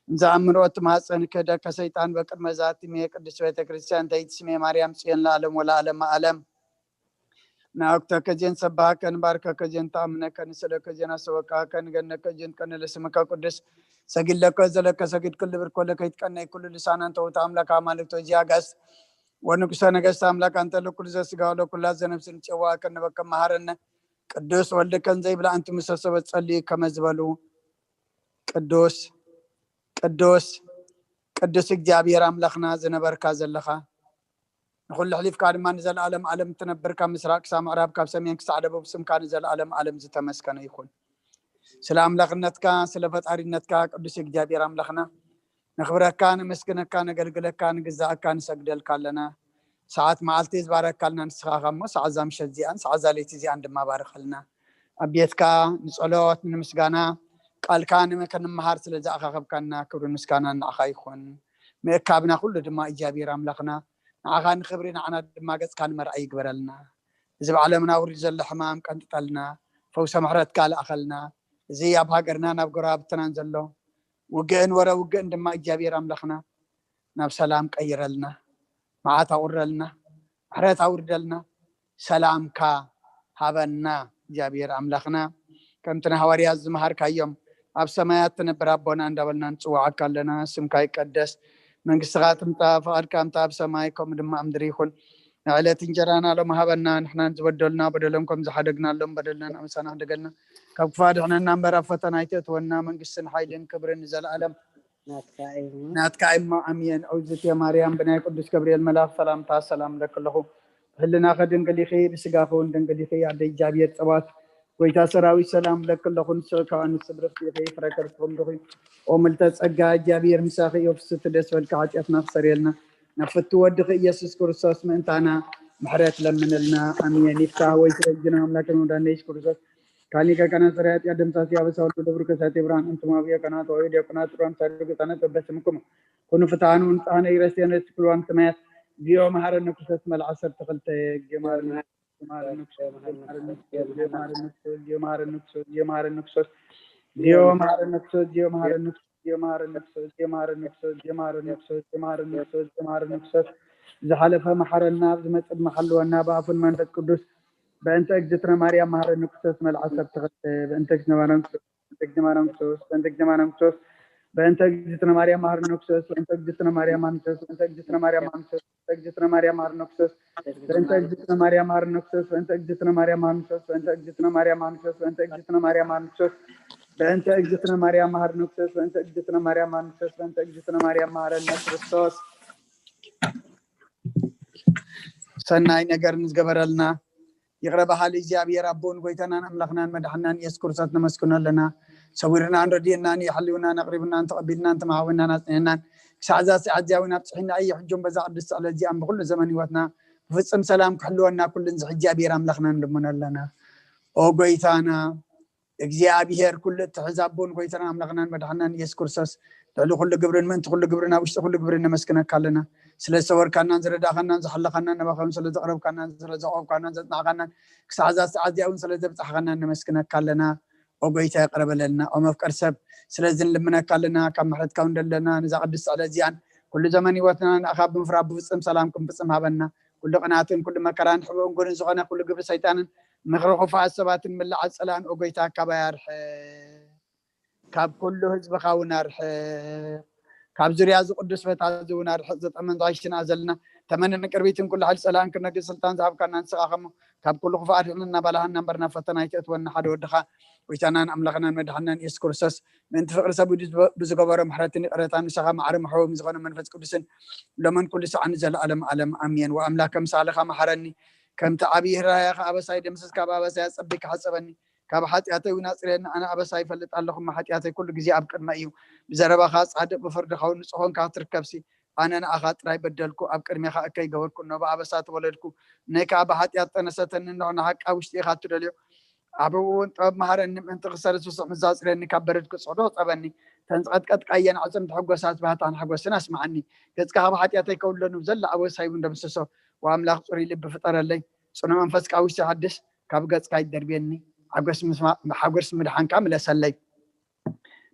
እንዘኣምሮ ትማፀን ክህደከ ሰይጣን በቅድመ ዛቲ እምየ ቅድስት ቤተ ክርስቲያን ተይትስሜ ማርያም ጽዮን ለዓለም ወለዓለመ ዓለም። ናወክተከ ዜን ሰባሃከ ንባርከከ ዜን ተኣምነከ ንስእለከ ዜን ኣሰወካከ ንገነከ ዜን ቀነ ለስምከ ቅዱስ ሰጊድ ለከ ዘለከ ሰጊድ ክልብር ኮለከ ይትቀነይ ኩሉ ልሳናን ተውታ ኣምላክ ኣማልክቶ ዚያጋስ ወንጉሰ ነገስት ኣምላክ ኣንተ ለኩሉ ዘስጋ ለኩላ ዘነፍስን ጨዋ ከነበከ መሃረነ ቅዱስ ወልድከን ዘይብላ ኣንቲ ምሰሰበት ጸልዩ ከመ ዝበሉ ቅዱስ ቅዱስ ቅዱስ እግዚኣብሔር ኣምላኽና ዝነበርካ ዘለኻ ንኹሉ ሕሊፍካ ድማ ንዘለኣለም ዓለም ትነብር ካብ ምስራቅ ክሳብ ምዕራብ ካብ ሰሜን ክሳዕ ደቡብ ስምካ ንዘለኣለም ዓለም ዝተመስከነ ይኹን። ስለ ኣምላኽነትካ ስለ ፈጣሪነትካ ቅዱስ እግዚኣብሔር ኣምላኽና ነኽብረካ ነመስግነካ ነገልግለካ ንግዛእካ ንሰግደልካ ኣለና። ሰዓት መዓልቲ ዝባረካልና ንስኻ እሞ ሰዓት እዛ ምሸት እዚኣን ሰዓት እዛ ለይቲ እዚኣን ድማ ባርኸልና። ኣብ ቤትካ ንጸሎት ንምስጋና ቃልካ ንመ- ክንመሃር ስለ ዝኣኻኸብካና ክብርን ምስጋናን ንዓኻ ይኹን። ምእካብና ኩሉ ድማ እግዚኣብሔር ኣምላኽና ንዓኻ ንኽብሪ ንዓና ድማ ገጽካ ንመርኣይ ይግበረልና። እዚ ብዓለምና ውሪድ ዘሎ ሕማም ቀንጥጠልና፣ ፈውሰ ምሕረትካ ልኣኸልና። እዚ ኣብ ሃገርናን ኣብ ጎረባብትናን ዘሎ ውግእን ወረ ውግእን ድማ እግዚኣብሔር ኣምላኽና ናብ ሰላም ቀይረልና፣ መዓት ኣውርደልና፣ ምሕረት ኣውርደልና፣ ሰላምካ ሃበና እግዚኣብሔር ኣምላኽና። ከምቲ ንሃዋርያት ዝመሃርካዮም ኣብ ሰማያት ትነብር ኣቦና እንዳበልና ንጽዋዓካ ኣለና። ስምካ ይቀደስ፣ መንግስትኻ ትምጻእ፣ ፍቓድካ ከምቲ ኣብ ሰማይ ከምኡ ድማ ኣብ ምድሪ ይኹን። ንዕለት እንጀራና ሎም ሃበና፣ ንሕናን ዝበደሉና በደሎም ከም ዝሓደግናሎም በደልና ንኣምሳና ሕደገልና። ካብ ክፋ ድሕነና እምበር ኣብ ፈተና ኣይተእትወና፣ መንግስትን ሓይልን ክብርን ንዘለኣለም ናትካ እዩ። ናትካ እሞ ኣምየን። እግዝእትየ ማርያም ብናይ ቅዱስ ገብርኤል መልኣኽ ሰላምታ ሰላም ለክለኹ። ብህልናኸ ድንግል ኢኺ፣ ብስጋኸ እውን ድንግል ኢኺ። ኣደ እግዚኣብሔር ጸባኦት ጎይታ ሰራዊት ሰላም ለክለኹ። ንስኺ ካብ ኣንስቲ ብርኽቲ ኢኺ፣ ፍረ ከርስኺ ብሩኽ እዩ። ኦ ምልተ ጸጋ እግዚኣብሔር ምሳኺ እዩ። ፍስቲ ደስ በልካ ሓጢኣትና ክሰርየልና ናብ ፍቱ ወድኺ ኢየሱስ ክርስቶስ ምእንታና ምሕረት ለምንልና። ኣሜን። ይፍታህ ወይ ረጅና ኣምላክን ወዳነ ኢየሱስ ክርስቶስ ካሊከ ከናጽርያት ያደምሳሲ ኣበሳውል ለብሩ ከሳቴ ብርሃን እንቱም ኣብዮ ከናተ ወይ ዲያቆናት ሮን ሳድግ ጻነት በበስምኩም ኩኑ ፍትሃኑ ንጻነ ይረስየነ ትክልዋን ሰማያት ዚዮ መሃረነ ኩሰት መልዓ ሰብ ተኸልተ ጊዮ መሃረነ ኩሰት ጊዮ መሃረነ ኩሰት ጊዮ መሃረነ ኩሰት ጊዮ መሃረነ ኩሰት ጊዮ መሃረነ ኩሰት ጊዮ መሃረነ ኩሰት ጊዮ መሃረነ ኩሰት ጊዮ መሃረነ ኩሰት ጊዮ መሃረነ ኩሰት ጊዮ መሃረነ ኩሰት ዝሓለፈ መሓረና ኣብ ዝመጽእ ድማ ሓልወና ብኣፉን መንፈስ ቅዱስ በእንተ እግዝእትነ ማርያም መሃረኒ ክርስቶስ መልዓ ሰብ ተኸልተ በእንተ እግዝእትነ ማርያም ክርስቶስ በእንተ እግዝእትነ ማርያም ክርስቶስ በእንተ እግዝእትነ ማርያም መሃረኒ ክርስቶስ በእንተ እግዝእትነ ማርያም መሃረኒ ክርስቶስ በእንተ እግዝእትነ ማርያም መሃረኒ ክርስቶስ በእንተ እግዝእትነ ማርያም መሃረኒ ክርስቶስ በእንተ እግዝእትነ ማርያም መሃረኒ ክርስቶስ በእንተ እግዝእትነ ማርያም መሃረኒ ክርስቶስ በእንተ እግዝእትነ ማርያም መሃረኒ ክርስቶስ በእንተ እግዝእትነ ማርያም መሃረኒ ክርስቶስ በእንተ እግዝእትነ ማርያም መሃረኒ ክርስቶስ በእንተ እግዝእትነ ማርያም መሃረኒ ክርስቶስ ሰናይ ነገር ንዝገበረልና ይቕረ በሃሊ እግዚኣብሔር ኣቦን ጎይታናን ኣምላኽናን መድሓናን ኢየሱስ ክርስቶስ ነመስግኖ ኣለና። ሰዊርናን ረድየናን የሕልውናን ኣቕሪብናን ተቐቢልናን ተማሃወናን ኣጽኒዕናን ክሳዕ እዛ ሰዓት እዚኣ እውን ኣብፅሒና እዩ። ሕጆም በዛ ቅድስቲ ዕለት እዚኣን ብኩሉ ዘመን ህይወትና ብፍፅም ሰላም ክሕልወና ኩሉ ንዚ እግዚኣብሔር ኣምላኽና ንልምኖ ኣለና። ኦ ጎይታና እግዚኣብሔር ኩሉ እትሕዝ ኣቦን ጎይታና ኣምላኽናን መድሓናን ኢየሱስ ክርስቶስ ልዕሊ ኩሉ ግብርን ምእንቲ ኩሉ ግብርን ኣብ ውሽጢ ኩሉ ግብርን ነመስግነካ ኣለና። ስለ ዝሰወርካናን ዝረዳእካናን ዝሓለኻናን ነባኻውን ስለ ዘቕረብካናን ስለ ዘቕረብካናን ዘጽናዕካናን ክሳዕ እዛ ሰዓት እዚኣ እውን ስለ ዘብጻሕካናን ነመስግነካ ኣለና። ኦ ጎይታ ይቕረ በለልና። ኦ መፍቀር ሰብ ስለዚ ንልምነካ ኣለና። ካብ ምሕረትካ እውን ደለና ነዛ ቅድስቲ ዕለት እዚኣን ኩሉ ዘመን ህይወትና ንኣኻ ብምፍራብ ብፍጽም ሰላም ክንፍጽም ሃበና። ኩሉ ቅናትን ኩሉ መከራን ሕብኡን ጉድን ዝኾነ ኩሉ ግብሪ ሰይጣንን ምኽሪ ክፉኣት ሰባትን ምላዓት ጸላእን ኦ ጎይታ ካባይ ኣርሕቕ። ካብ ኩሉ ህዝብኻ እውን ኣርሕቕ። ካብ ዙርያ እዚ ቅዱስ ቦታ እዚ እውን ኣርሕቕ። ዘጠመንታ ሽና ዘለና ተመንን ቅርቢትን ኩሉ ሓይሊ ጸላእን ክነግር ስልጣን ዝሃብካና ንስኻ ከሞ ካብ ኩሉ ክፉእ ኣድሕነና ባልሃና እምበር ናብ ፈተና ኣይተእትወና ሓደ ወድኻ ጎይታናን ኣምላኽናን መድሓናን ኢየሱስ ክርስቶስ ምእንቲ ፍቕሪ ሰብ ኢሉ ብዝገበሮ ምሕረትን ይቕረታን ንስኻ ማዕረ መሕወም ዝኾነ መንፈስ ቅዱስን ሎምን ኩሉ ሰዓን ዘለኣለም ዓለም ኣሜን። ወኣምላከ ምሳሌኻ መሓረኒ ከምቲ ዓብዪ ህራያኻ ኣበሳይ ደምስስ ካብ ኣበሳይ ኣጸቢካ ሓጸበኒ ካብ ሓጢኣተይ እውን ኣጽርየኒ ኣነ ኣበሳ ይፈልጥ ኣለኹ እሞ ሓጢኣተይ ኩሉ ግዜ ኣብ ቅድመ እዩ ብዘረባኻ ጻድቕ ብፍርድኻ እውን ንጹህ ኾንካ ክትርከብሲ ኣነ ንኣኻ ጥራይ በደልኩ ኣብ ቅድሜኻ እከይ ገበርኩ እነሆ ብኣበሳ ተወለድኩ ነይ ከኣ ብሓጢኣት ጠነሰተኒ እንሆ ንሓቂ ኣብ ውሽጢ ኢኻ እትደልዮ ኣብ እውን ጥበብ መሃረኒ ምእንቲ ክሰሪ ስሱዕ ምዛጽርየኒ ካብ በረድ ክጽዕዶ ሕጸበኒ ተን ዝቐጥቀጥካየን ኣዕጽምቲ ሕጎሳት ባህታን ሓጎስን ኣስምዓኒ ገጽካ ካብ ሓጢኣተይ ከውለኑ ዘላ ኣበሳይ እውን ደምስሶ ወኣምላኽ ጽሩይ ልቢ ፍጠረለይ ጽኑዕ መንፈስካ ውሽጢ ሓድስ ካብ ገጽካ ይደርብየኒ ሓጎስ ምድሓንካ ምለሰለይ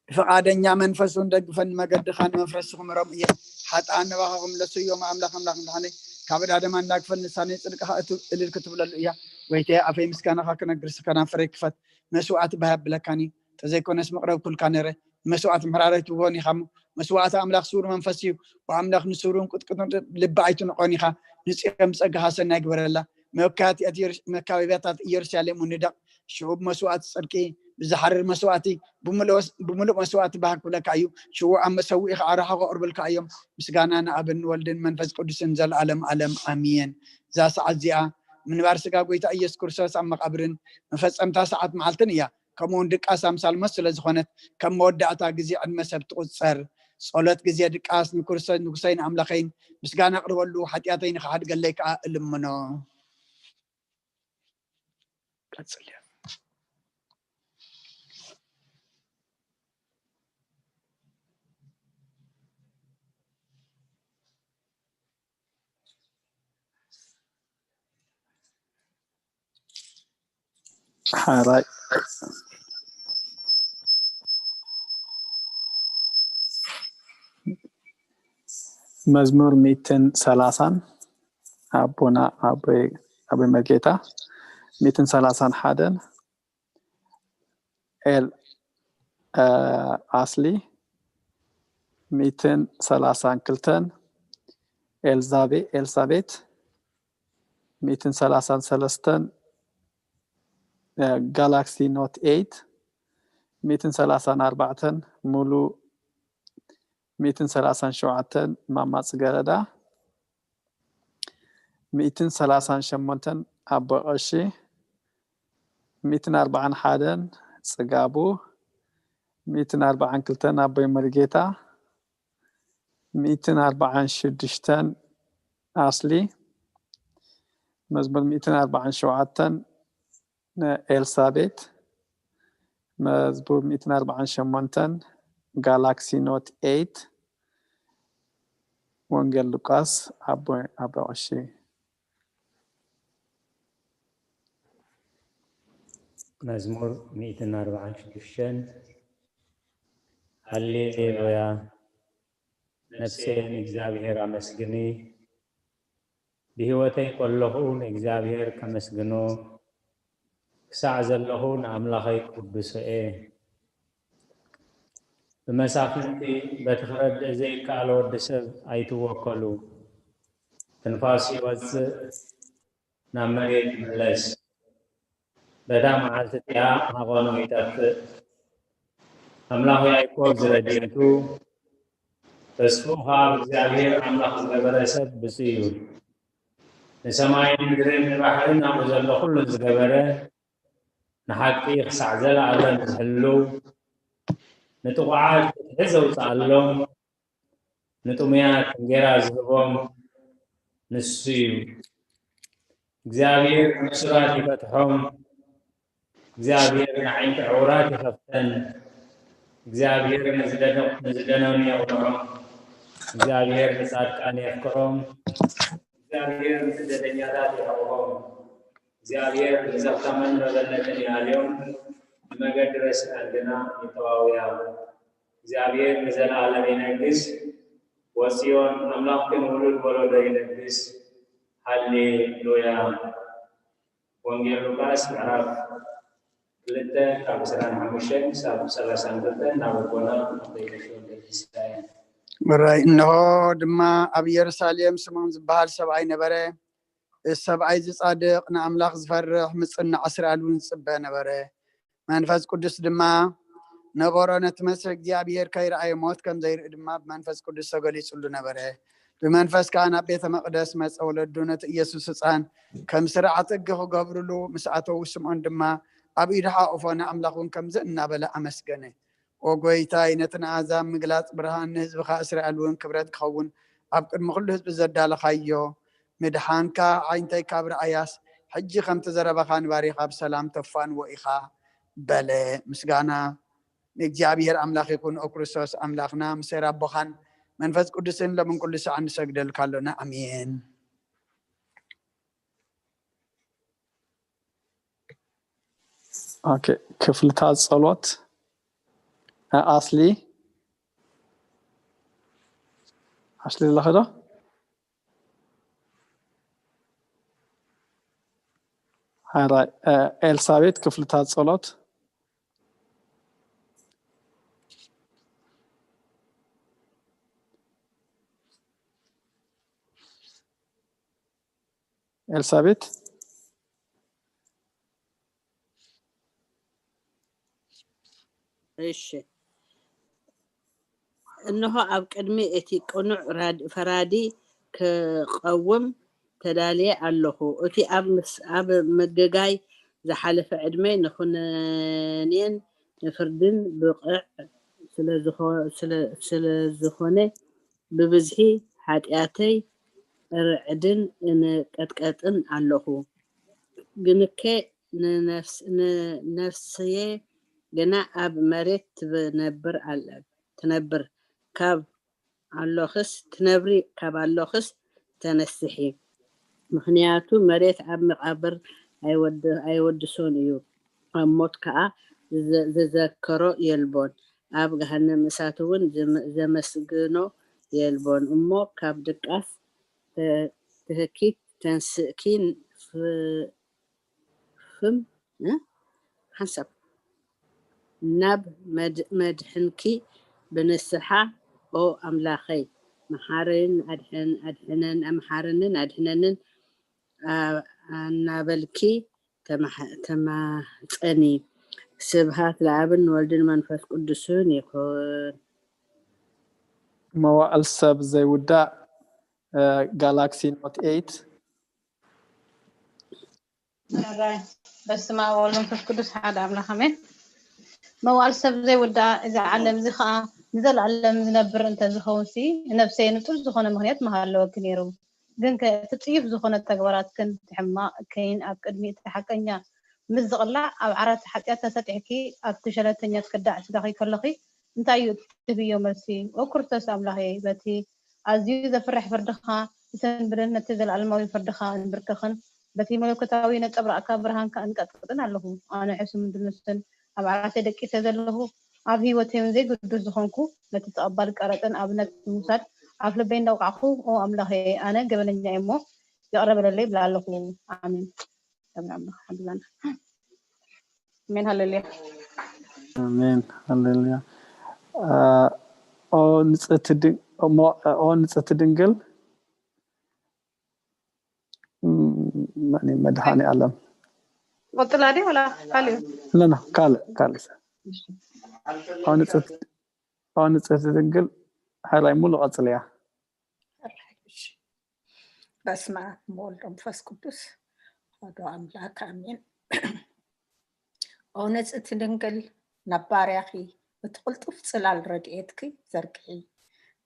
ብፍቓደኛ መንፈስ እውን ደግፈኒ፣ መገድኻ ንመፍረሲ ክምሮም እየ። ሓጥኣን ንባኻ ክምለሱ እዮም። ኣምላኽ ኣምላኽ ምድሓነይ፣ ካብ ዕዳ ደማ እንዳግፈል ንሳነይ ጽድቅኻ እቱ እልል ክትብለሉ እያ። ጎይታየ፣ ኣፈይ ምስጋናኻ ክነግር፣ ከናፍረይ ክፈት። መስዋዕቲ ባህ ኣብለካኒ፣ ተዘይኮነስ ምቕረብኩልካ ነረ። ንመስዋዕቲ ምሕራረይ ትብሆን ኢኻ እሞ፣ መስዋዕቲ ኣምላኽ ስውር መንፈስ እዩ። ብኣምላኽ ንስሩን ቅጥቅጥን ልቢ ኣይትንቆን ኢኻ። ንጽዮን ብጸጋኻ ሰናይ ግበረላ። መካብያታት ኢየሩስ-፣ መካበቢያታት ኢየሩሳሌም እውን ንደቕ። ሽዑ ብመስዋዕቲ ጽድቂ፣ ብዝሓርር መስዋዕቲ፣ ብምሉእ ወስ-፣ ብምሉእ መስዋዕቲ ባህ ክብለካ እዩ። ሽዑ ኣብ መሰውኢ ከዓ ርሓቕ ኣቕርብልካ እዮም። ምስጋና ንኣብን ወልድን መንፈስ ቅዱስን ዘለዓለም ዓለም ኣሜን። እዛ ሰዓት እዚኣ ምንባር ስጋ ጎይታ ኢየሱስ ክርስቶስ ኣብ መቓብርን መፈጸምታ ሰዓት መዓልትን እያ። ከምኡ እውን ድቃስ ኣምሳል ሞት ስለ ዝኾነት፣ ከም መወዳእታ ግዜ ዕድመ ሰብ ትቑጸር። ጸሎት ግዜ ድቃስ ንክርስቶስ ንጉሰይ ንኣምላኸይን ምስጋና ኣቕርበሉ፣ ሓጢኣተይ ንኽሓድገለይ ከዓ እልምኖ። ቀጽል እያ። ሓራይ መዝሙር ሚእትን ሰላሳን ኣቦና ኣቦይ ኣቦይ መርጌታ ሚእትን ሰላሳን ሓደን ኤል እ፣ ኣስሊ ሚእትን ሰላሳን ክልተን ኤልዛቤ ኤልሳቤት ሚእትን ሰላሳን ሰለስተን እ፣ ጋላክሲ ኖት ኤይት ሚእትን ሰላሳን ኣርባዕተን ሙሉ ሚእትን ሰላሳን ሸውዓተን ማማ ጽገረዳ ሚእትን ሰላሳን ሸሞንተን ኣቦ ቀሺ ሚእትን ኣርባዓን ሓደን ጽጋቡ ሚእትን ኣርባዓን ክልተን ኣቦይ መርጌታ ሚእትን ኣርባዓን ሽዱሽተን ኣስሊ መዝሙር ሚእትን ኣርባዓን ሸውዓተን ኤልሳቤት መዝሙር ሚእትን ኣርባዓን ሸሞንተን ጋላክሲ ኖት ኤይት ወንጌል ሉቃስ ኣቦ ኣቦ ቀሺ መዝሙር ሚእትን ኣርባዓን ሽዱሽተን ሃሌሉያ ነፍሰይ ንእግዚኣብሔር ኣመስግኒ ብህይወተይ ከለኹ ንእግዚኣብሔር ከመስግኖ ክሳዕ ዘለኹ ንኣምላኸይ ክውድሶ እየ። ብመሳፍንቲ በቲ ክረድእ ዘይከኣል ወዲ ሰብ ኣይትወከሉ። ትንፋስ ይወጽእ፣ ናብ መሬት ይምለስ። በታ መዓልቲ እቲኣ ሃቐኖ ይጠፍእ። ኣምላኽ ያዕቆብ ዝረድኤቱ ተስፍኡ ኸኣ ብእግዚኣብሔር ኣምላኽ ዝገበረ ሰብ ብፁዕ እዩ። ንሰማይን ምድርን ንባሕርን ኣብኡ ዘሎ ኩሉ ዝገበረ ንሓቂ ክሳዕ ዘለኣለም ዝሕሉ ንጥቑዓት ፍትሒ ዘውፅኣሎም ንጥሙያት እንጌራ ዝህቦም ንሱ እዩ። እግዚኣብሔር ንእሱራት ይፈትሖም። እግዚኣብሔር ንዓይንቲ ዕውራት ይኸፍተን። እግዚኣብሔር ንዝደነኑ የቕንዖም። እግዚኣብሔር ንጻድቃን የፍቅሮም። እግዚኣብሔር ንስደተኛታት ይዕቕቦም። እግዚኣብሔር ንዘኽታመን መበለትን ይኣልዮም። ንመገዲ ረሲኣን ግና ይጠዋውያ። እግዚኣብሔር ንዘለኣለም ይነግስ። ወጽዮን ኣምላኽክን ውሉድ ወለዶ ይነግስ። ሃሌ ሉያ። ወንጌል ሉቃስ ምዕራፍ ክልተ ካብ ዕስራን ሓሙሽተን ክሳብ ሰላሳን ክልተን ናብ ኣቦና ኣቦይ ቀሺ ወልደየሱስ ይስራኤል። ራይ እንሆ ድማ ኣብ ኢየሩሳሌም ስምዖን ዝበሃል ሰብኣይ ነበረ። እዚ ሰብኣይ እዚ ጻድቕ ንኣምላኽ ዝፈርሕ ምጽናዕ እስራኤል እውን ዝጽበ ነበረ። መንፈስ ቅዱስ ድማ ነበሮ። ነቲ መሲሕ እግዚኣብሔር ከይረኣየ ሞት ከም ዘይርኢ ድማ ብመንፈስ ቅዱስ ተገሊጹሉ ነበረ። ብመንፈስ ከኣ ናብ ቤተ መቕደስ መጸ። ወለዱ ነቲ ኢየሱስ ህጻን ከም ስርዓት ሕጊ ክገብርሉ ምስ ኣተዉ ስምዖን ድማ ኣብ ኢዱ ሓቑፎ ንኣምላኽ እውን ከምዚ እናበለ ኣመስገነ። ኦ ጎይታይ ነቲ ንኣሕዛብ ምግላጽ ብርሃን ንህዝብኻ እስራኤል እውን ክብረት ክኸውን ኣብ ቅድሚ ኩሉ ህዝቢ ዘዳለኻዮ ምድሓንካ ዓይንተይ ካብ ረኣያስ ሕጂ ከምቲ ዘረባኻ ንባሪኻ ብሰላም ተፋንዎ ኢኻ በለ። ምስጋና ንእግዚኣብሔር ኣምላኽ ይኹን። ኦ ክርስቶስ ኣምላኽና ምስ ኣቦኻን መንፈስ ቅዱስን ሎምን ኩሉ ሰዓት ንሰግደልካ ኣሎና ኣሜን። ኦኬ ክፍልታት ጸሎት ኣስሊ ኣስሊ ኣለኺ ዶ? ሓራይ ኤልሳቤት ክፍልታት ጸሎት። ኤልሳቤት። እሺ፣ እንሆ ኣብ ቅድሚ እቲ ቅኑዕ ፈራዲ ክቐውም ተዳልየ ኣለኹ። እቲ ኣብ ምግጋይ ዝሓለፈ ዕድመይ ንኹነኔን ንፍርድን ብቕዕ ስለ ዝኾነ፣ ብብዝሒ ሓጢኣተይ እርዕድን እንቀጥቀጥን ኣለኹ። ግንከ ንነፍስየ ግና ኣብ መሬት ትነብር፣ ካብ ኣሎኽስ ትነብሪ፣ ካብ ኣሎኽስ ተነስሒ። ምኽንያቱ መሬት ኣብ መቓብር ኣይወድሶን እዩ፣ ኣብ ሞት ከኣ ዝዘከሮ የልቦን፣ ኣብ ገሃነም እሳት እውን ዘመስግኖ የልቦን። እሞ ካብ ድቃስ ትህኪ ተንስእኪ፣ ፍም ሓንሳብ ናብ መድሕንኪ ብንስሓ፣ ኦ ኣምላኸይ፣ መሓረንን ኣድሕነን፣ መሓረንን ኣድሕነንን ኣናበልኪ ተማጸኒ። ስብሃት ለኣብን ወልድን መንፈስ ቅዱስን ይኹን። መዋእል ሰብ ዘይውዳእ ጋላክሲ ኖት ኤይት። በስመ ኣብ ወወልድ ወመንፈስ ቅዱስ ሓደ ኣምላኽ ኣሜን። መዋእል ሰብ ዘይውዳእ እዚ ዓለም እዚ ኸኣ ንዘለኣለም ዝነብር እንተዝኸውን ሲ ንነፍሰይ ንጹር ዝኾነ ምኽንያት ምሃለወኪ ነይሩ። ግንከ እቲ ጽዩፍ ዝኾነ ተግባራትክን እቲ ሕማቕ እከይን ኣብ ቅድሚ እቲ ሓቀኛ ምስ ዝቕላዕ ኣብ ዓራት ሓጢኣት ተሰጢሕኪ ኣብቲ ሸለልተኛ ዝከዳዕ ስጋኺ ከለኺ እንታይ እዩ እትህብዮ መልሲ? ኦ ክርስቶስ ኣምላኸይ በቲ ኣዝዩ ዘፍርሕ ፍርድኻ ንሰንብድን ነቲ ዘለኣለማዊ ፍርድኻ እንብርከኽን በቲ መለኮታዊ ነጸብራቕካ ብርሃንካ እንቀጥቅጥን ኣለኹ። ኣነ ሕሱምን ድኑስን ኣብ ዓራተይ ደቂሰ ዘለኹ፣ ኣብ ህይወተይ እውን ዘይግዱስ ዝኾንኩ፣ ነቲ ተቐባሊ ቀረጽን ኣብነት ብምውሳድ ኣፍ ልበይ እንዳውቃዕኩ፣ ኦ ኣምላኸየ፣ ኣነ ገበነኛ እየ እሞ ይቕረ በለለይ ይብል ኣለኹ። ኣሜን። ኣሜን ሃሌሉያ። ኣሜን ሃሌሉያ። ኦ ንጽህቲ ድንግል መድሃኔ ኣለም ቆጽላ ድዩ ወላ ካልእ? ለና ካልእ ካልእ ኦ ንጽህቲ ድንግል ሓራይ ሙሉ ቀጽልያ። በስመ ኣብ ወወልድ ወመንፈስ ቅዱስ ሓደ ኣምላክ ኣሜን። ኦ ንጽህቲ ድንግል ናብ ባርያኺ እቲ ቅልጡፍ ጽላል ረድኤትኪ ዘርግሒ።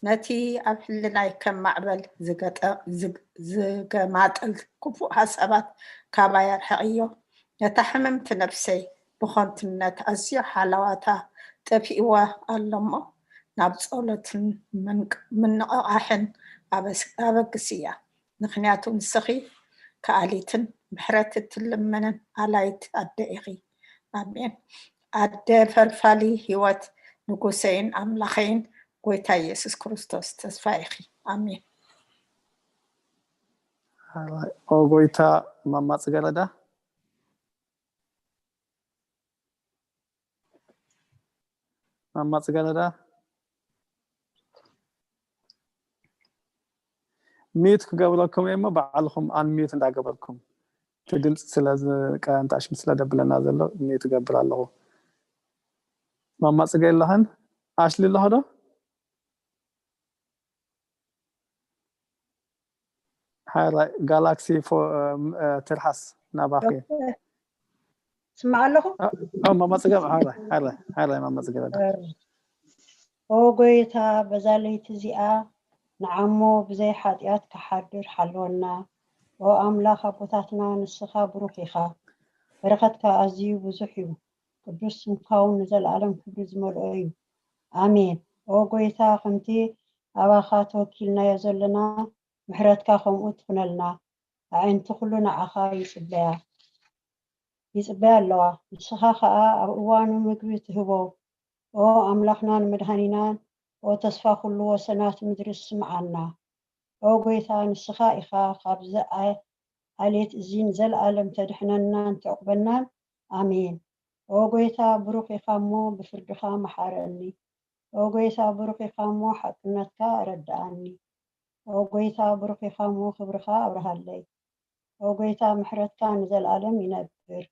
ነቲ ኣብ ሕልናይ ከም ማዕበል ዝገማጥል ክፉእ ሓሳባት ካባይ ኣርሕቕዮ። ነታ ሕምምቲ ነፍሰይ ብኸንቱነት ኣዝዩ ሓላዋታ ጠፊእዋ ኣሎ እሞ ናብ ጸሎትን ምንቕቓሕን ኣበግስያ። ምኽንያቱ ንስኺ ከኣሊትን ምሕረት እትልምንን ኣላይት ኣደ ኢኺ። ኣሜን። ኣደ ፈልፋሊ ህይወት ንጉሰይን ኣምላኸይን ጎይታ ኢየሱስ ክርስቶስ ተስፋ ኢኺ። ኣሜን። ኦ ጎይታ ማማ ጽገረዳ ማማ ጽገረዳ ሚዩት ክገብረኩም እየ እሞ ባዕልኹም ኣን ሚዩት እንዳገበርኩም እቲ ድምፂ ስለ ዝቀንጣሽም ስለ ደብለና ዘሎ ሚዩት እገብር ኣለኹ። ማማ ጽገ ኣለኽን ኣሽሊ ኣለኹ ዶ? ሓራይ ጋላክሲ ትርሓስ ናባኺ ስማዕ ኣለኹ። ማማ ጽገብ ሓራይ ሓራይ ማማ ጽገብ ኦ ጎይታ በዛ ለይቲ እዚኣ ንዓሞ ብዘይ ሓጢኣት ክሓድር ሓልወና። ኦ ኣምላኽ ኣቦታትና ንስኻ ብሩኽ ኢኻ። በረኸትካ ኣዝዩ ብዙሕ እዩ። ቅዱስ ስምካ እውን ንዘለኣለም ክብሪ ዝመልኦ እዩ። ኣሜን። ኦ ጎይታ ከምቲ ኣባኻ ተወኪልናዮ ዘለና ምሕረትካ ከምኡ ትኹነልና። ኣዒንቲ ኩሉ ንዓኻ ይጽበያ ይጽበያ ኣለዋ። ንስኻ ኸኣ ኣብ እዋኑ ምግቢ ትህቦ ኦ ኣምላኽናን መድሃኒናን፣ ኦ ተስፋ ኩሉ ወሰናት ምድሪ ስምዓና። ኦ ጎይታ ንስኻ ኢኻ ካብዚ ኣ-፣ ዓሌት እዚ ንዘለኣለም ተድሕነናን ተዕቁበናን። ኣሜን። ኦ ጎይታ ብሩኽ ኢኻ እሞ ብፍርድኻ መሓረኒ። ኦ ጎይታ ብሩኽ ኢኻ እሞ ሓቅነትካ ኣረድኣኒ። ኦ ጎይታ ብሩኽ ኢኻ እሞ ክብርኻ ኣብርሃለይ። ኦ ጎይታ ምሕረትካ ንዘለኣለም ይነብር።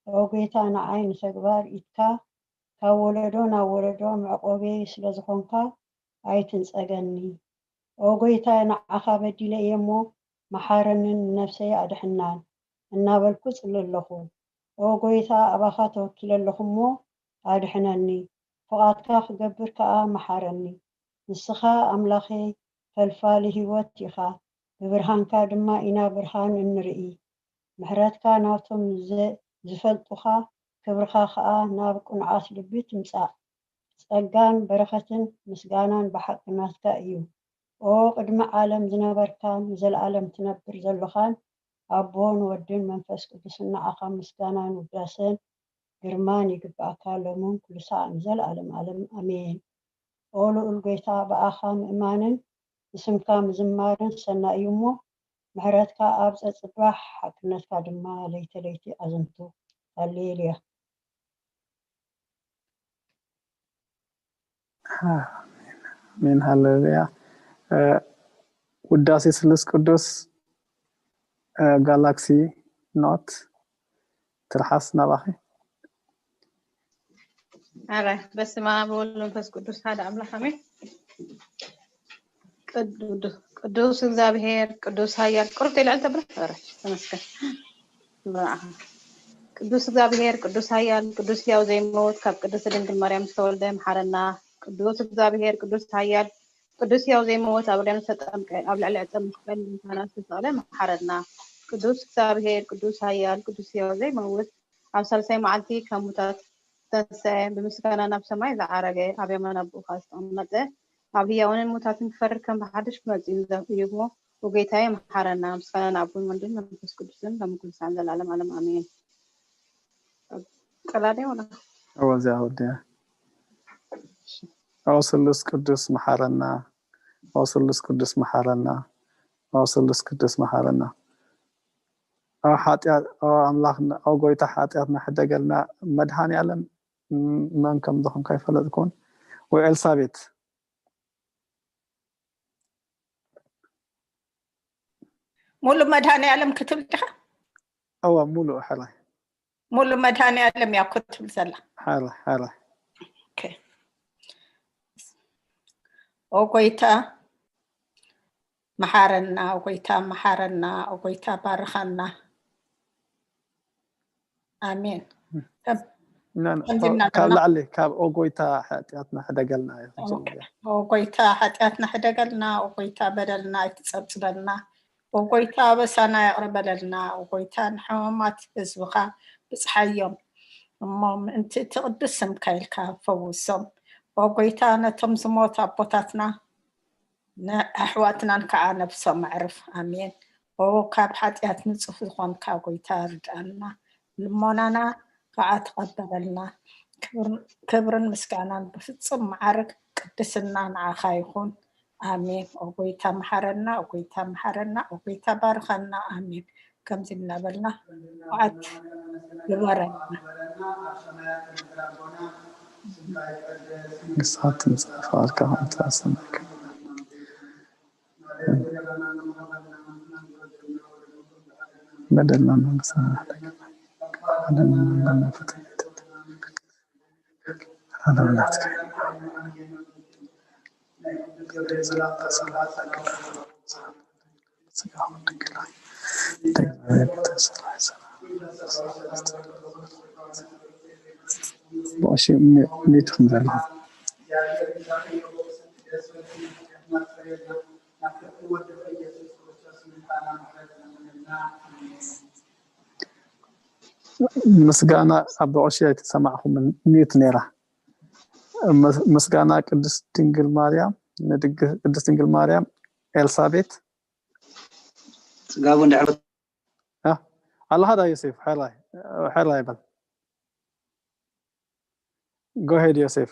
ኦ ጎይታ ንዓይ ንተግባር ኢድካ ካብ ወለዶ ናብ ወለዶ መዕቆብየይ ስለ ዝኾንካ ኣይትንጸገኒ። ኦ ጎይታ ንዓኻ በዲለ እየ እሞ መሓረንን ንነፍሰይ ኣድሕናን እናበልኩ ጽሊ ኣለኹ። ኦ ጎይታ ኣባኻ ተወኪለ ኣለኹ እሞ ኣድሕነኒ። ፍቓድካ ክገብር ከኣ መሓረኒ። ንስኻ ኣምላኸይ ፈልፋሊ ህይወት ኢኻ። ብብርሃንካ ድማ ኢና ብርሃን እንርኢ። ምሕረትካ ናብቶም ዘ-፣ ዝፈልጡኻ፣ ክብርኻ ኸኣ ናብ ቅኑዓት ልቢ ትምጻእ። ጸጋን በረኸትን ምስጋናን ብሓቂ ናትካ እዩ። ኦ ቅድሚ ዓለም ዝነበርካን ንዘለኣለም ትነብር ዘሎኻን ኣቦን ወድን መንፈስ ቅዱስን ንዓኻ ምስጋናን ውዳሰን ግርማን ይግብኣካ ሎምን ኩሉ ሳዕ ንዘለኣለም ዓለም ኣሜን። ኦ ልኡል ጎይታ ብኣኻ ምእማንን ብስምካ ምዝማርን ሰናይ እዩ እሞ ምሕረትካ ኣብ ጸጽባሕ ሓቅነትካ ድማ ለይቲ ለይቲ ኣዘንቱ። ሃሌሉያ። ኣሜን ሃሌሉያ። ውዳሴ ስሉስ ቅዱስ ጋላክሲ ኖት ትርሓስ ናባኺ። ኣረ በስመ ኣብ ወወልድ ወመንፈስ ቅዱስ ሓደ ኣምላኽ ኣሜን። ቅዱስ እግዚኣብሔር ቅዱስ ኃያል ቅሩብ ተይልዕል ተብሎ ረ ተመስገን። ቅዱስ እግዚኣብሔር ቅዱስ ኃያል ቅዱስ ሕያው ዘይመውት ካብ ቅድስት ድንግል ማርያም ዝተወልደ መሓረና። ቅዱስ እግዚኣብሔር ቅዱስ ኃያል ቅዱስ ሕያው ዘይመውት ኣብ ርያም ዝተጠምቀ ኣብ ልዕሊ ዕፀ መስቀል ንታና ዝተሰቕለ መሓረና። ቅዱስ እግዚኣብሔር ቅዱስ ኃያል ቅዱስ ሕያው ዘይመውት ኣብ ሳልሳይ መዓልቲ ካብ ሙታት ዝተንስአ፣ ብምስጋና ናብ ሰማይ ዝዓረገ፣ ኣብ የማን ኣቦኡ ኸዓ ዝተቐመጠ፣ ኣብ ህያውንን ሙታትን ክፈርድ ከም ብሓድሽ ክመጽእ እዩ እሞ፣ ኦ ጐይታየ፣ መሓረና። ምስጋና ንኣቦን ወልድን መንፈስ ቅዱስን፣ ሎሚ ኩሉ ሳዕን ዘለዓለም ዓለም። ኣሜን። ቀላዲ ወላ? እወ፣ እዚኣ ወዲያ። ኦ ስሉስ ቅዱስ መሓረና፣ ኦ ስሉስ ቅዱስ መሓረና፣ ኦ ስሉስ ቅዱስ መሓረና። ኦ ሓጢኣት፣ ኦ ኣምላኽና፣ ኦ ጐይታ ሓጢኣትና ሕደገልና። መድሃኔ ዓለም መን ከም ዝኾንካ ኣይፈለጥኩን። ወይ ኤልሳቤት። ሙሉ መድሃኔ ዓለም ክትብል ዲኻ? እወ፣ ሙሉእ ሕራይ። ሙሉ መድሃኔ ዓለም እያ ክትብል ዘላ። ሕራይ፣ ሕራይ። ኦኬ። ኦ ጐይታ መሓረና፣ ኦ ጐይታ መሓረና፣ ኦ ጐይታ ባርኸና። ኣሜን። ከም- ና-፣ ና-፣ ከምዚ እናበልና- ካብ ላዕሊ፣ ካብ ኦ ጐይታ ሓጢኣትና ሕደገልና እዩ ዝብል። ኦ ጐይታ ሓጢኣትና ሕደገልና፣ ኦ ጐይታ በደልና ኣይትጸብጽበልና፣ ኦ ጐይታ ኣበሳና ይቕረ በለልና፣ ኦ ጐይታ ንሕሙማት ህዝብኻ ብጽሓዮም እሞ ምእንቲ እቲ ቅዱስ ስምካ ኢልካ ፈውሶም። ኦ ጐይታ ነቶም ዝሞቱ ኣቦታትና ንኣሕዋትናን ከዓ ነብሶም ኣዕርፍ። ኣሜን። ኦ ካብ ሓጢኣት ንጹህ ዝኾንካ ጐይታ ርድኣና፣ ልሞናና ከዓ ተቐበለልና። ክብር-፣ ክብርን ምስጋናን ብፍጹም መዓርግ ቅድስና ንዓኻ ይኹን። ኣሜን። ኦ ጐይታ መሓረና፣ ኦ ጐይታ መሓረና፣ ኦ ጐይታ ባርኸና። ኣሜን። ከምዚ እናበልና መዓት ግበረልና። ንስኻ ትምጻእ ፍቓድካ ከምቲ ኣብ ሰማይ ከም በደልና መንግስትና ንሕደገልና። ዓለምና መንገድና ፈተነ ኣይትግበር። ዓለም ናትካ እዩ። ስጋኹም ድንግል ሆይ፣ ብእግዚኣብሔር ተሰላዩ ሰላም። ብቐሺ ሚዩት ከም ዘለኹም። ምስጋና ኣብ ብቐሺ ኣይተሰማዕኹምን፣ ሚዩት ነይራ። ምስ-፣ ምስጋና ቅድስት ድንግል ማርያም፣ ንድግ-፣ ቅድስት ድንግል ማርያም፣ ኤልሳቤት። ጽጋቡ እንድሕር እ? ኣለኻ ዳ ዮሴፍ? ሕራይ፣ ሕራይ በል። Go ahead ዮሴፍ።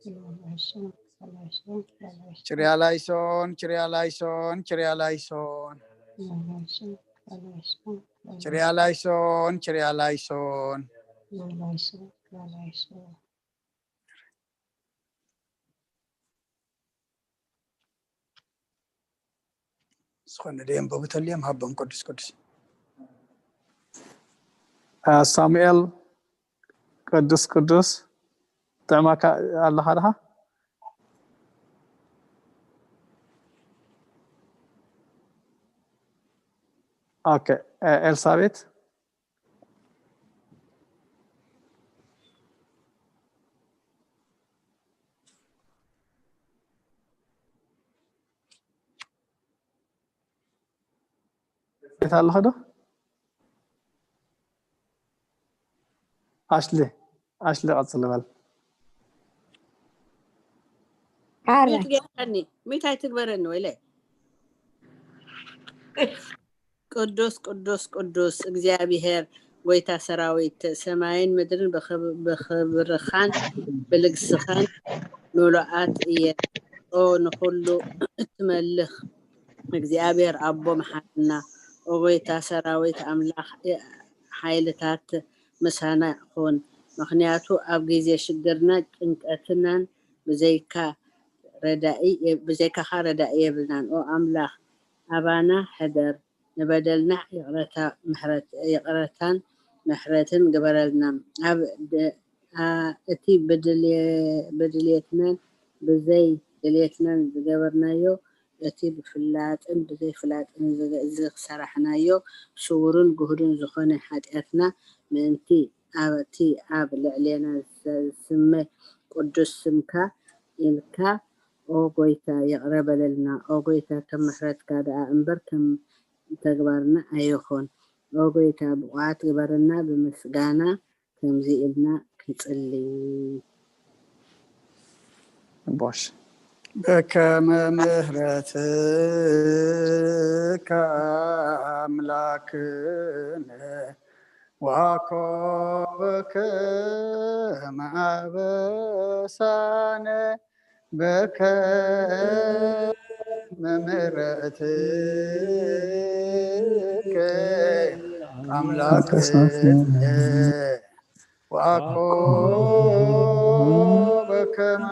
ችሪያ ላይሶን፣ ችሪያ ላይሶን፣ ችሪያ ላይሶን። ችሪያ ላይሶን፣ ችሪያ ላይሶን። ዝኾነ ደየንበቡ ተልዮም ሃቦም ቅዱስ ቅዱስ። ሳሙኤል ቅዱስ ቅዱስ ጥዕማካ ኣለኻ ድኻ? ኦኬ። ኤልሳቤት ቤት ኣለኸ ዶ? ኣሽሊ ኣሽሊ ቀጽል በል። ሓረ ሚት ገይረኒ ሚት ኣይትግበረኒ ወይለ። ቅዱስ ቅዱስ ቅዱስ እግዚኣብሔር ጎይታ ሰራዊት፣ ሰማይን ምድርን ብኽብ- ብኽብርኻን ብልግስኻን ምሉኣት እየን። ኦ ንኹሉ እትመልኽ እግዚኣብሔር ኣቦ መሓረና። ኦ ጎይታ ሰራዊት ኣምላኽ ሓይልታት ምሳና ኩን። ምኽንያቱ ኣብ ግዜ ሽግርና ጭንቀትናን ብዘይካ ረዳኢ ብዘይካኻ ረዳኢ የብልናን። ኦ ኣምላኽ ኣባና ሕደር። ንበደልና ይቕረታ ምሕረት ይቕረታን ምሕረትን ግበረልና። ኣብ ድ- ኣ- እቲ ብድልየ- ብድልየትናን ብዘይ ድልየትናን ዝገበርናዮ እቲ ብፍላጥን ብዘይፍላጥን ዝገ- ዝሰራሕናዮ ስውርን ግሁድን ዝኾነ ሓጢኣትና ምእንቲ ኣብቲ ኣብ ልዕሌና ዘስመ ቅዱስ ስምካ ኢልካ ኦ ጎይታ ይቕረ በለልና። ኦ ጎይታ ከም ምሕረትካ ደኣ እምበር ከም ተግባርና ኣይኹን። ኦ ጎይታ ብቑዓት ግበረና ብምስጋና ከምዚ ኢልና ክንጽሊ። ቦሽ በከመ ምሕረትከ ኣምላክነ ዋኮ በከመ ኣበሳነ በከመ ምሕረትከ ኣምላክነ ዋኮ በከመ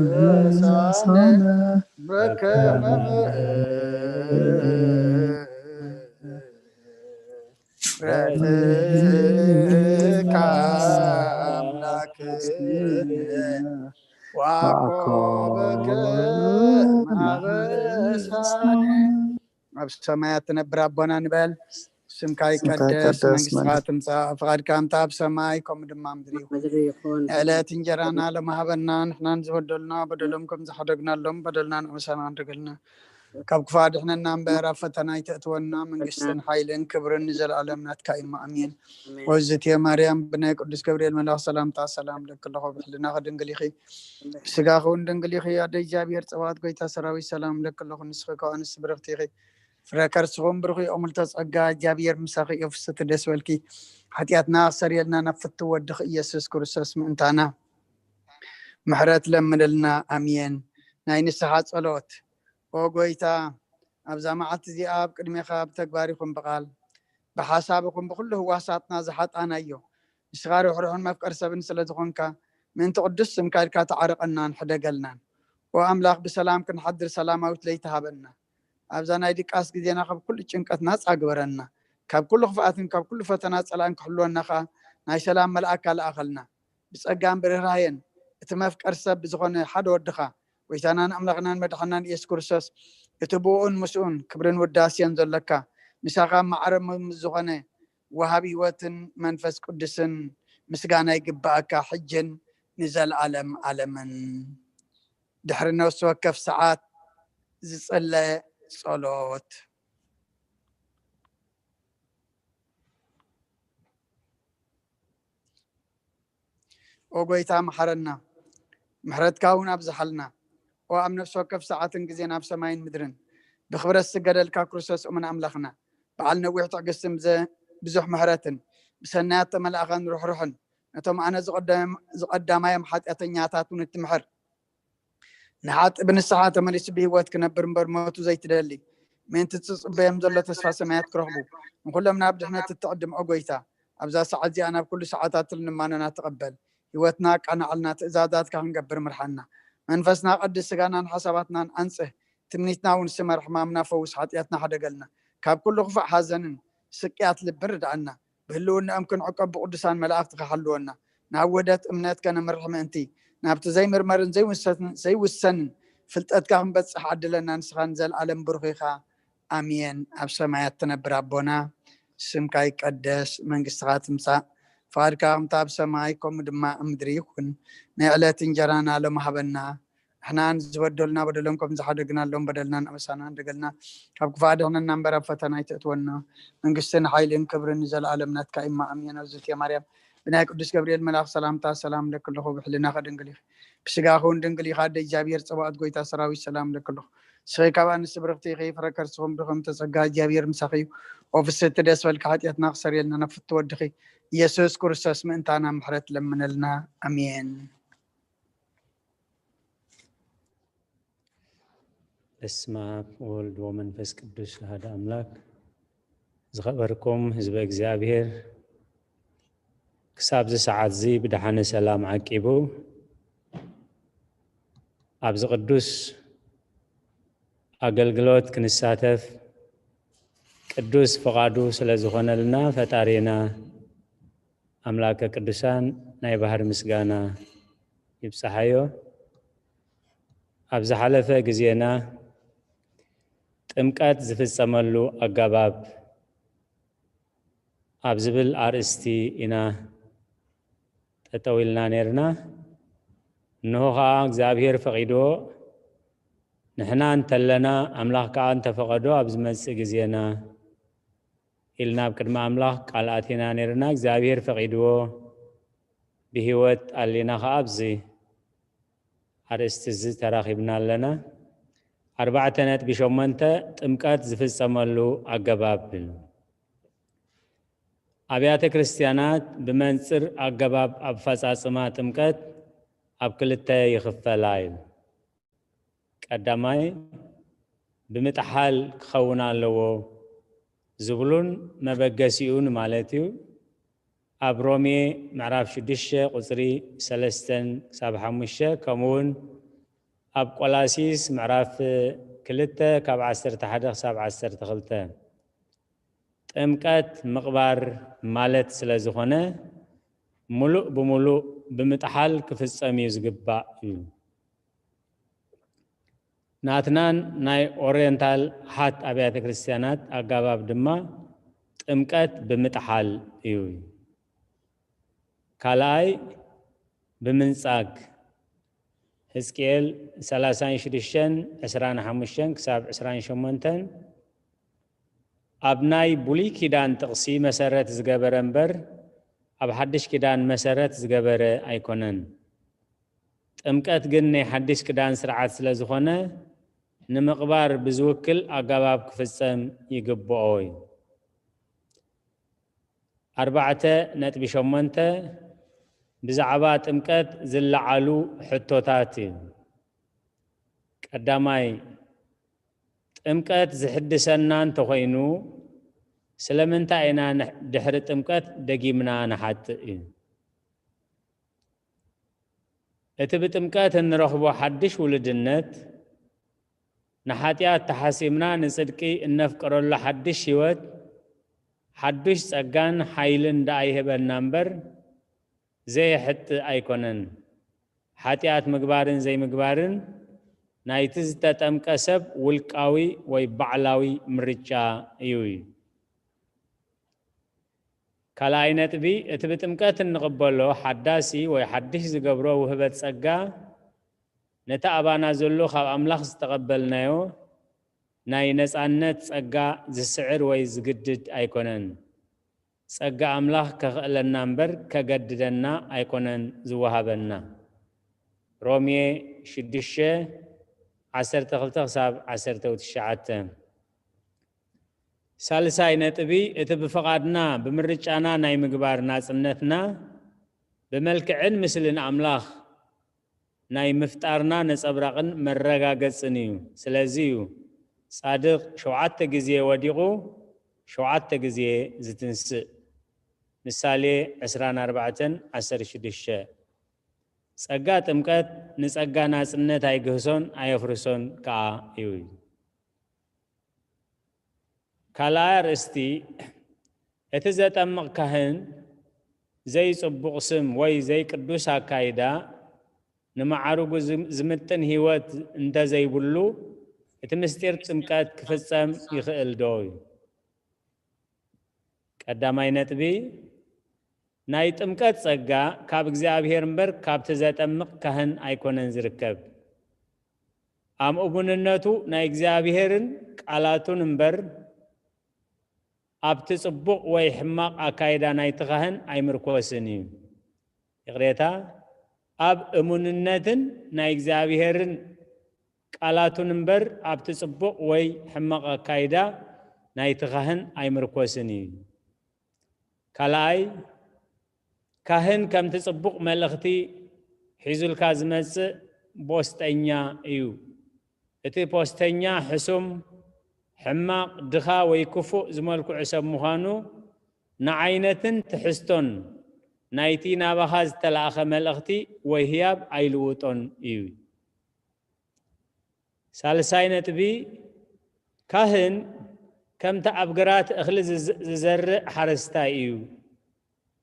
ኣበሳነ በከመ ምሕረትከ ኣምላክነ ዋኮ በከመ ኣበሳነ። ኣብ ሰማያት ትነብር ኣቦና ንበል። ስምካ ይቀደስ፣ መንግስትኻ ትምጻእ፣ ፍቓድካ ከምታ ኣብ ሰማይ ከምኡ ድማ ኣብ ምድሪ ይኹን። ምድሪ ይኹን። ዕለት እንጀራና ሎሚ ሃበና፣ ንሕናን ዝበደሉና በደሎም ከም ዝሓደግናሎም በደልና ንቕምሳና ኣድርገልና። ካብ ክፉእ ኣድሕነና እምበር ኣብ ፈተና ኣይተእትወና፣ መንግስትን ሓይልን ክብርን ንዘለኣለም ናትካ እዩ። ኣሜን። ኣሜን። ወዝትየ ማርያም ብናይ ቅዱስ ገብርኤል መልኣኽ ሰላምታ ሰላም ለክለኹ ብሕልናኺ ድንግል ኢኺ ብስጋኺ እውን ድንግል ኢኺ ኣደ እግዚኣብሔር ጸባኦት ጎይታ ሰራዊት ሰላም ለክለኹ ንስኺ ካብ ኣንስቲ ብርኽቲ ኢኺ ፍረ ከርስኹም ብሩኽ እዩ። እሙልተ ጸጋ እግዚኣብሔር ምሳኺ እዩ። ፍስቲ ደስ በልኪ ሓጢኣትና ኣክሰርየልና ናብ ፍትው ወድኺ ኢየሱስ ክርስቶስ ምእንታና ምሕረት ለምንልና። ኣሜን። ናይ ንስሓ ጸሎት። ኦ ጎይታ ኣብዛ መዓልቲ እዚኣ ኣብ ቅድሜኻ ብተግባር ይኹን ብቓል ብሓሳብ ይኹን ብኹሉ ህዋሳትና ዝሓጣናዮ ንስኻ ርሕሩሕን መፍቀር ሰብን ስለ ዝኾንካ ምእንቲ ቅዱስ ስምካ ኢልካ ተዓርቐናን ሕደገልናን። ኦ ኣምላኽ ብሰላም ክንሓድር ሰላማዊት ለይቲ ሃበና። ኣብዛ ናይ ድቃስ ግዜና ካብ ኩሉ ጭንቀት ናጻ ግበረና። ካብ ኩሉ ክፍኣትን ካብ ኩሉ ፈተና ጸላእን ክሕልወና ከኣ ናይ ሰላም መልኣካ ለኣኸልና። ብጸጋን ብርህራሄን እቲ መፍቀር ሰብ ብዝኾነ ሓደ ወድኻ ጎይታናን ኣምላኽናን መድሓናን ኢየሱስ ክርስቶስ እቲ ብኡን ምስኡን ክብርን ውዳሴን ዘለካ ምሳኻ ማዕረ ምስ ዝኾነ ወሃቢ ህይወትን መንፈስ ቅዱስን ምስጋና ይግባኣካ ሕጅን ንዘለኣለም ኣለምን። ድሕሪ ነፍሲ ወከፍ ሰዓት ዝጽለ ጸሎት። ኦ ጎይታ መሓረና፣ ምሕረትካ እውን ኣብዝሓልና። ኦ ኣብ ነፍሲ ወከፍ ሰዓትን ግዜን ኣብ ሰማይን ምድርን ብኽብረት ዝስገደልካ ክርስቶስ እሙን ኣምላኽና፣ በዓል ነዊሕ ትዕግስትን ብዘ- ብዙሕ ምሕረትን ብሰናያት ተመላእኻን ርሕሩሕን ነቶም ኣነ ዝቐደም- ዝቐዳማዮም ሓጢኣተኛታት እውን እትምሕር፣ ንሓጢ ብንስሓ ተመሊሱ ብህይወት ክነብር እምበር ሞቱ ዘይትደሊ፣ ምእንቲ ትጽበዮም ዘሎ ተስፋ ሰማያት ክረኽቡ፣ ንኹሎም ናብ ድሕነት እትዕድም፣ ኦ ጎይታ፣ ኣብዛ ሰዓት እዚኣ ናብ ኩሉ ሰዓታት ልምናና ተቐበል። ህይወትና ኣቃናዕልና፣ ትእዛዛትካ ክንገብር ምርሓና። መንፈስና ቀድስ፣ ስጋናን ሓሳባትናን ኣንጽህ። ትምኒትና እውን ስመር፣ ሕማምና ፈውስ፣ ሓጢኣትና ሓደገልና። ካብ ኩሉ ክፉእ ሓዘንን ስቅያት ልብን ርድኣና። ብህልውናኦም ክንዕቀብ ብቅዱሳን መላእኽትኻ ሓልወና። ናብ ውህደት እምነት ከነምርሕ ምእንቲ፣ ናብቲ ዘይምርመርን ዘይውሰን- ዘይውሰንን ፍልጠትካ ክንበጽሕ ዓድለና። ንስኻ ንዘለኣለም ብሩኽ ኢኻ። ኣሜን። ኣብ ሰማያት ትነብር ኣቦና፣ ስምካ ይቀደስ፣ መንግስትኻ ትምጻእ፣ ፍቓድካ ከምታ ኣብ ሰማይ ከምኡ ድማ ኣብ ምድሪ ይኹን። ናይ ዕለት እንጀራና ሎሚ ሃበና፣ ንሕና ንዝበደሉና በደሎም ከም ዝሓደግናሎም በደልና ንኣበሳና እንደገልና፣ ካብ ክፉእ ኣድሕነና እምበር ኣብ ፈተና ኣይተእትወና። መንግስትን ሓይልን ክብርን ንዘለኣለም ናትካ እማ፣ ኣሜን። ኣዝእቲ ማርያም፣ ብናይ ቅዱስ ገብርኤል መልኣኽ ሰላምታ ሰላም ለክልኹ፣ ብሕልናኸ ድንግል ኢኺ፣ ብስጋኸ እውን ድንግል ኢኻ፣ ኣደ እግዚኣብሔር ጸባኦት ጎይታ ሰራዊት ሰላም ለክልኹ። ንስኺ ካብ ኣንስቲ ብርኽቲ ኢኺ፣ ፍረ ከርስኹም ብርኹም ተጸጋ፣ እግዚኣብሔር ምሳኺ እዩ። ኦ ፍስሕቲ ደስ በልካ፣ ሓጢኣትና ክሰርየልና ናብ ፍትወ ወድኺ ኢየሱስ ክርስቶስ ምእንታና ምሕረት ለምነልና። ኣሜን። በስመ አብ ወወልድ ወመንፈስ ቅዱስ አሐዱ አምላክ። ዝኸበርኩም ህዝበ እግዚኣብሔር፣ ክሳብ እዚ ሰዓት እዚ ብደሓነ ሰላም ዓቂቡ ኣብዚ ቅዱስ ኣገልግሎት ክንሳተፍ ቅዱስ ፍቓዱ ስለ ዝኾነልና፣ ፈጣሪና ኣምላከ ቅዱሳን ናይ ባህር ምስጋና ይብጽሓዮ። ኣብ ዝሓለፈ ግዜና ጥምቀት ዝፍጸመሉ ኣገባብ ኣብ ዝብል ኣርእስቲ ኢና ጠጠው ኢልና ነይርና። እንሆ ኸዓ እግዚኣብሔር ፈቒድዎ፣ ንሕና እንተለና፣ ኣምላኽ ከኣ እንተፈቐዶ፣ ኣብ ዝመጽእ ግዜና ኢልና ኣብ ቅድሚ ኣምላኽ ቃል ኣቲና ነይርና። እግዚኣብሔር ፈቒድዎ፣ ብህይወት ኣሊና ኸኣ ኣብዚ ኣርእስቲ እዚ ተራኺብና ኣለና። ኣርባዕተ ነጥቢ ሸሞንተ፣ ጥምቀት ዝፍጸመሉ ኣገባብ። ኣብያተ ክርስቲያናት ብመንጽር ኣገባብ ኣፈጻጽማ ጥምቀት ኣብ ክልተ ይኽፈላ እዩ። ቀዳማይ፣ ብምጥሓል ክኸውን ኣለዎ ዝብሉን መበገሲኡን ማለት እዩ። ኣብ ሮሜ ምዕራፍ ሽዱሽተ ቁጽሪ ሰለስተን ክሳብ ሓሙሽተ፣ ከምኡ እውን ኣብ ቆላሲስ ምዕራፍ ክልተ ካብ ዓሰርተ ሓደ ክሳብ ዓሰርተ ክልተ። ጥምቀት ምቕባር ማለት ስለ ዝኾነ፣ ምሉእ ብምሉእ ብምጥሓል ክፍጸም እዩ ዝግባእ እዩ። ናትናን ናይ ኦርየንታል ሓት ኣብያተ ክርስቲያናት ኣገባብ ድማ ጥምቀት ብምጥሓል እዩ። ካልኣይ፣ ብምንጻግ፣ ሕዝቅኤል ሰላሳን ሽዱሽተን ዕስራን ሓሙሽተን ክሳብ ዕስራን ሸሞንተን፣ ኣብ ናይ ብሉይ ኪዳን ጥቕሲ መሰረት ዝገበረ እምበር፣ ኣብ ሓድሽ ኪዳን መሰረት ዝገበረ ኣይኮነን። ጥምቀት ግን ናይ ሓድሽ ኪዳን ስርዓት ስለ ዝኾነ፣ ንምቕባር ብዝውክል ኣገባብ ክፍጸም ይግብኦ እዩ። ኣርባዕተ ነጥቢ ሸሞንተ፣ ብዛዕባ ጥምቀት ዝለዓሉ ሕቶታት እዩ። ቀዳማይ፣ ጥምቀት ዝሕድሰና እንተኾይኑ፣ ስለምንታይ ኢና ንሕ- ድሕሪ ጥምቀት ደጊምና ንሓጥእ እዩ? እቲ ብጥምቀት እንረኽቦ ሓድሽ ውሉድነት፣ ንሓጢኣት ተሓሲምና ንጽድቂ እነፍቅረሉ ሓድሽ ህይወት፣ ሓዱሽ ጸጋን ሓይልን ደኣ ይህበና እምበር፣ ዘየሕጥእ ኣይኮነን። ሓጢኣት ምግባርን ዘይምግባርን ናይቲ ዝተጠምቀ ሰብ ውልቃዊ ወይ ባዕላዊ ምርጫ እዩ። ካልኣይ ነጥቢ፣ እቲ ብጥምቀት እንቕበሎ ሓዳሲ ወይ ሓድሽ ዝገብሮ ውህበት ጸጋ፣ ነቲ ኣባና ዘሎ ካብ ኣምላኽ ዝተቐበልናዮ ናይ ነጻነት ጸጋ ዝስዕር ወይ ዝግድድ ኣይኮነን። ጸጋ ኣምላኽ ከኽእለና እምበር ከገድደና ኣይኮነን ዝወሃበና። ሮሜ ሽዱሽተ፣ ዓሰርተ ክልተ ክሳብ ዓሰርተ ትሽዓተ። ሳልሳይ ነጥቢ፣ እቲ ብፍቓድና ብምርጫና ናይ ምግባር ናጽነትና ብመልክዕን ምስልን ኣምላኽ ናይ ምፍጣርና ነጸብራቕን መረጋገጽን እዩ። ስለዚ እዩ ጻድቕ ሸውዓተ ግዜ ወዲቑ ሸውዓተ ግዜ ዝትንስእ። ምሳሌ ዕስራን ኣርባዕተን ዓሰርተ ሽዱሽተ። ጸጋ ጥምቀት ንጸጋ ናጽነት ኣይግህሶን ኣየፍርሶን ከኣ እዩ። ካልኣይ ኣርእስቲ፣ እቲ ዘጠምቕ ካህን ዘይጽቡቕ ስም ወይ ዘይቅዱስ ኣካይዳ ንመዓርጉ ዝም-፣ ዝምጥን ህይወት እንተዘይብሉ፣ እቲ ምስጢር ጥምቀት ክፍጸም ይኽእል ዶ እዩ? ቀዳማይ ነጥቢ፣ ናይ ጥምቀት ጸጋ ካብ እግዚኣብሔር እምበር ካብቲ ዘጠምቕ ካህን ኣይኮነን ዝርከብ። ኣብ እሙንነቱ ናይ እግዚኣብሔርን ቃላቱን እምበር ኣብቲ ጽቡቕ ወይ ሕማቕ ኣካይዳ ናይቲ ካህን ኣይምርኮስን እዩ። ይቕሬታ፣ ኣብ እሙንነትን ናይ እግዚኣብሔርን ቃላቱን እምበር ኣብቲ ጽቡቕ ወይ ሕማቕ ኣካይዳ ናይቲ ካህን ኣይምርኮስን እዩ። ካልኣይ፣ ካህን ከምቲ ጽቡቕ መልእኽቲ ሒዙልካ ዝመጽእ ቦስጠኛ እዩ። እቲ ፖስተኛ ሕሱም፣ ሕማቕ፣ ድኻ ወይ ክፉእ ዝመልክዑ ሰብ ምዃኑ ንዓይነትን ትሕዝቶን ናይቲ ናባኻ ዝተላእኸ መልእኽቲ ወይ ህያብ ኣይልውጦን እዩ። ሳልሳይ ነጥቢ፣ ካህን ከምቲ ኣብ ግራት እኽሊ ዝዝ-፣ ዝዘርእ ሓረስታይ እዩ።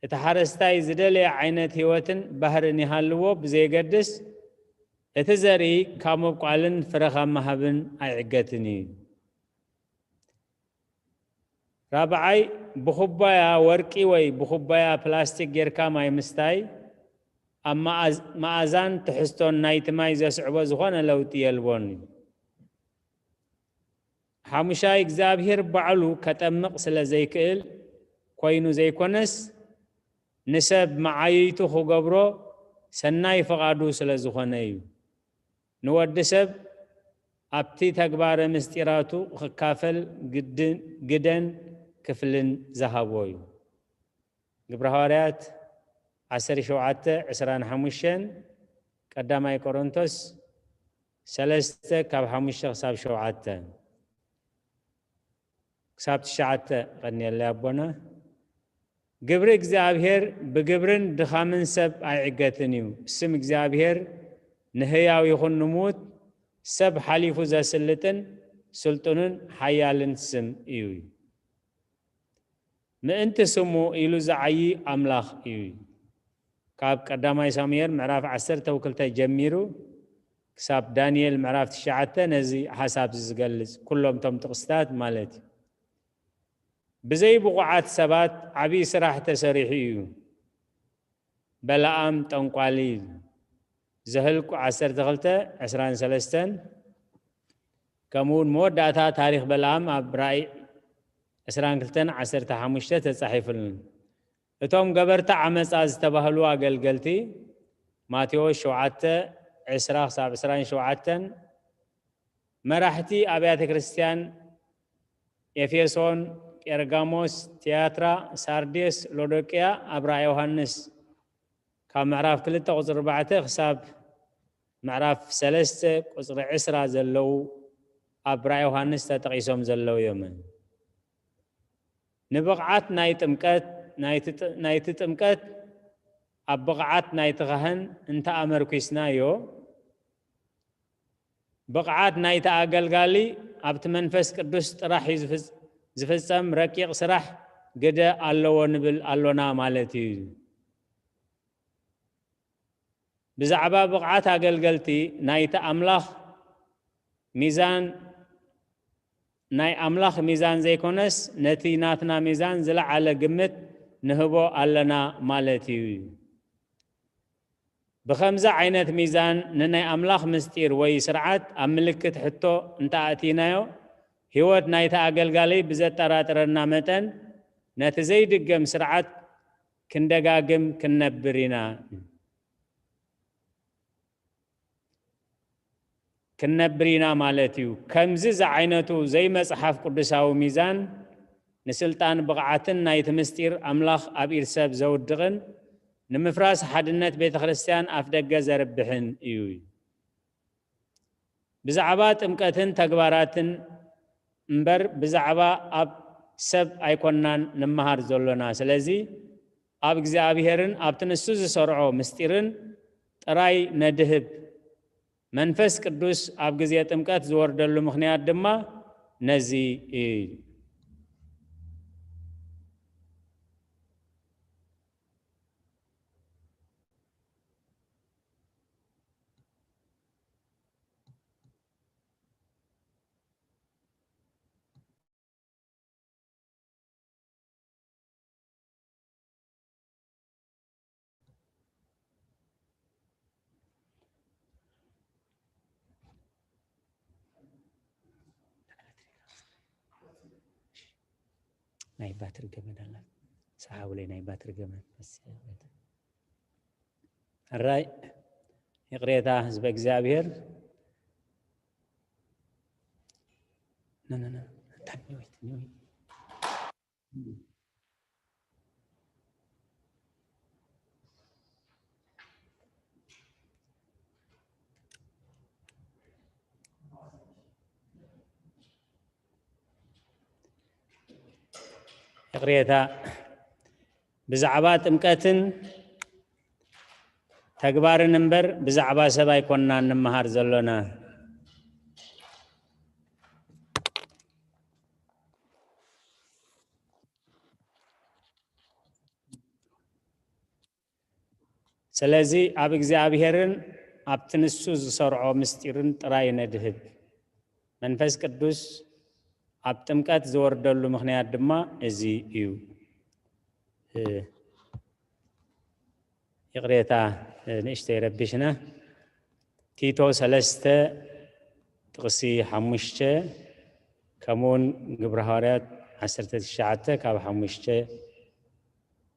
እቲ ሓረስታይ ዝደለየ ዓይነት ህይወትን ባህርን ይሃልዎ ብዘየገድስ፣ እቲ ዘርኢ ካብ ምብቋልን ፍረ ካብ ምሃብን ኣይዕገትን እዩ። ራብዓይ፣ ብኹባያ ወርቂ ወይ ብኹባያ ፕላስቲክ ጌርካ ማይ ምስታይ ኣብ መኣዝ-፣ መኣዛን ትሕዝቶን ናይቲ ማይ ዘስዕቦ ዝኾነ ለውጢ የልቦን እዩ። ሓሙሻይ፣ እግዚኣብሔር ባዕሉ ከጠምቕ ስለ ዘይክእል ኮይኑ ዘይኮነስ፣ ንሰብ መዓይይቱ ክገብሮ ሰናይ ፍቓዱ ስለ ዝኾነ እዩ። ንወዲ ሰብ ኣብቲ ተግባረ ምስጢራቱ ክካፈል ግድን፣ ግደን ክፍልን ዝሃቦ እዩ። ግብረ ሃዋርያት ዓሰርተ ሸውዓተ ዕስራን ሓሙሽተን፣ ቀዳማይ ቆሮንቶስ ሰለስተ ካብ ሓሙሽተ ክሳብ ሸውዓተ። ክሳብ ትሽዓተ ቀንየለይ ኣቦና። ግብሪ እግዚኣብሔር ብግብርን ድኻምን ሰብ ኣይዕገትን እዩ። ስም እግዚኣብሔር ንህያው ይኹን ንምዉት ሰብ ሓሊፉ ዘስልጥን ስልጡንን ሓያልን ስም እዩ። ምእንቲ ስሙ ኢሉ ዝዓዪ ኣምላኽ እዩ። ካብ ቀዳማይ ሳሙኤል ምዕራፍ ዓሰርተ ክልተ ጀሚሩ ክሳብ ዳንኤል ምዕራፍ ትሽዓተ ነዚ ሓሳብ እዚ ዝገልጽ፣ ኩሎም እቶም ጥቕስታት ማለት እዩ። ብዘይ ብቑዓት ሰባት ዓብዪ ስራሕ ተሰሪሑ እዩ። በለዓም ጠንቋሊ፣ ዘኍልቁ ዓሰርተ ክልተ ዕስራን ሰለስተን፣ ከምኡ እውን መወዳእታ ታሪኽ በለዓም ኣብ ራእይ ዕስራን ክልተን ዓሰርተ ሓሙሽተ ተጻሒፉልና። እቶም ገበርቲ ዓመጻ ዝተባህሉ ኣገልገልቲ፣ ማቴዎስ ሸውዓተ ዕስራ ክሳብ ዕስራን ሸውዓተን፣ መራሕቲ ኣብያተ ክርስቲያን ኤፌሶን፣ ጴርጋሞስ፣ ትያትራ፣ ሳርዴስ፣ ሎዶቅያ ኣብ ራእይ ዮሃንስ ካብ ምዕራፍ ክልተ ቁጽሪ ኣርባዕተ ክሳብ ምዕራፍ ሰለስተ ቁጽሪ ዕስራ ዘለዉ ኣብ ራእይ ዮሃንስ ተጠቒሶም ዘለዉ እዮም። ንብቕዓት ናይ ጥምቀት፣ ናይቲ ጥ-፣ ናይቲ ጥምቀት ኣብ ብቕዓት ናይቲ ካህን እንተ ኣመርኪስናዮ፣ ብቕዓት ናይቲ ኣገልጋሊ ኣብቲ መንፈስ ቅዱስ ጥራሕ እዩ ዝፍጽ-፣ ዝፍጸም ረቂቕ ስራሕ ግደ ኣለዎ ንብል ኣሎና ማለት እዩ። ብዛዕባ ብቕዓት ኣገልገልቲ ናይቲ ኣምላኽ ሚዛን፣ ናይ ኣምላኽ ሚዛን ዘይኮነስ፣ ነቲ ናትና ሚዛን ዝለዓለ ግምት ንህቦ ኣለና ማለት እዩ። ብኸምዚ ዓይነት ሚዛን ንናይ ኣምላኽ ምስጢር ወይ ስርዓት ኣብ ምልክት ሕቶ እንተኣእቲናዮ፣ ህይወት ናይቲ ኣገልጋሊ ብዘጠራጥረና መጠን፣ ነቲ ዘይድገም ስርዓት ክንደጋግም ክንነብር ኢና። ክንነብር ኢና ማለት እዩ። ከምዚ ዝዓይነቱ ዘይመጽሓፍ ቅዱሳዊ ሚዛን፣ ንስልጣን ብቕዓትን ናይቲ ምስጢር ኣምላኽ ኣብ ኢድ ሰብ ዘውድቕን፣ ንምፍራስ ሓድነት ቤተ ክርስቲያን ኣፍ ደገ ዘርብሕን እዩ። ብዛዕባ ጥምቀትን ተግባራትን እምበር ብዛዕባ ኣብ ሰብ ኣይኮናን ንመሃር ዘሎና። ስለዚ ኣብ እግዚኣብሔርን ኣብቲ ንሱ ዝሰርዖ ምስጢርን ጥራይ ነድህብ። መንፈስ ቅዱስ ኣብ ግዜ ጥምቀት ዝወርደሉ ምኽንያት ድማ ነዚ እዩ። ናይ ባትሪ ገመድ ኣላ። ሰሓብለይ ናይ ባትሪ ገመድ። ሕራይ ይቕሬታ ህዝበ እግዚኣብሔር። ነ፣ ነ፣ ነ። ይቕሬታ። ብዛዕባ ጥምቀትን ተግባርን እምበር ብዛዕባ ሰብ ኣይኮንና እንመሃር ዘሎና። ስለዚ ኣብ እግዚኣብሔርን ኣብቲ ንሱ ዝሰርዖ ምስጢርን ጥራይ ነድህብ። መንፈስ ቅዱስ ኣብ ጥምቀት ዝወርደሉ ምኽንያት ድማ እዚ እዩ። እ፣ ይቕሬታ፣ እ፣ ንእሽተይ ረቢሽና። ቲቶ ሰለስተ ጥቕሲ ሓሙሽተ፣ ከምኡውን ግብረ ሃዋርያት ዓሰርተ ትሽዓተ ካብ ሓሙሽተ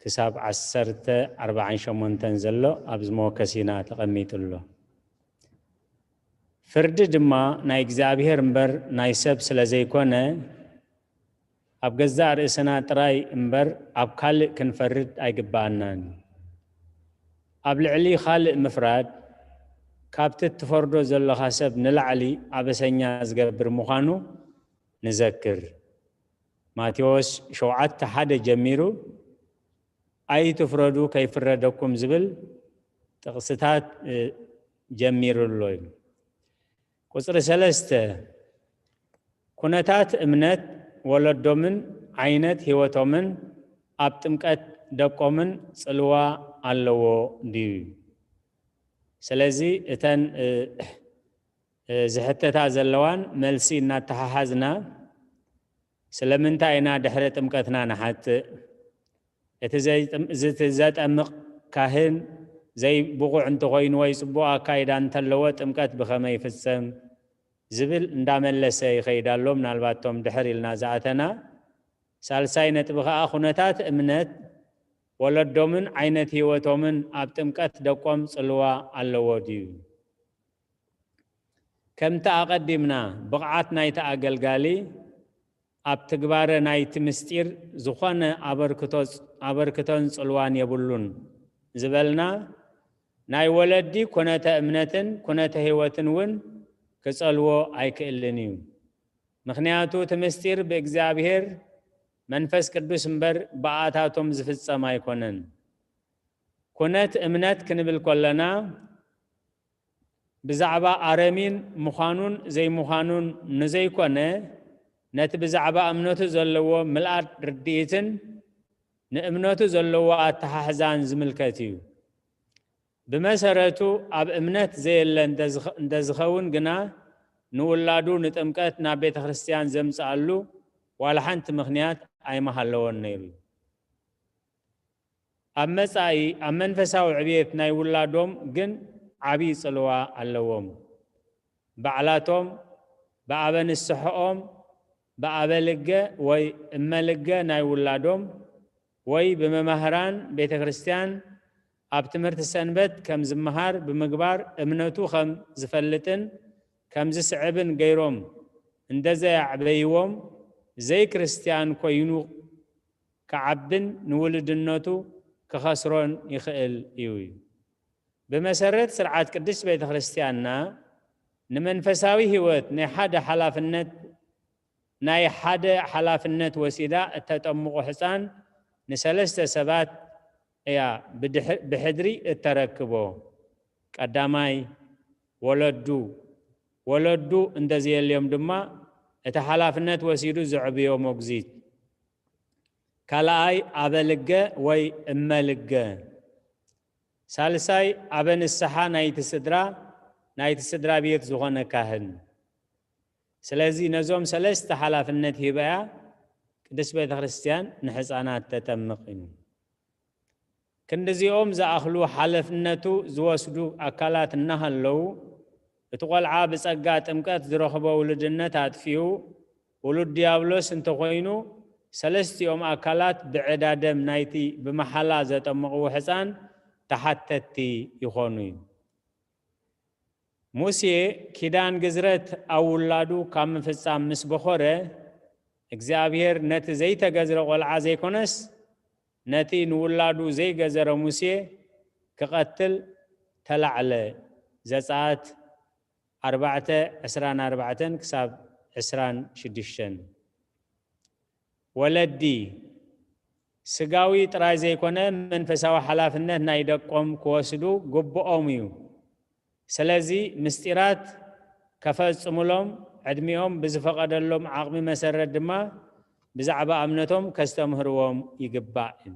ክሳብ ዓሰርተ ኣርባዓን ሸሞንተን ዘሎ ኣብዚ መወከሲና ተቐሚጡ ኣሎ። ፍርዲ ድማ ናይ እግዚኣብሔር እምበር ናይ ሰብ ስለ ዘይኮነ፣ ኣብ ገዛእ ርእስና ጥራይ እምበር ኣብ ካልእ ክንፈርድ ኣይግብኣናን። ኣብ ልዕሊ ካልእ ምፍራድ፣ ካብቲ እትፈርዶ ዘለኻ ሰብ ንላዕሊ ኣበሰኛ ዝገብር ምዃኑ ንዘክር። ማቴዎስ ሸውዓተ ሓደ ጀሚሩ፣ "ኣይትፍረዱ፣ ከይፍረደኩም" ዝብል ጥቕስታት፣ እ፣ ጀሚሩ ኣሎ እዩ። ቁጽሪ ሰለስተ፣ ኩነታት እምነት ወለዶምን ዓይነት ህይወቶምን ኣብ ጥምቀት ደቆምን ጽልዋ ኣለዎ ድዩ? ስለዚ እተን፣ እ፣ እ፣ ዝሕተታ ዘለዋን መልሲ እናተሓሓዝና፣ ስለምንታይ ኢና ድሕሪ ጥምቀትና ንሓጥእ? እቲ ዘይጥም-፣ እዚ እቲ ዘጠምቕ ካህን ዘይብቑዕ እንተኾይኑ ወይ ጽቡቕ ኣካይዳ እንተለዎ ጥምቀት ብኸመይ ይፍጸም? ዝብል እንዳመለሰ ይኸይድ ኣሎ። ምናልባት እቶም ድሕር ኢልና ዝኣተና። ሳልሳይ ነጥቢ ኸኣ ኩነታት እምነት ወለዶምን ዓይነት ህይወቶምን ኣብ ጥምቀት ደቆም ጽልዋ ኣለዎ ድዩ? ከምቲ ኣቐዲምና ብቕዓት ናይቲ ኣገልጋሊ ኣብ ትግባረ ናይቲ ምስጢር ዝኾነ ኣበርክቶ-፣ ኣበርክቶን ጽልዋን የብሉን ዝበልና፣ ናይ ወለዲ ኩነተ እምነትን ኩነተ ህይወትን እውን ክጸልዎ ኣይክእልን እዩ። ምኽንያቱ እቲ ምስጢር ብእግዚኣብሔር መንፈስ ቅዱስ እምበር ብኣታቶም ዝፍጸም ኣይኮነን። ኩነት እምነት ክንብል ከለና፣ ብዛዕባ ኣረሚን ምዃኑን ዘይምዃኑን ንዘይኮነ፣ ነቲ ብዛዕባ እምነቱ ዘለዎ ምልኣት ርድኢትን ንእምነቱ ዘለዎ ኣተሓሕዛን ዝምልከት እዩ። ብመሰረቱ፣ ኣብ እምነት ዘየለ እንተዝኸ-፣ እንተዝኸውን ግና፣ ንውላዱ ንጥምቀት ናብ ቤተ ክርስቲያን ዘምጽኣሉ ዋላ ሓንቲ ምኽንያት ኣይምሃለዎን ነይሩ እዩ። ኣብ መጻኢ ኣብ መንፈሳዊ ዕብየት ናይ ውላዶም ግን ዓቢ ጽልዋ ኣለዎም። ባዕላቶም ብኣበ ንስሐኦም፣ ብኣበ ልገ ወይ እመ ልገ ናይ ውላዶም ወይ ብመማህራን ቤተ ክርስቲያን ኣብ ትምህርቲ ሰንበት ከም ዝመሃር ብምግባር እምነቱ ከም ዝፈልጥን ከም ዝስዕብን ገይሮም እንደዘየዕበይዎም፣ ዘይክርስቲያን ኮይኑ ክዓብን ንውሉድነቱ ክኸስሮን ይኽእል እዩ። ብመሰረት ስርዓት ቅድስት ቤተ ክርስቲያንና፣ ንመንፈሳዊ ህይወት ናይ ሓደ ሓላፍነት ናይ ሓደ ሓላፍነት ወሲዳ እተጠምቖ ሕፃን ንሰለስተ ሰባት እያ ብድሕ- ብሕድሪ እተረክቦ። ቀዳማይ፣ ወለዱ። ወለዱ እንተዘየልዮም ድማ፣ እቲ ሓላፍነት ወሲዱ ዘዕብዮ መጉዚት። ካልኣይ፣ ኣበልገ ወይ እመልገ። ሳልሳይ፣ ኣበ ንስሓ ናይቲ ስድራ፣ ናይቲ ስድራ ቤት ዝኾነ ካህን። ስለዚ ነዞም ሰለስተ ሓላፍነት ሂበያ ቅድስት ቤተ ክርስቲያን ንሕፃናት ተጠምቕ እዩ። ክንድዚኦም ዝኣኽሉ ሓለፍነቱ ዝወስዱ ኣካላት እናሃለዉ፣ እቲ ቆልዓ ብጸጋ ጥምቀት ዝረኽቦ ውሉድነት ኣጥፊኡ ውሉድ ዲያብሎስ እንተኾይኑ፣ ሰለስቲኦም ኣካላት ብዕዳ ደም ናይቲ ብመሓላ ዘጠመቕዎ ሕፃን ተሓተትቲ ይኾኑ እዩ። ሙሴ ኪዳን ግዝረት ኣብ ውላዱ ካብ ምፍጻም ምስ በኾረ፣ እግዚኣብሔር ነቲ ዘይተገዝረ ቆልዓ ዘይኮነስ፣ ነቲ ንውላዱ ዘይገዘረ ሙሴ ክቐትል ተላዕለ። ዘጸኣት ኣርባዕተ ዕስራን ኣርባዕተን ክሳብ ዕስራን ሽዱሽተን። ወለዲ ስጋዊ ጥራይ ዘይኮነ መንፈሳዊ ሓላፍነት ናይ ደቆም ክወስዱ ግብኦም እዩ። ስለዚ ምስጢራት ከፈጽሙሎም ዕድሚኦም ብዝፈቐደሎም ዓቕሚ መሰረት ድማ ብዛዕባ እምነቶም ከስተምህርዎም ይግባእ እዩ።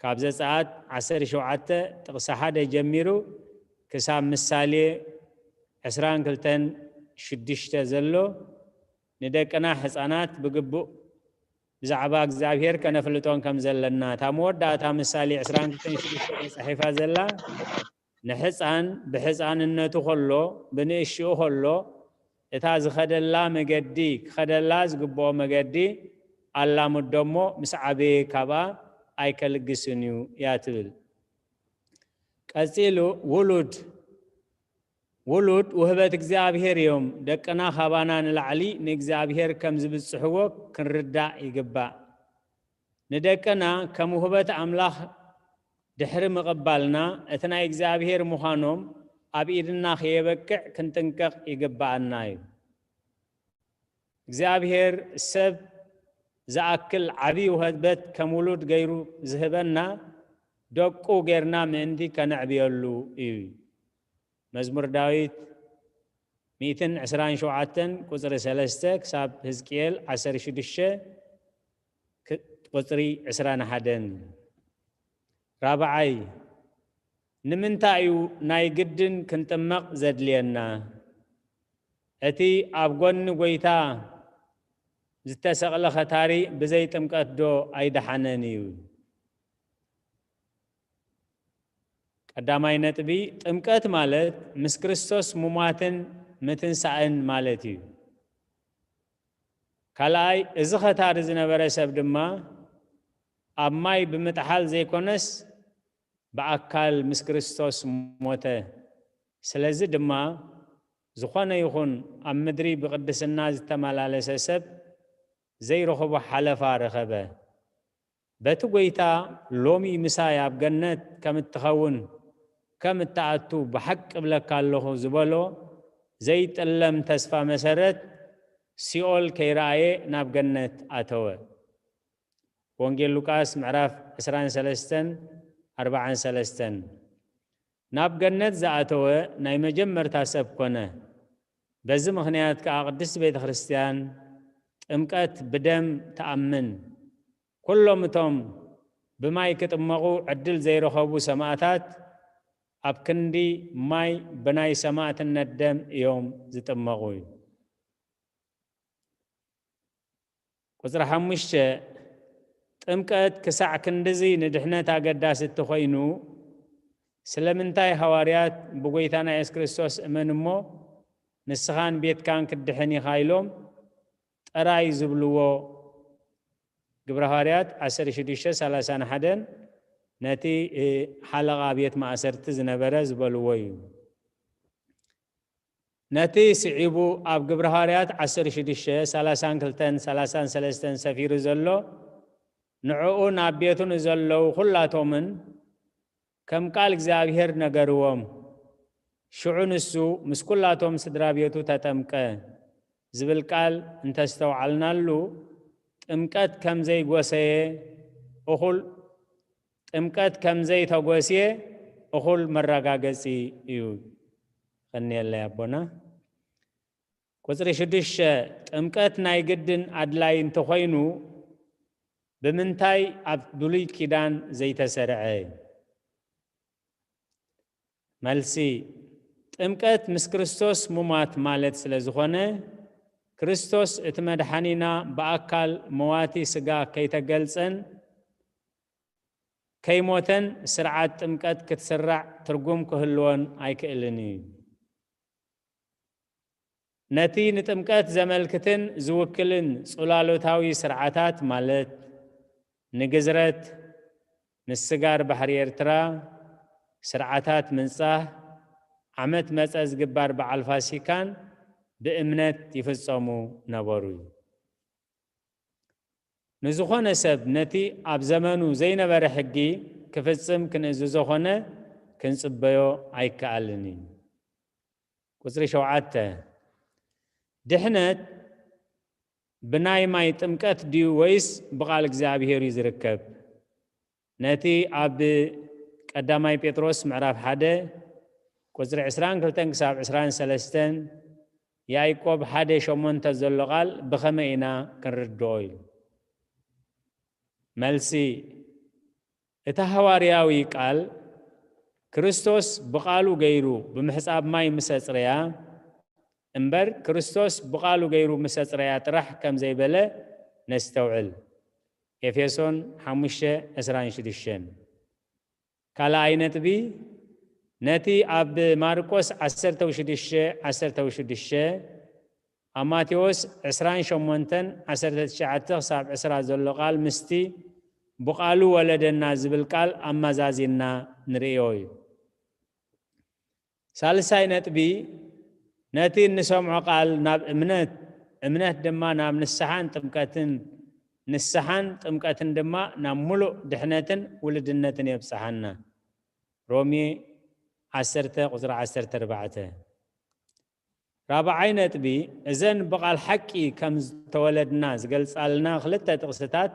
ካብ ዘጸኣት ዓሰርተ ሸውዓተ ጥቕሲ ሓደ ጀሚሩ ክሳብ ምሳሌ ዕስራን ክልተን ሽዱሽተ ዘሎ ንደቅና ሕፃናት ብግቡእ ብዛዕባ እግዚኣብሔር ከነፍልጦን ከም ዘለና፣ እታ መወዳእታ ምሳሌ ዕስራን ክልተን ሽዱሽተ ተጻሒፋ ዘላ፣ ንሕፃን ብሕፃንነቱ ከሎ፣ ብንእሽኡ ከሎ፣ እታ ዝኸደላ መገዲ፣ ክኸደላ ዝግብኦ መገዲ ኣላምዶ እሞ፣ ምስ ዓበየ ካብኣ ኣይከልግስን እዩ እያ ትብል። ቀጺሉ፣ ውሉድ፣ ውሉድ ውህበት እግዚኣብሔር እዮም። ደቅና ካባና ንላዕሊ ንእግዚኣብሔር ከም ዝብጽሕዎ ክንርዳእ ይግባእ። ንደቅና ከም ውህበት ኣምላኽ ድሕሪ ምቕባልና፣ እቲ ናይ እግዚኣብሔር ምዃኖም ኣብ ኢድና ከየበቅዕ ክንጥንቀቕ ይግብኣና እዩ። እግዚኣብሔር ሰብ ዝኣክል ዓቢ ውህበት ከም ውሉድ ገይሩ ዝህበና፣ ደቁ ጌርና ምእንቲ ከነዕብየሉ እዩ። መዝሙር ዳዊት ሚእትን ዕስራን ሸውዓተን ቁጽሪ ሰለስተ ክሳብ ህዝቅኤል ዓሰርተ ሽዱሽተ ክ- ቁጽሪ ዕስራን ሓደን። ራብዓይ፣ ንምንታይ እዩ ናይ ግድን ክንጥመቕ ዘድልየና? እቲ ኣብ ጎኒ ጐይታ ዝተሰቕለ ኸታሪ ብዘይ ጥምቀት ዶ ኣይደሓነን እዩ? ቀዳማይ ነጥቢ፣ ጥምቀት ማለት ምስ ክርስቶስ ምሟትን ምትንሳእን ማለት እዩ። ካልኣይ፣ እዚ ኸታሪ ዝነበረ ሰብ ድማ ኣብ ማይ ብምጥሓል ዘይኮነስ ብኣካል ምስ ክርስቶስ ሞተ። ስለዚ ድማ ዝኾነ ይኹን ኣብ ምድሪ ብቕድስና ዝተመላለሰ ሰብ ዘይረኸቦ ሓለፋ ረኸበ። በቲ ጐይታ ሎሚ ምሳይ ኣብ ገነት ከም እትኸውን፣ ከም እትኣቱ ብሓቂ እብለካ ኣለኹ ዝበሎ ዘይጥለም ተስፋ መሰረት፣ ሲኦል ከይረኣየ ናብ ገነት ኣተወ። ወንጌል ሉቃስ ምዕራፍ ዕስራን ሰለስተን ኣርባዓን ሰለስተን። ናብ ገነት ዝኣተወ ናይ መጀመርታ ሰብ ኮነ። በዚ ምኽንያት ከኣ ቅድስቲ ቤተ ክርስቲያን ጥምቀት ብደም ትኣምን። ኩሎም እቶም ብማይ ክጥመቑ ዕድል ዘይረኸቡ ሰማእታት ኣብ ክንዲ ማይ ብናይ ሰማእትነት ደም እዮም ዝጥመቑ እዩ። ቁጽሪ ሓሙሽተ፣ ጥምቀት ክሳዕ ክንድዚ ንድሕነት ኣገዳሲ እትኾይኑ፣ ስለምንታይ ሃዋርያት ብጎይታና የሱስ ክርስቶስ እመን እሞ ንስኻን ቤትካን ክትድሕን ኢኻ ኢሎም ጥራይ ዝብልዎ? ግብረ ሃዋርያት ዓሰርተ ሽዱሽተ ሰላሳን ሓደን ነቲ፣ እ፣ ሓለቓ ቤት ማእሰርቲ ዝነበረ ዝበልዎ እዩ። ነቲ ስዒቡ ኣብ ግብረ ሃዋርያት ዓሰርተ ሽዱሽተ ሰላሳን ክልተን ሰላሳን ሰለስተን ሰፊሩ ዘሎ ንዕኡን ኣብ ቤቱ ንዘለዉ ኩላቶምን ከም ቃል እግዚኣብሔር ነገርዎም። ሽዑ ንሱ ምስ ኩላቶም ስድራ ቤቱ ተጠምቀ ዝብል ቃል እንተስተውዓልናሉ፣ ጥምቀት ከም ዘይጎሰየ እኹል፣ ጥምቀት ከም ዘይተጎስየ እኹል መረጋገጺ እዩ። ቐንየለይ ኣቦና። ቁጽሪ ሽዱሽተ፣ ጥምቀት ናይ ግድን ኣድላይ እንተኾይኑ፣ ብምንታይ ኣብ ብሉይ ኪዳን ዘይተሰርዐ? መልሲ፣ ጥምቀት ምስ ክርስቶስ ሙማት ማለት ስለ ዝኾነ፣ ክርስቶስ እቲ መድሓኒና ብኣካል መዋቲ ስጋ ከይተገልጸን ከይሞተን ስርዓት ጥምቀት ክትስራዕ ትርጉም ክህልዎን ኣይክእልን እዩ። ነቲ ንጥምቀት ዘመልክትን ዝውክልን ጽላሎታዊ ስርዓታት ማለት ንግዝረት፣ ምስጋር ባሕሪ ኤርትራ፣ ስርዓታት ምንጻህ፣ ዓመት መጸ ዝግባር በዓል ፋሲካን ብእምነት ይፍጸሙ ነበሩ። ንዝኾነ ሰብ ነቲ ኣብ ዘመኑ ዘይነበረ ሕጊ ክፍጽም ክንእዝዞ ኾነ ክንጽበዮ ኣይከኣልን እዩ። ቁጽሪ ሸውዓተ፣ ድሕነት ብናይ ማይ ጥምቀት ድዩ ወይስ ብቓል እግዚኣብሔር እዩ ዝርከብ? ነቲ ኣብ ቀዳማይ ጴጥሮስ ምዕራፍ ሓደ ቁጽሪ ዕስራን ክልተን ክሳብ ዕስራን ሰለስተን፣ ያዕቆብ ሓደ ሸሞንተ ዘሎ ቃል ብኸመይ ኢና ክንርድኦ ኢሉ? መልሲ፣ እቲ ሃዋርያዊ ቃል ክርስቶስ ብቓሉ ገይሩ ብምሕጻብ ማይ ምስ ኣጽረያ እምበር፣ ክርስቶስ ብቓሉ ገይሩ ምስ ኣጽረያ ጥራሕ ከም ዘይበለ ነስተውዕል። ኤፌሶን ሓሙሽተ ዕስራን ሽዱሽተን። ካልኣይ ነጥቢ፣ ነቲ ኣብ ማርቆስ ዓሰርተ ሽዱሽተ ዓሰርተ ሽዱሽተ፣ ኣብ ማቴዎስ ዕስራን ሸሞንተን ዓሰርተ ትሽዓተ ክሳብ ዕስራ ዘሎ ቃል ምስቲ ብቓሉ ወለደና ዝብል ቃል ኣመዛዚንና ንርእዮ እዩ። ሳልሳይ ነጥቢ፣ ነቲ እንሰምዖ ቃል ናብ እምነት፣ እምነት ድማ ናብ ንስሓን ጥምቀትን፣ ንስሓን ጥምቀትን ድማ ናብ ምሉእ ድሕነትን ውልድነትን የብጽሓና። ሮሜ ዓሰርተ ቁጽሪ ዓሰርተ ኣርባዕተ። ራብዓይ ነጥቢ፣ እዘን ብቓል ሓቂ ከም ዝተወለድና ዝገልጻልና ክልተ ጥቕስታት፣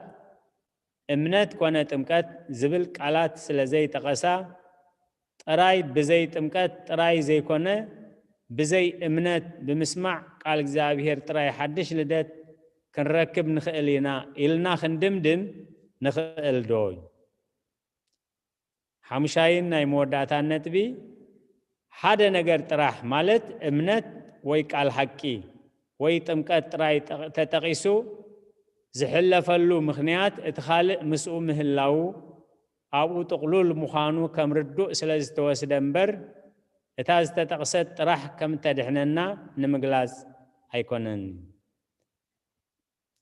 እምነት ኮነ ጥምቀት ዝብል ቃላት ስለ ዘይጠቐሳ፣ ጥራይ ብዘይ ጥምቀት ጥራይ ዘይኮነ፣ ብዘይ እምነት ብምስማዕ ቃል እግዚኣብሔር ጥራይ ሓድሽ ልደት ክንረክብ ንኽእል ኢና ኢልና ክንድምድም ንኽእል ዶ? ሓሙሻይን ናይ መወዳእታን ነጥቢ፣ ሓደ ነገር ጥራሕ ማለት እምነት ወይ ቃል ሓቂ ወይ ጥምቀት ጥራይ ጠ-፣ ተጠቒሱ ዝሕለፈሉ ምኽንያት እቲ ካልእ ምስኡ ምህላዉ ኣብኡ ጥቕሉል ምዃኑ ከም ርዱእ ስለ ዝተወስደ እምበር፣ እታ ዝተጠቕሰት ጥራሕ ከም እተድሕነና ንምግላጽ ኣይኮነን።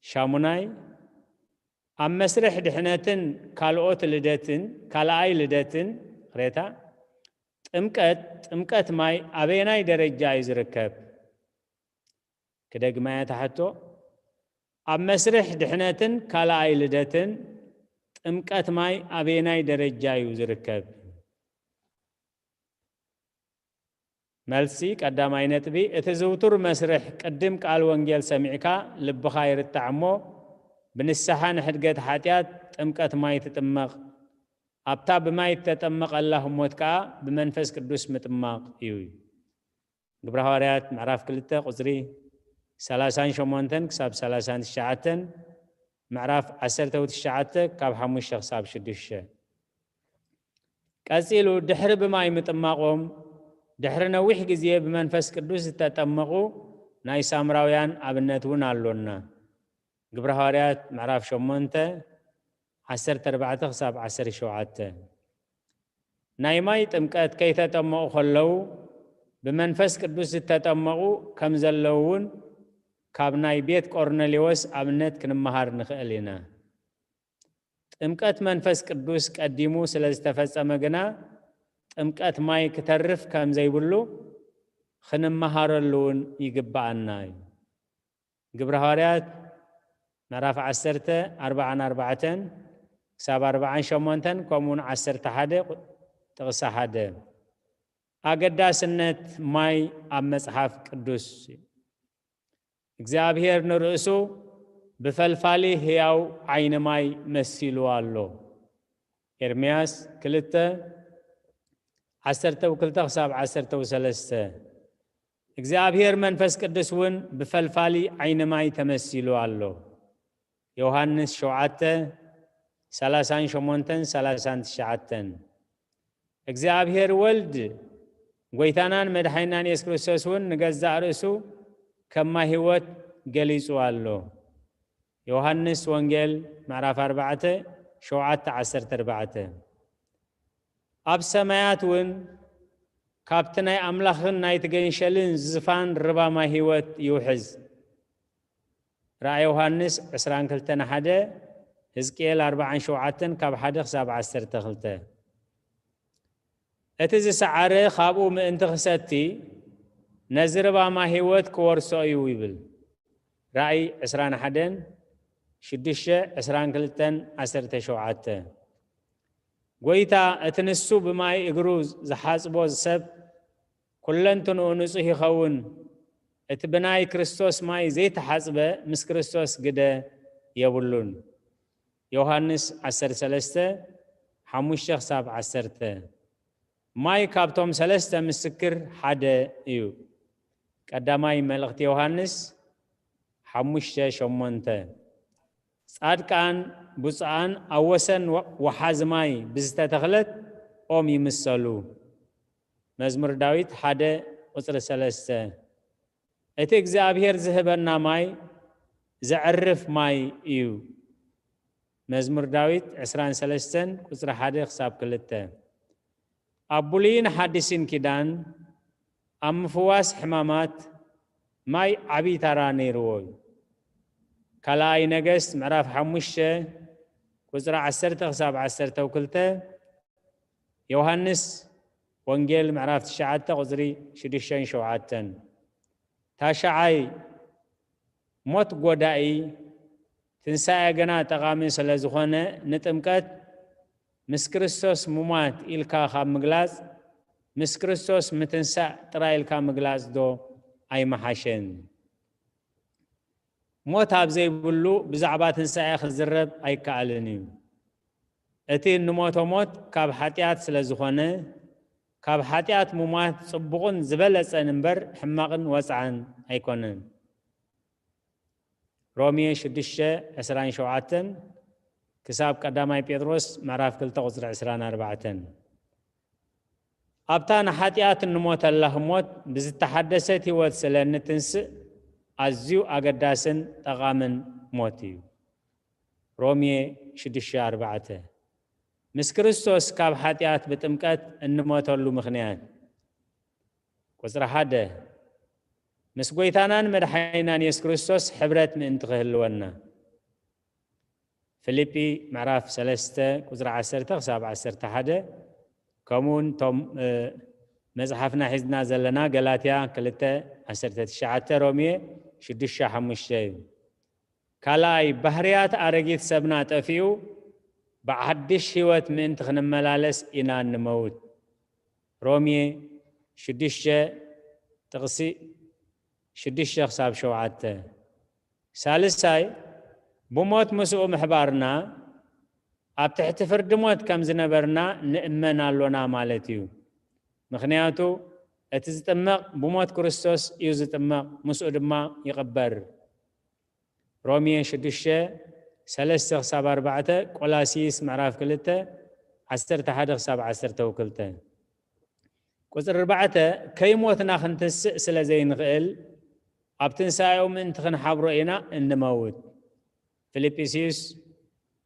ሻሙናይ፣ ኣብ መስርሕ ድሕነትን ካልኦት ልደትን፣ ካልኣይ ልደትን፣ ሬታ፣ ጥምቀት፣ ጥምቀት ማይ ኣበየናይ ደረጃ እዩ ዝርከብ? ክደግማ እያ እታ ሕቶ። ኣብ መስርሕ ድሕነትን ካልኣይ ልደትን ጥምቀት ማይ ኣበየናይ ደረጃ እዩ ዝርከብ? መልሲ፣ ቀዳማይ ነጥቢ፣ እቲ ዝውቱር መስርሕ ቅድም ቃል ወንጌል ሰሚዕካ ልብኻ ይርታዕ እሞ ብንስሓ ንሕድገት ሓጢኣት ጥምቀት ማይ ትጥመቕ፣ ኣብታ ብማይ እተጠመቐላ ህሞት ከኣ ብመንፈስ ቅዱስ ምጥማቕ እዩ። ግብረ ሃዋርያት ምዕራፍ ክልተ ቁጽሪ ሰላሳን ሸሞንተን ክሳብ ሰላሳን ትሽዓተን፣ ምዕራፍ ዓሰርተ ትሽዓተ ካብ ሓሙሽተ ክሳብ ሽዱሽተ። ቀጺሉ ድሕሪ ብማይ ምጥማቖም፣ ድሕሪ ነዊሕ ግዜ ብመንፈስ ቅዱስ ዝተጠመቑ ናይ ሳምራውያን ኣብነት እውን ኣሎና። ግብረ ሃዋርያት ምዕራፍ ሸሞንተ ዓሰርተ ኣርባዕተ ክሳብ ዓሰርተ ሸውዓተ። ናይ ማይ ጥምቀት ከይተጠመቑ ከለዉ ብመንፈስ ቅዱስ ዝተጠመቑ ከም ዘለዉ እውን ካብ ናይ ቤት ቆርኔሌዎስ ኣብነት ክንመሃር ንኽእል ኢና። ጥምቀት መንፈስ ቅዱስ ቀዲሙ ስለ ዝተፈጸመ ግና ጥምቀት ማይ ክተርፍ ከም ዘይብሉ ክንመሃረሉ እውን ይግብኣና እዩ። ግብረ ሃዋርያት ምዕራፍ ዓሰርተ ኣርባዓን ኣርባዕተን፣ ክሳብ ኣርባዓን ሸሞንተን፣ ከምኡውን ዓሰርተ ሓደ ጥቕሲ ሓደ። ኣገዳስነት ማይ ኣብ መጽሓፍ ቅዱስ። እግዚኣብሔር ንርእሱ ብፈልፋሊ ህያው ዓይኒ ማይ መሲሉ ኣሎ። ኤርምያስ ክልተ፣ ዓሰርተ ክልተ ክሳብ ዓሰርተ ሰለስተ። እግዚኣብሔር መንፈስ ቅዱስ እውን ብፈልፋሊ ዓይኒ ማይ ተመሲሉ ኣሎ። ዮሃንስ ሸውዓተ፣ ሰላሳን ሸሞንተን ሰላሳን ትሽዓተን። እግዚኣብሔር ወልድ፣ ጎይታናን መድሓኒናን የሱስ ክርስቶስ እውን ንገዛእ ርእሱ ከም ማይ ህይወት ገሊጹ ኣሎ። ዮሃንስ ወንጌል ምዕራፍ ኣርባዕተ፣ ሸውዓተ፣ ዓሰርተ ኣርባዕተ። ኣብ ሰማያት እውን ካብቲ ናይ ኣምላኽን ናይቲ ገንሸልን ዝፋን ርባ ማይ ህይወት ይውሕዝ። ራእይ ዮሃንስ ዕስራን ክልተን ሓደ፣ ሕዝቅኤል ኣርባዓን ሸውዓተን ካብ ሓደ ክሳብ ዓሰርተ ክልተ። እቲ ዝሰዓረ ካብኡ ምእንቲ ክሰቲ ነዚ ርባ ማይ ህይወት ክወርሶ እዩ ይብል። ራእይ ዕስራን ሓደን ሽዱሽተ፣ ዕስራን ክልተን፣ ዓሰርተ ሸውዓተ። ጎይታ እቲ ንሱ ብማይ እግሩ ዝሓጽቦ ሰብ ኩለንትንኡ ንጹህ ይኸውን። እቲ ብናይ ክርስቶስ ማይ ዘይተሓጽበ ምስ ክርስቶስ ግደ የብሉን። ዮሃንስ ዓሰርተ ሰለስተ፣ ሓሙሽተ ክሳብ ዓሰርተ። ማይ ካብቶም ሰለስተ ምስክር ሓደ እዩ። ቀዳማይ መልእኽቲ ዮሃንስ ሓሙሽተ ሸሞንተ። ጻድቃን ብፁዓን ኣብ ወሰን ወ-፣ ወሓዚ ማይ ብዝተተኽለት ኦም ይምሰሉ። መዝሙር ዳዊት ሓደ ቁጽሪ ሰለስተ። እቲ እግዚኣብሔር ዝህበና ማይ ዘዕርፍ ማይ እዩ። መዝሙር ዳዊት ዕስራን ሰለስተን ቁጽሪ ሓደ ክሳብ ክልተ። ኣብ ብሉይን ሓዲስን ኪዳን ኣብ ምፍዋስ ሕማማት ማይ ዓብዪ ታራ ነይርዎ እዩ። ካልኣይ ነገስት ምዕራፍ ሓሙሽተ ቁጽሪ ዓሰርተ ክሳብ ዓሰርተ ክልተ፣ ዮሃንስ ወንጌል ምዕራፍ ትሽዓተ ቁጽሪ ሽዱሽተን ሸውዓተን። ታሽዓይ ሞት ጎዳኢ፣ ትንሳኤ ግና ጠቓሚ ስለ ዝኾነ፣ ንጥምቀት ምስ ክርስቶስ ምሟት ኢልካ ካብ ምግላጽ፣ ምስ ክርስቶስ ምትንሳእ ጥራይ ኢልካ ምግላጽ ዶ ኣይመሓሸን? ሞት ኣብ ዘይብሉ ብዛዕባ ትንሳኤ ክዝረብ ኣይከኣልን እዩ። እቲ እንሞቶ ሞት ካብ ሓጢኣት ስለ ዝኾነ፣ ካብ ሓጢኣት ምሟት ጽቡቕን ዝበለጸን እምበር ሕማቕን ወጽዓን ኣይኮነን። ሮሜ ሽዱሽተ ዕስራን ሸውዓተን ክሳብ ቀዳማይ ጴጥሮስ ምዕራፍ ክልተ ቁጽሪ ዕስራን ኣርባዕተን። ኣብታ ንሓጢኣት እንሞተላ ህሞት ብዝተሓደሰት ህይወት ስለ እንትንስእ ኣዝዩ ኣገዳስን ጠቓምን ሞት እዩ። ሮሜ ሽዱሽተ ኣርባዕተ። ምስ ክርስቶስ ካብ ሓጢኣት ብጥምቀት እንሞተሉ ምኽንያት። ቁጽሪ ሓደ፣ ምስ ጎይታናን መድሓኒናን የሱስ ክርስቶስ ሕብረት ምእንቲ ክህልወና። ፊልጲ ምዕራፍ ሰለስተ ቁጽሪ ዓሰርተ ክሳብ ዓሰርተ ሓደ፣ ከምኡውን እቶም፣ እ፣ መጽሓፍና ሒዝና ዘለና ገላትያ ክልተ ዓሰርተ ትሽዓተ፣ ሮሜ ሽዱሽተ ሓሙሽተ እዩ። ካልኣይ፣ ባህርያት ኣረጊት ሰብና ጠፊኡ ብሓድሽ ህይወት ምእንቲ ክንመላለስ ኢና እንመውት። ሮሜ ሽዱሽተ ጥቕሲ ሽዱሽተ ክሳብ ሸውዓተ። ሳልሳይ፣ ብሞት ምስኡ ምሕባርና ኣብ ትሕቲ ፍርዲ ሞት ከም ዝነበርና ንእመን ኣሎና ማለት እዩ። ምኽንያቱ እቲ ዝጥመቕ ብሞት ክርስቶስ እዩ ዝጥመቕ፣ ምስኡ ድማ ይቕበር። ሮሜ ሽዱሽተ ሰለስተ ክሳብ ኣርባዕተ፣ ቆላሲስ ምዕራፍ ክልተ ዓሰርተ ሓደ ክሳብ ዓሰርተ ክልተ። ቁጽሪ ኣርባዕተ፣ ከይሞትና ክንትንስእ ስለ ዘይንኽእል፣ ኣብ ትንሳኤኡ ምእንቲ ክንሓብሮ ኢና እንመውት። ፊልጵስዩስ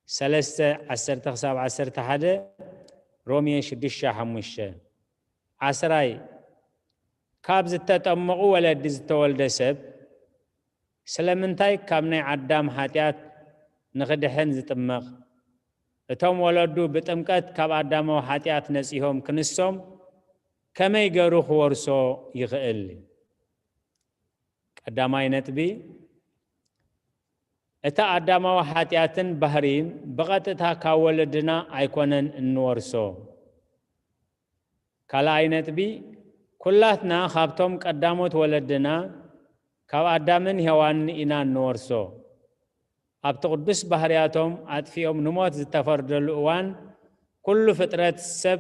ሰለስተ ዓሰርተ ክሳብ ዓሰርተ ሓደ፣ ሮሜ ሽዱሽተ ሓሙሽተ። ዓስራይ፣ ካብ ዝተጠመቑ ወለዲ ዝተወልደ ሰብ ስለምንታይ ካብ ናይ ኣዳም ሓጢኣት ንኽድሕን ዝጥመቕ? እቶም ወለዱ ብጥምቀት ካብ ኣዳማዊ ሓጢኣት ነጺሆም ክንሶም ከመይ ገይሩ ክወርሶ ይኽእል? ቀዳማይ ነጥቢ፣ እቲ ኣዳማዊ ሓጢኣትን ባህሪን ብቐጥታ ካብ ወለድና ኣይኮነን እንወርሶ። ካልኣይ ነጥቢ፣ ኩላትና ካብቶም ቀዳሞት ወለድና፣ ካብ ኣዳምን ሄዋንን ኢና እንወርሶ። ኣብቲ ቅዱስ ባህርያቶም ኣጥፊኦም ንሞት ዝተፈርደሉ እዋን፣ ኩሉ ፍጥረት ሰብ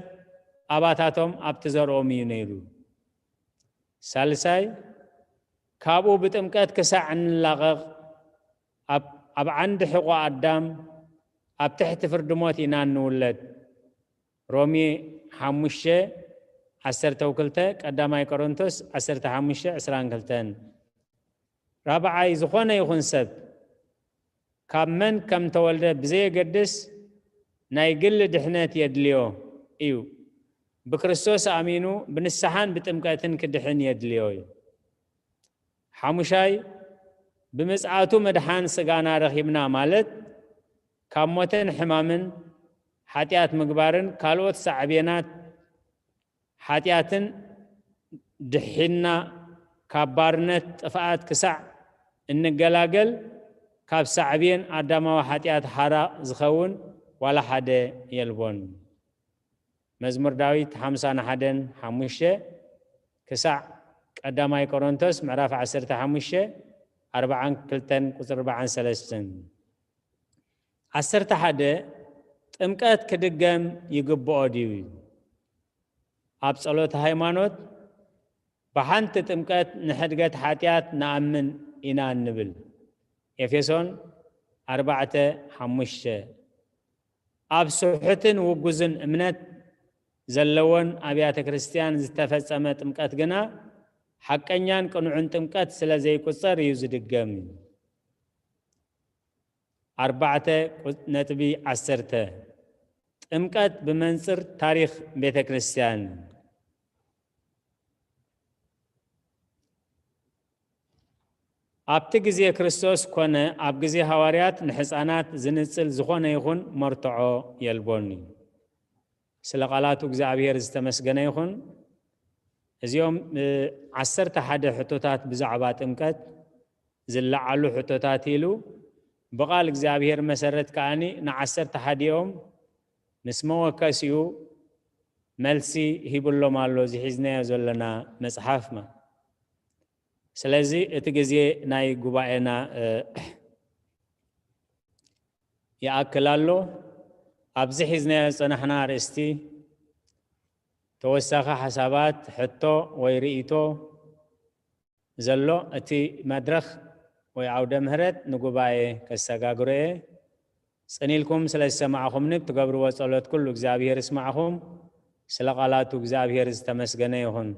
ኣባታቶም ኣብቲ ዘርኦም እዩ ነይሩ። ሳልሳይ፣ ካብኡ ብጥምቀት ክሳዕ እንላቐቕ፣ ኣብ፣ ኣብ ዓንዲ ሕቖ ኣዳም፣ ኣብ ትሕቲ ፍርዲ ሞት ኢና እንውለድ። ሮሜ ሓሙሽተ ዓሰርተ ክልተ፣ ቀዳማይ ቆሮንቶስ ዓሰርተ ሓሙሽተ ዕስራን ክልተን። ራብዓይ፣ ዝኾነ ይኹን ሰብ ካብ መን ከም ተወልደ ብዘየገድስ ናይ ግሊ ድሕነት የድልዮ እዩ። ብክርስቶስ ኣሚኑ ብንስሓን ብጥምቀትን ክድሕን የድልዮ እዩ። ሓሙሻይ፣ ብምጽኣቱ ምድሓን ስጋና ረኺብና ማለት ካብ ሞትን ሕማምን ሓጢኣት ምግባርን ካልኦት ሳዕቤናት ሓጢኣትን ድሒንና ካብ ባርነት ጥፍኣት ክሳዕ እንገላገል ካብ ሳዕቤን ኣዳማዊ ሓጢኣት ሓራ ዝኸውን ዋላ ሓደ የልቦን። መዝሙር ዳዊት ሓምሳን ሓደን ሓሙሽተ ክሳዕ ቀዳማይ ቆሮንቶስ ምዕራፍ ዓሰርተ ሓሙሽተ ኣርባዓን ክልተን ቁጽሪ ኣርባዓን ሰለስተን። ዓሰርተ ሓደ፣ ጥምቀት ክድገም ይግብኦ ድዩ? ኣብ ጸሎተ ሃይማኖት ብሓንቲ ጥምቀት ንሕድገት ሓጢኣት ንኣምን ኢና እንብል። ኤፌሶን ኣርባዕተ ሓሙሽተ። ኣብ ስሑትን ውጉዝን እምነት ዘለወን ኣብያተ ክርስቲያን ዝተፈጸመ ጥምቀት ግና ሓቀኛን ቅኑዕን ጥምቀት ስለ ዘይቁጸር እዩ ዝድገም። ኣርባዕተ ቁ-፣ ነጥቢ ዓሰርተ፣ ጥምቀት ብመንጽር ታሪኽ ቤተ ክርስቲያን። ኣብቲ ግዜ ክርስቶስ ኮነ ኣብ ግዜ ሃዋርያት ንሕፃናት ዝንጽል ዝኾነ ይኹን መርትዖ የልቦን እዩ። ስለ ቃላቱ እግዚኣብሔር ዝተመስገነ ይኹን። እዚኦም፣ እ፣ ዓሰርተ ሓደ ሕቶታት ብዛዕባ ጥምቀት ዝለዓሉ ሕቶታት ኢሉ ብቓል እግዚኣብሔር መሰረት ከኣኒ ንዓሰርተ ሓዲኦም ምስ መወከሲኡ መልሲ ሂብሎም ኣሎ፣ እዚ ሒዝናዮ ዘለና መጽሓፍ ማ-፣ ስለዚ እቲ ግዜ ናይ ጉባኤና፣ እ፣ ይኣክል ኣሎ። ኣብዚ ሒዝናዮ ዝጸናሕና ኣርእስቲ ተወሳኺ ሓሳባት፣ ሕቶ ወይ ርእይቶ ዘሎ እቲ መድረኽ ወይ ዓውደ ምህረት ንጉባኤ ከሰጋግሮ እየ። ጽን ኢልኩም ስለ ዝሰማዕኹምኒ ብትገብርዎ ጸሎት ኩሉ እግዚኣብሔር ይስማዕኹም። ስለ ቃላቱ እግዚኣብሔር ዝተመስገነ ይኹን።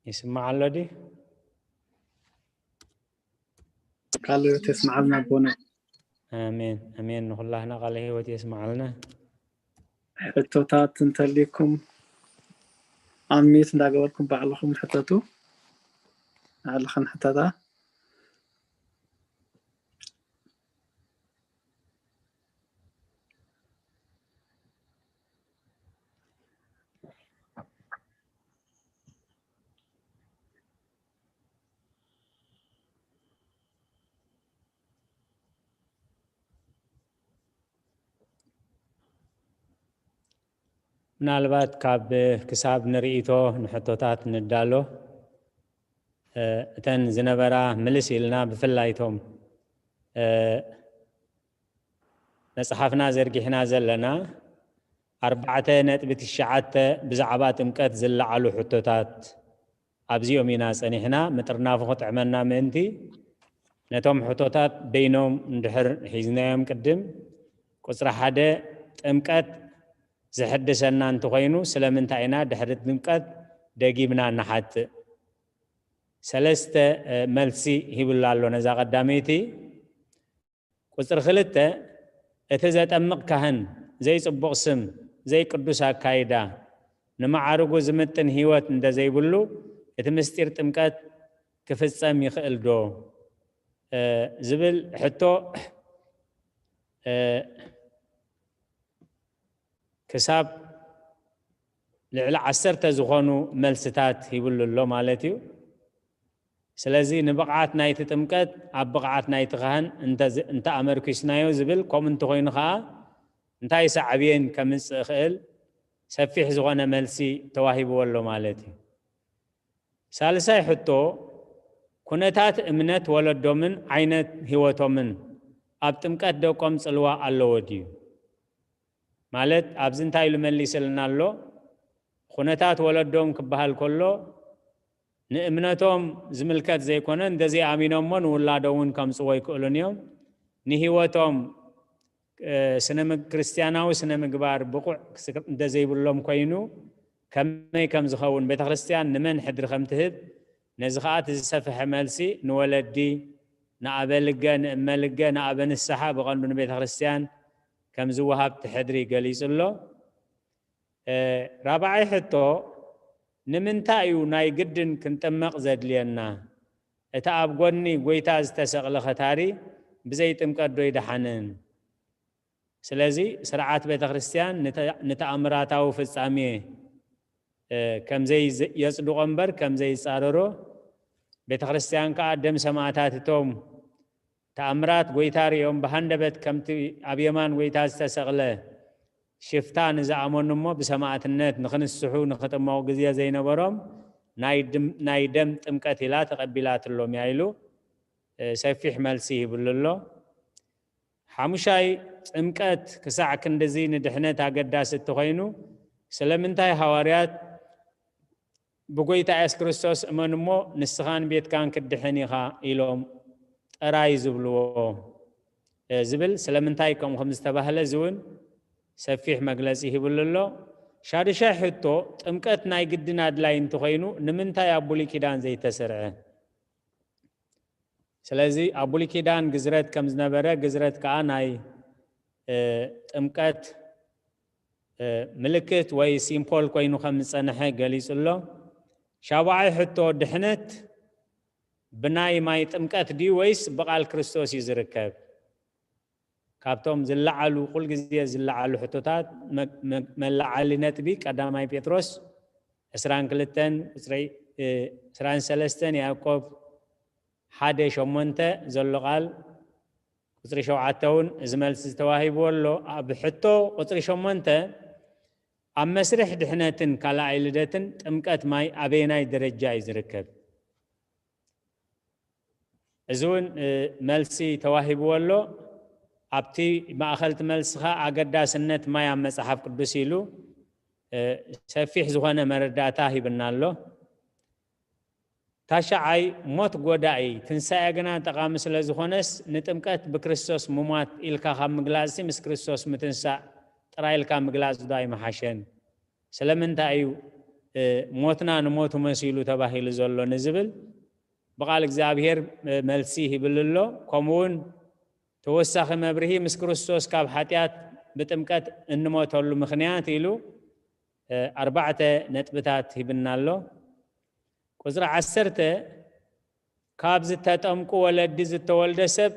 ይስማዕ ኣሎ ድዩ? ቃለ ሕይወት የስምዓልና ኣቦና። ኣሜን፣ ኣሜን። ንኹላህና ቃለ ሕይወት የስምዓልና። ሕቶታት እንተልይኩም ኣሚት እንዳገበርኩም ባዕልኹም ሕተቱ። ባዕልኽን ሕተታ። ምናልባት ካብ ክሳብ ንርእይቶ ንሕቶታት ንዳሎ፣ እ፣ እተን ዝነበራ ምልስ ኢልና፣ ብፍላይ እቶም፣ እ፣ መጽሓፍና ዘርጊሕና ዘለና ኣርባዕተ ነጥቢ ትሽዓተ ብዛዕባ ጥምቀት ዝለዓሉ ሕቶታት ኣብዚኦም ኢና ጸኒሕና። ምጥርናፉ ክጥዕመና ምእንቲ ነቶም ሕቶታት በይኖም እንድሕር ሒዝናዮም ቅድም፣ ቁጽሪ ሓደ ጥምቀት ዘሐድሰና እንተኾይኑ ስለምንታይ ኢና ድሕሪ ጥምቀት ደጊምና ንሓጥእ? ሰለስተ፣ እ፣ መልሲ ሂብላ ኣሎ ነዛ ቀዳመይቲ። ቁፅሪ ክልተ፣ እቲ ዘጠምቕ ካህን ዘይፅቡቕ ስም፣ ዘይቅዱስ ኣካይዳ፣ ንመዓርጉ ዝምጥን ህይወት እንተዘይብሉ፣ እቲ ምስጢር ጥምቀት ክፍጸም ይኽእል ዶ? እ፣ ዝብል ሕቶ፣ እ፣ ክሳብ ልዕሊ ዓሰርተ ዝኾኑ መልስታት ሂብሉ ኣሎ ማለት እዩ። ስለዚ ንብቕዓት ናይቲ ጥምቀት ኣብ ብቕዓት ናይቲ ካህን እንተ ዝ-፣ እንተ ኣመርኪስናዮ ዝብል፣ ከምኡ እንተኾይኑ ኸዓ እንታይ ሳዕቤን ከምጽእ ይኽእል ሰፊሕ ዝኾነ መልሲ ተዋሂብዎ ኣሎ ማለት እዩ። ሳልሳይ ሕቶ፣ ኩነታት እምነት ወለዶምን ዓይነት ህይወቶምን ኣብ ጥምቀት ደቆም ጽልዋ ኣለዎ ድዩ? ማለት ኣብዚ እንታይ ኢሉ መሊስልና ኣሎ? ኩነታት ወለዶም ክበሃል ከሎ ንእምነቶም ዝምልከት ዘይኮነ፣ እንተዘይኣሚኖሞ ንውላዶም እውን ከምጽዎ ይክእሉን እዮም። ንህይወቶም፣ እ፣ ስነ-፣ ክርስትያናዊ ስነ ምግባር ብቑዕ ክስ-፣ እንተዘይብሎም ኮይኑ ከመይ ከም ዝኸውን፣ ቤተ ክርስትያን ንመን ሕድሪ ከም ትህብ፣ ነዚ ኸኣ እቲ ዝሰፍሐ መልሲ ንወለዲ፣ ንኣበልገ፣ ንእመልገ፣ ንኣበ ንስሓ ብቐንዱ ንቤተ ክርስትያን ከም ዝወሃብ እቲ ሕድሪ ገሊጹ ኣሎ። እ፣ ራብዓይ ሕቶ፣ ንምንታይ እዩ ናይ ግድን ክንጥመቕ ዘድልየና? እቲ ኣብ ጎኒ ጐይታ ዝተሰቕለ ኸታሪ ብዘይ ጥምቀት ዶ ኣይደሓንን? ስለዚ ስርዓት ቤተ ክርስትያን ንተ-፣ ንተኣምራታዊ ፍጻሜ፣ እ፣ ከም ዘይ-፣ የጽድቖ እምበር ከም ዘይጻረሮ፣ ቤተ ክርስትያን ከኣ ደም ሰማዕታት እቶም ተኣምራት ጐይታ ርእዮም ብሃንደበት ከምቲ ኣብ የማን ጐይታ ዝተሰቕለ ሽፍታ ንዝኣመኑ እሞ ብሰማዕትነት ንኽንስሑ ንኽጥመቑ ግዜ ዘይነበሮም ናይ ድም-፣ ናይ ደም ጥምቀት ኢላ ተቐቢላትሎም እያ ኢሉ፣ እ፣ ሰፊሕ መልሲ ይህብሉ ኣሎ። ሓሙሻይ፣ ጥምቀት ክሳዕ ክንድዚ ንድሕነት ኣገዳሲ እተኾይኑ፣ ስለምንታይ ሃዋርያት ብጎይታ የሱስ ክርስቶስ እመን እሞ ንስኻን ቤትካን ክትድሕን ኢኻ ኢሎም ጥራይ ዝብልዎ፣ እ፣ ዝብል ስለምንታይ ከምኡ ከም ዝተባህለ እዚ እውን ሰፊሕ መግለጺ ሂብሉ ኣሎ። ሻዱሻይ ሕቶ፣ ጥምቀት ናይ ግድን ኣድላይ እንተኾይኑ ንምንታይ ኣብ ብሉይ ኪዳን ዘይተሰርዐ? ስለዚ ኣብ ብሉይ ኪዳን ግዝረት ከም ዝነበረ፣ ግዝረት ከኣ ናይ፣ እ፣ ጥምቀት፣ እ፣ ምልክት ወይ ሲምፖል ኮይኑ ከም ዝጸንሐ ገሊጹ ኣሎ። ሻብዓይ ሕቶ፣ ድሕነት ብናይ ማይ ጥምቀት ድዩ ወይስ ብቓል ክርስቶስ እዩ ዝርከብ? ካብቶም ዝለዓሉ፣ ኩል ግዜ ዝለዓሉ ሕቶታት፣ መ-፣ መ-፣ መለዓሊ ነጥቢ ቀዳማይ ጴጥሮስ ዕስራን ክልተን ቁጽሪ፣ እ፣ ዕስራን ሰለስተን፣ ያዕቆብ ሓደ ሸሞንተ ዘሎ ቃል ቁጽሪ ሸውዓተ እውን እዚ መልሲ ዝተዋሂብዎ ኣሎ። ኣብ ሕቶ ቁጽሪ ሸሞንተ፣ ኣብ መስርሕ ድሕነትን ካልኣይ ልደትን ጥምቀት ማይ ኣበየናይ ደረጃ እዩ ዝርከብ? እዚ እውን፣ እ፣ መልሲ ተዋሂብዎ ኣሎ። ኣብቲ ማእኸል እቲ መልሲ ኸኣ ኣገዳስነት ማይ ኣብ መጽሓፍ ቅዱስ ኢሉ፣ እ፣ ሰፊሕ ዝኾነ መረዳእታ ሂብና ኣሎ። ታሽዓይ፣ ሞት ጎዳኢ፣ ትንሳኤ ግና ጠቓሚ ስለ ዝኾነስ፣ ንጥምቀት ብክርስቶስ ምሟት ኢልካ ካብ ምግላጽሲ፣ ምስ ክርስቶስ ምትንሳእ ጥራይ ኢልካ ምግላጽ ዶ ኣይመሓሸን? ስለምንታይ እዩ፣ እ፣ ሞትና ንሞቱ መሲሉ ተባሂሉ ዘሎ ንዝብል፣ ብቓል እግዚኣብሔር፣ እ፣ መልሲ ይህብል ኣሎ። ከምኡ እውን ተወሳኺ መብርሂ፣ ምስ ክርስቶስ ካብ ሓጢኣት ብጥምቀት እንሞተሉ ምኽንያት ኢሉ፣ እ፣ ኣርባዕተ ነጥብታት ሂብና ኣሎ። ቁጽሪ ዓሰርተ፣ ካብ ዝተጠምቁ ወለዲ ዝተወልደ ሰብ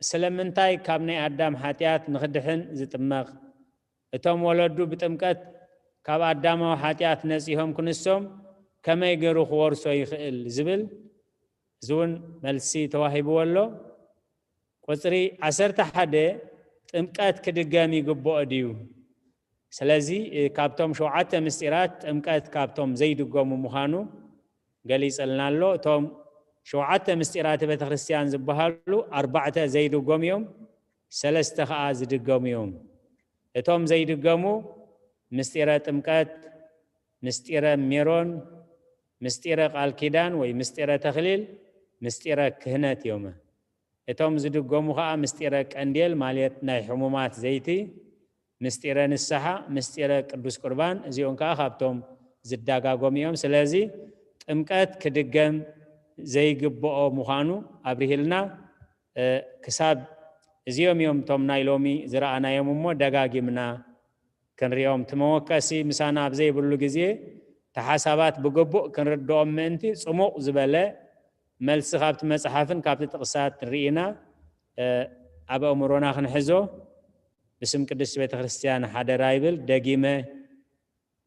ስለምንታይ ካብ ናይ ኣዳም ሓጢኣት ንኽድሕን ዝጥመቕ? እቶም ወለዱ ብጥምቀት ካብ ኣዳማዊ ሓጢኣት ነጺሆም ክንሶም ከመይ ገይሩ ክወርሶ ይኽእል? ዝብል እዚ እውን መልሲ ተዋሂብዎ ኣሎ። ቁጽሪ ዓሰርተ ሓደ፣ ጥምቀት ክድገም ይግብኦ ድዩ? ስለዚ፣ እ፣ ካብቶም ሸውዓተ ምስጢራት ጥምቀት ካብቶም ዘይድገሙ ምዃኑ ገሊጽልና ኣሎ። እቶም ሸውዓተ ምስጢራት ቤተ ክርስቲያን ዝበሃሉ ኣርባዕተ ዘይድገሙ እዮም፣ ሰለስተ ኸኣ ዝድገሙ እዮም። እቶም ዘይድገሙ ምስጢረ ጥምቀት፣ ምስጢረ ሜሮን፣ ምስጢረ ቃል ኪዳን ወይ ምስጢረ ተኽሊል፣ ምስጢረ ክህነት እዮም። እቶም ዝድገሙ ኸኣ ምስጢረ ቀንዴል፣ ማለት ናይ ሕሙማት ዘይቲ፣ ምስጢረ ንስሓ፣ ምስጢረ ቅዱስ ቁርባን፣ እዚኦም ከኣ ካብቶም ዝደጋገሙ እዮም። ስለዚ ጥምቀት ክድገም ዘይግብኦ ምዃኑ ኣብሪህልና፣ እ፣ ክሳብ እዚኦም እዮም እቶም ናይ ሎሚ ዝረኣናዮም እሞ ደጋጊምና ክንሪኦም፣ እቲ መወከሲ ምሳና ኣብ ዘይብሉ ግዜ እቲ ሓሳባት ብግቡእ ክንርድኦም ምእንቲ ጽሙቕ ዝበለ መልሲ ካብቲ መጽሓፍን ካብቲ ጥቕሳት ርኢና ኣብ ኣእምሮና ክንሕዞ ብስም ቅድስቲ ቤተ ክርስቲያን ሓደራ ይብል። ደጊመ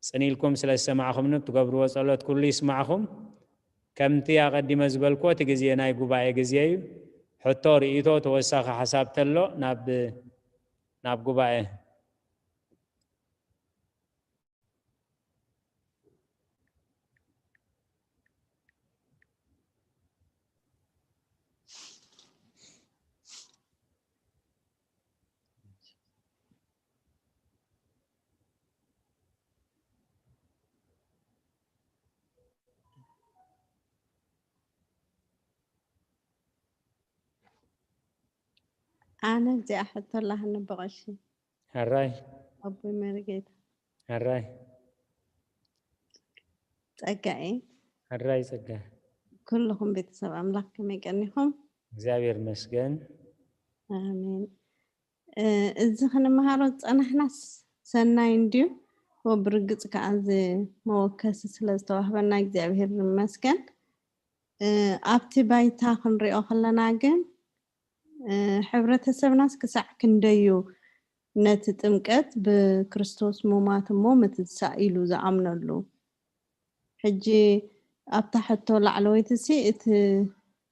ጽን ኢልኩም ስለ ዝሰማዕኹምኒ ትገብርዎ ጸሎት ኩሉ ይስማዕኹም። ከምቲ ኣቐዲመ ዝበልክዎ እቲ ግዜ ናይ ጉባኤ ግዜ እዩ። ሕቶ፣ ርእይቶ፣ ተወሳኺ ሓሳብ ተሎ ናብ ናብ ጉባኤ። ኣነ እዚኣ ሕቶ ኣላህኒ ብቐሺ ሕራይ ኣቦይ መርጌታ ሕራይ ጸጋኤ ሕራይ ጸጋ ኩልኹም ቤተሰብ ኣምላኽ ከመይ ቀኒኹም? እግዚኣብሔር ይመስገን። ኣሜን። እ፣ እዚ ክንመሃሮ ዝጸናሕናስ ሰናይ እንድዩ። ወብርግጽ ከኣ እዚ መወከሲ ስለ ዝተዋህበና እግዚኣብሔር ይመስገን። እ፣ ኣብቲ ባይታ ክንሪኦ ከለና ግን እ፣ ሕብረተሰብናስ ክሳዕ ክንደዩ ነቲ ጥምቀት ብክርስቶስ ሙማት እሞ ምትንሳእ ኢሉ ዝኣምነሉ? ሕጂ ኣብታ ሕቶ ላዕለወይትሲ እቲ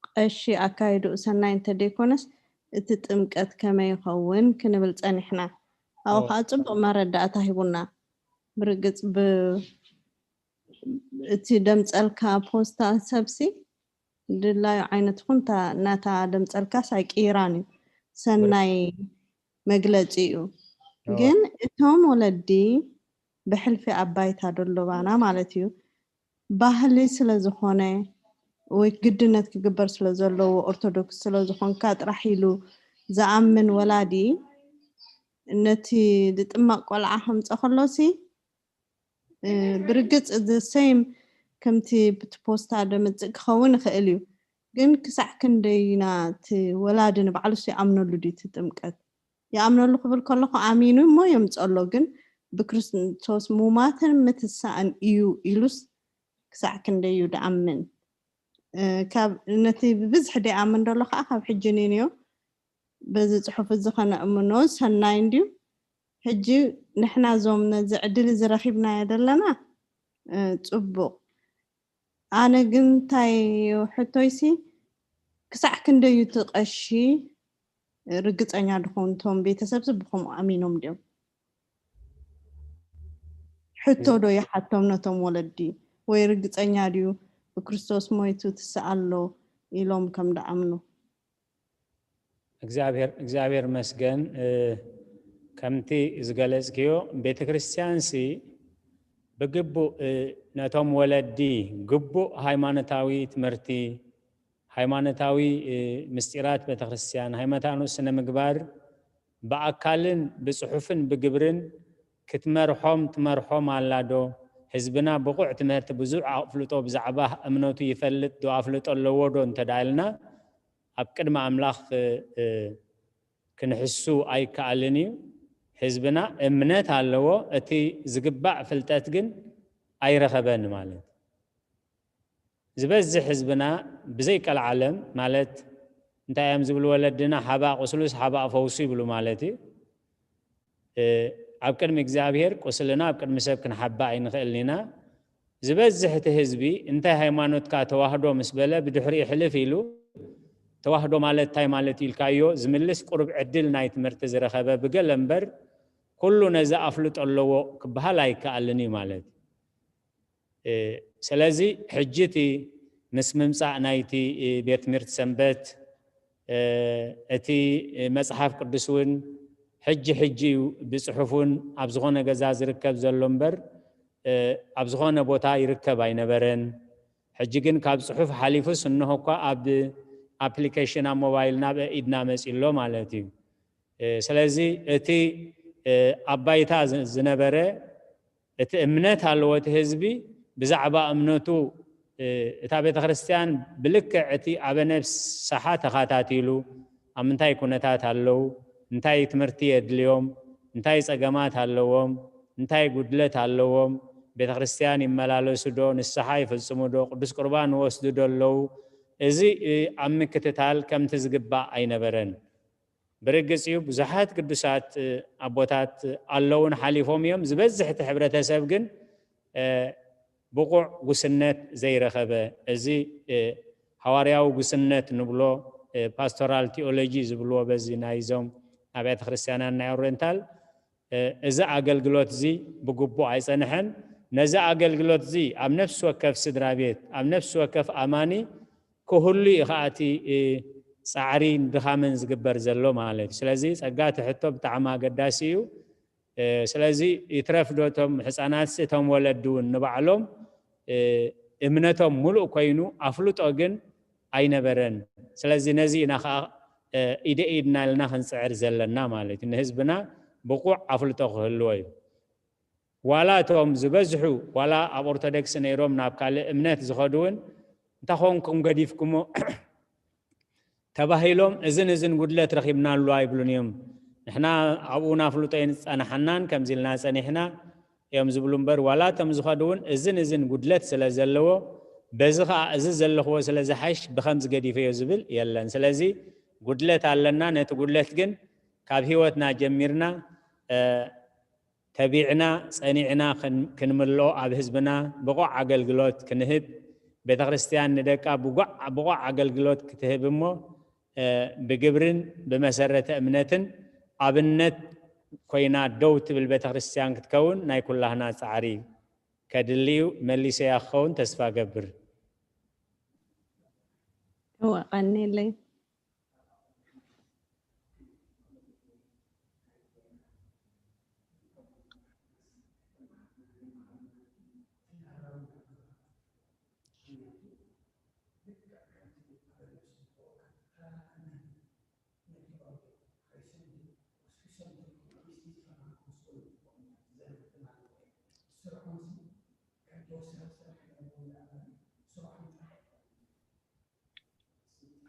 ቀሺ ኣካይድኡ ሰናይ እንተደይኮነስ እቲ ጥምቀት ከመይ ይኸውን ክንብል ጸኒሕና። ኣብኡ ኦ። ከዓ ጽቡቕ መረዳእታ ሂቡና። ብርግጽ ብ እቲ ደምጸልካ ፖስታ ሰብሲ ድላዩ ዓይነት ኹን እታ ናታ ደምጸልካስ ኣይቅይራን እዩ። ሰናይ መግለጺ እዩ። ኦ። ግን እቶም ወለዲ ብሕልፊ ኣብ ባይታ ደሎ ባና ማለት እዩ። ባህሊ ስለ ዝኾነ ወይ ግድነት ክግበር ስለ ዘለዎ ኦርቶዶክስ ስለ ዝኾንካ ጥራሕ ኢሉ ዝኣምን ወላዲ ነቲ ዝጥመቕ ቆልዓ ከምፀ ከሎሲ እ፣ ብርግጽ the same ከምቲ ብቲ ፖስታ ደምጽእ ክኸውን ይኽእል እዩ። ግን ክሳዕ ክንደይ ኢና እቲ ወላዲ ንባዕሉስ ይኣምነሉ ድዩ እቲ ጥምቀት? ይኣምነሉ ክብል ከለኹ ኣሚኑ እሞ የምጸሎ፣ ግን ብክርስቶስ ሙማትን ምትሳእን እዩ ኢሉስ ክሳዕ ክንደይ እዩ ድኣምን? እ፣ ካብ ነቲ ብብዝሒ ደይኣምን ደሎ ከዓ ካብ ሕጂ ንንዮ በዚ ጽሑፍ እዚ ከነእምኖ ሰናይ እንድዩ። ሕጂ ንሕና እዞም ነዚ ዕድል እዚ ረኺብናዮ ዘለና እ፣ ጽቡቕ። ኣነ ግን እንታይ ሕቶይሲ ክሳዕ ክንደዩ እቲ ቀሺ ርግጸኛ ድኾኑ እቶም ቤተሰብሲ ብኸምኡ ኣሚኖም ድዮም? ሕቶ ዶ ይሓቶም ነቶም ወለዲ ወይ ርግጸኛ ድዩ ብክርስቶስ ሞይቱ ትስእ ኣሎ ኢሎም ከም ደኣምኑ? እግዚኣብሔር እግዚኣብሔር መስገን እ፣ ከምቲ ዝገለጽክዮ ቤተ ክርስቲያንሲ ብግቡእ እ፣ ነቶም ወለዲ ግቡእ ሃይማኖታዊ ትምህርቲ ሃይማኖታዊ እ፣ ምስጢራት ቤተ ክርስቲያን ሃይማኖታዊ ስነ ምግባር ብኣካልን ብጽሑፍን ብግብርን ክትመርሖም ትመርሖም ኣላ ዶ? ህዝብና ብቑዕ ትምህርቲ ብዙሕ ኣፍልጦ ብዛዕባ እምነቱ ይፈልጥ ዶ ኣፍልጦ ኣለዎ ዶ እንተዳ ኢልና ኣብ ቅድሚ ኣምላኽ እ፣ እ፣ ክንሕሱ ኣይከኣልን እዩ። ህዝብና እምነት ኣለዎ፣ እቲ ዝግባእ ፍልጠት ግን ኣይረኸበን ማለት እዩ። ዝበዝሕ ህዝብና ብዘይ ቀልዓለም ማለት እንታይ እዮም ዝብሉ ወለድና ሓባእ ቁስሉስ ሓባእ ፈውሱ ይብሉ ማለት እዩ። እ፣ ኣብ ቅድሚ እግዚኣብሔር ቁስልና ኣብ ቅድሚ ሰብ ክንሓባእ ኣይንኽእልን ኢና። ዝበዝሕ እቲ ህዝቢ እንታይ ሃይማኖትካ ተዋህዶ ምስ በለ ብድሕሪኡ ሕልፍ ኢሉ ተዋህዶ ማለት እንታይ ማለት እዩ ኢልካዮ ዝምልስ ቁሩብ ዕድል ናይ ትምህርቲ ዝረኸበ ብገለ እምበር ኩሉ ነዚ ኣፍልጦ ኣለዎ ክበሃል ኣይከኣልን እዩ ማለት እዩ። እ፣ ስለዚ ሕጂ እቲ ምስ ምምጻእ ናይቲ እ፣ ቤት ትምህርቲ ሰንበት እ፣ እቲ እ፣ መጽሓፍ ቅዱስ እውን ሕጂ ሕጂ እዩ ብጽሑፍ እውን ኣብ ዝኾነ ገዛ ዝርከብ ዘሎ እምበር እ፣ ኣብ ዝኾነ ቦታ ይርከብ ኣይነበረን። ሕጂ ግን ካብ ጽሑፍ ሓሊፉስ እንሆ እኳ ኣብ ኣፕሊኬሽን ኣብ ሞባይልና ኣብ ኢድና መጺ ኣሎ ማለት እዩ። እ፣ ስለዚ እቲ እ፣ ኣብ ባይታ ዝ- ዝነበረ እቲ እምነት ኣለዎ እቲ ህዝቢ ብዛዕባ እምነቱ እ፣ እታ ቤተ ክርስቲያን ብልክዕ እቲ ኣበ ነፍስሓ ተኻታቲሉ ኣብ ምንታይ ኩነታት ኣለዉ፣ እንታይ ትምህርቲ የድልዮም፣ እንታይ ጸገማት ኣለዎም፣ እንታይ ጉድለት ኣለዎም፣ ቤተ ክርስቲያን ይመላለሱ ዶ፣ ንስሓ ይፍጽሙ ዶ፣ ቅዱስ ቁርባን ይወስዱ ዶ ኣለዉ፣ እዚ ኣብ ምክትታል ከምቲ ዝግባእ ኣይነበረን። ብርግጽ እዩ ብዙሓት ቅዱሳት ኣቦታት ኣለዉን ሓሊፎም እዮም። ዝበዝሕ እቲ ሕብረተሰብ ግን ብቑዕ ጉስነት ዘይረኸበ፣ እዚ ሃዋርያዊ ጉስነት ንብሎ፣ ፓስቶራል ቲኦሎጂ ዝብልዎ በዚ ናይዞም ኣብያተ ክርስቲያናት ናይ ኦሪየንታል፣ እዚ ኣገልግሎት እዚ ብግቡእ ኣይጸንሐን። ነዚ ኣገልግሎት እዚ ኣብ ነፍሲ ወከፍ ስድራ ቤት፣ ኣብ ነፍሲ ወከፍ ኣማኒ ክህሉ እዩ ከኣ እቲ ጻዕሪን ድኻምን ዝግበር ዘሎ ማለት እዩ። ስለዚ ጸጋ እቲ ሕቶ ብጣዕሚ ኣገዳሲ እዩ። ስለዚ ይትረፍ ዶ እቶም ህፃናት እቶም ወለዲ እውን ንባዕሎም እምነቶም ሙሉእ ኮይኑ ኣፍልጦ ግን ኣይነበረን። ስለዚ ነዚ ኢና ከዓ ኢደ ኢድና ኢልና ክንፅዕር ዘለና ማለት እዩ። ንህዝብና ብቁዕ ኣፍልጦ ክህልዎ እዩ። ዋላ እቶም ዝበዝሑ ዋላ ኣብ ኦርቶዶክስ ነይሮም ናብ ካልእ እምነት ዝኸዱ እውን እንተኾንኩም ገዲፍኩሞ ተባሂሎም እዝን እዝን ጉድለት ረኺብናሉ ኣይብሉን እዮም። ንሕና ኣብኡ ናፍልጦ የንጸናሓናን ከምዚ ኢልና ጸኒሕና እዮም ዝብሉ እምበር ዋላ እቶም ዝኸዱ እውን እዝን እዝን ጉድለት ስለ ዘለዎ በዚ ኸዓ እዚ ዘለኽዎ ስለ ዝሓይሽ ብኸምዚ ገዲፈዮ ዝብል የለን። ስለዚ ጉድለት ኣለና። ነቲ ጉድለት ግን ካብ ህይወትና ጀሚርና ተቢዕና ጸኒዕና ክንምልኦ ኣብ ህዝብና ብቑዕ ኣገልግሎት ክንህብ ቤተክርስትያን ንደቃ ብቑዕ ኣገልግሎት ክትህብ እሞ ብግብርን ብመሰረተ እምነትን ኣብነት ኮይና ደው ትብል ቤተክርስትያን ክትከውን ናይ ኩላህና ጻዕሪ ከድሊ እዩ። መሊሰያ ክኸውን ተስፋ ገብር። እወ ቀኒለይ።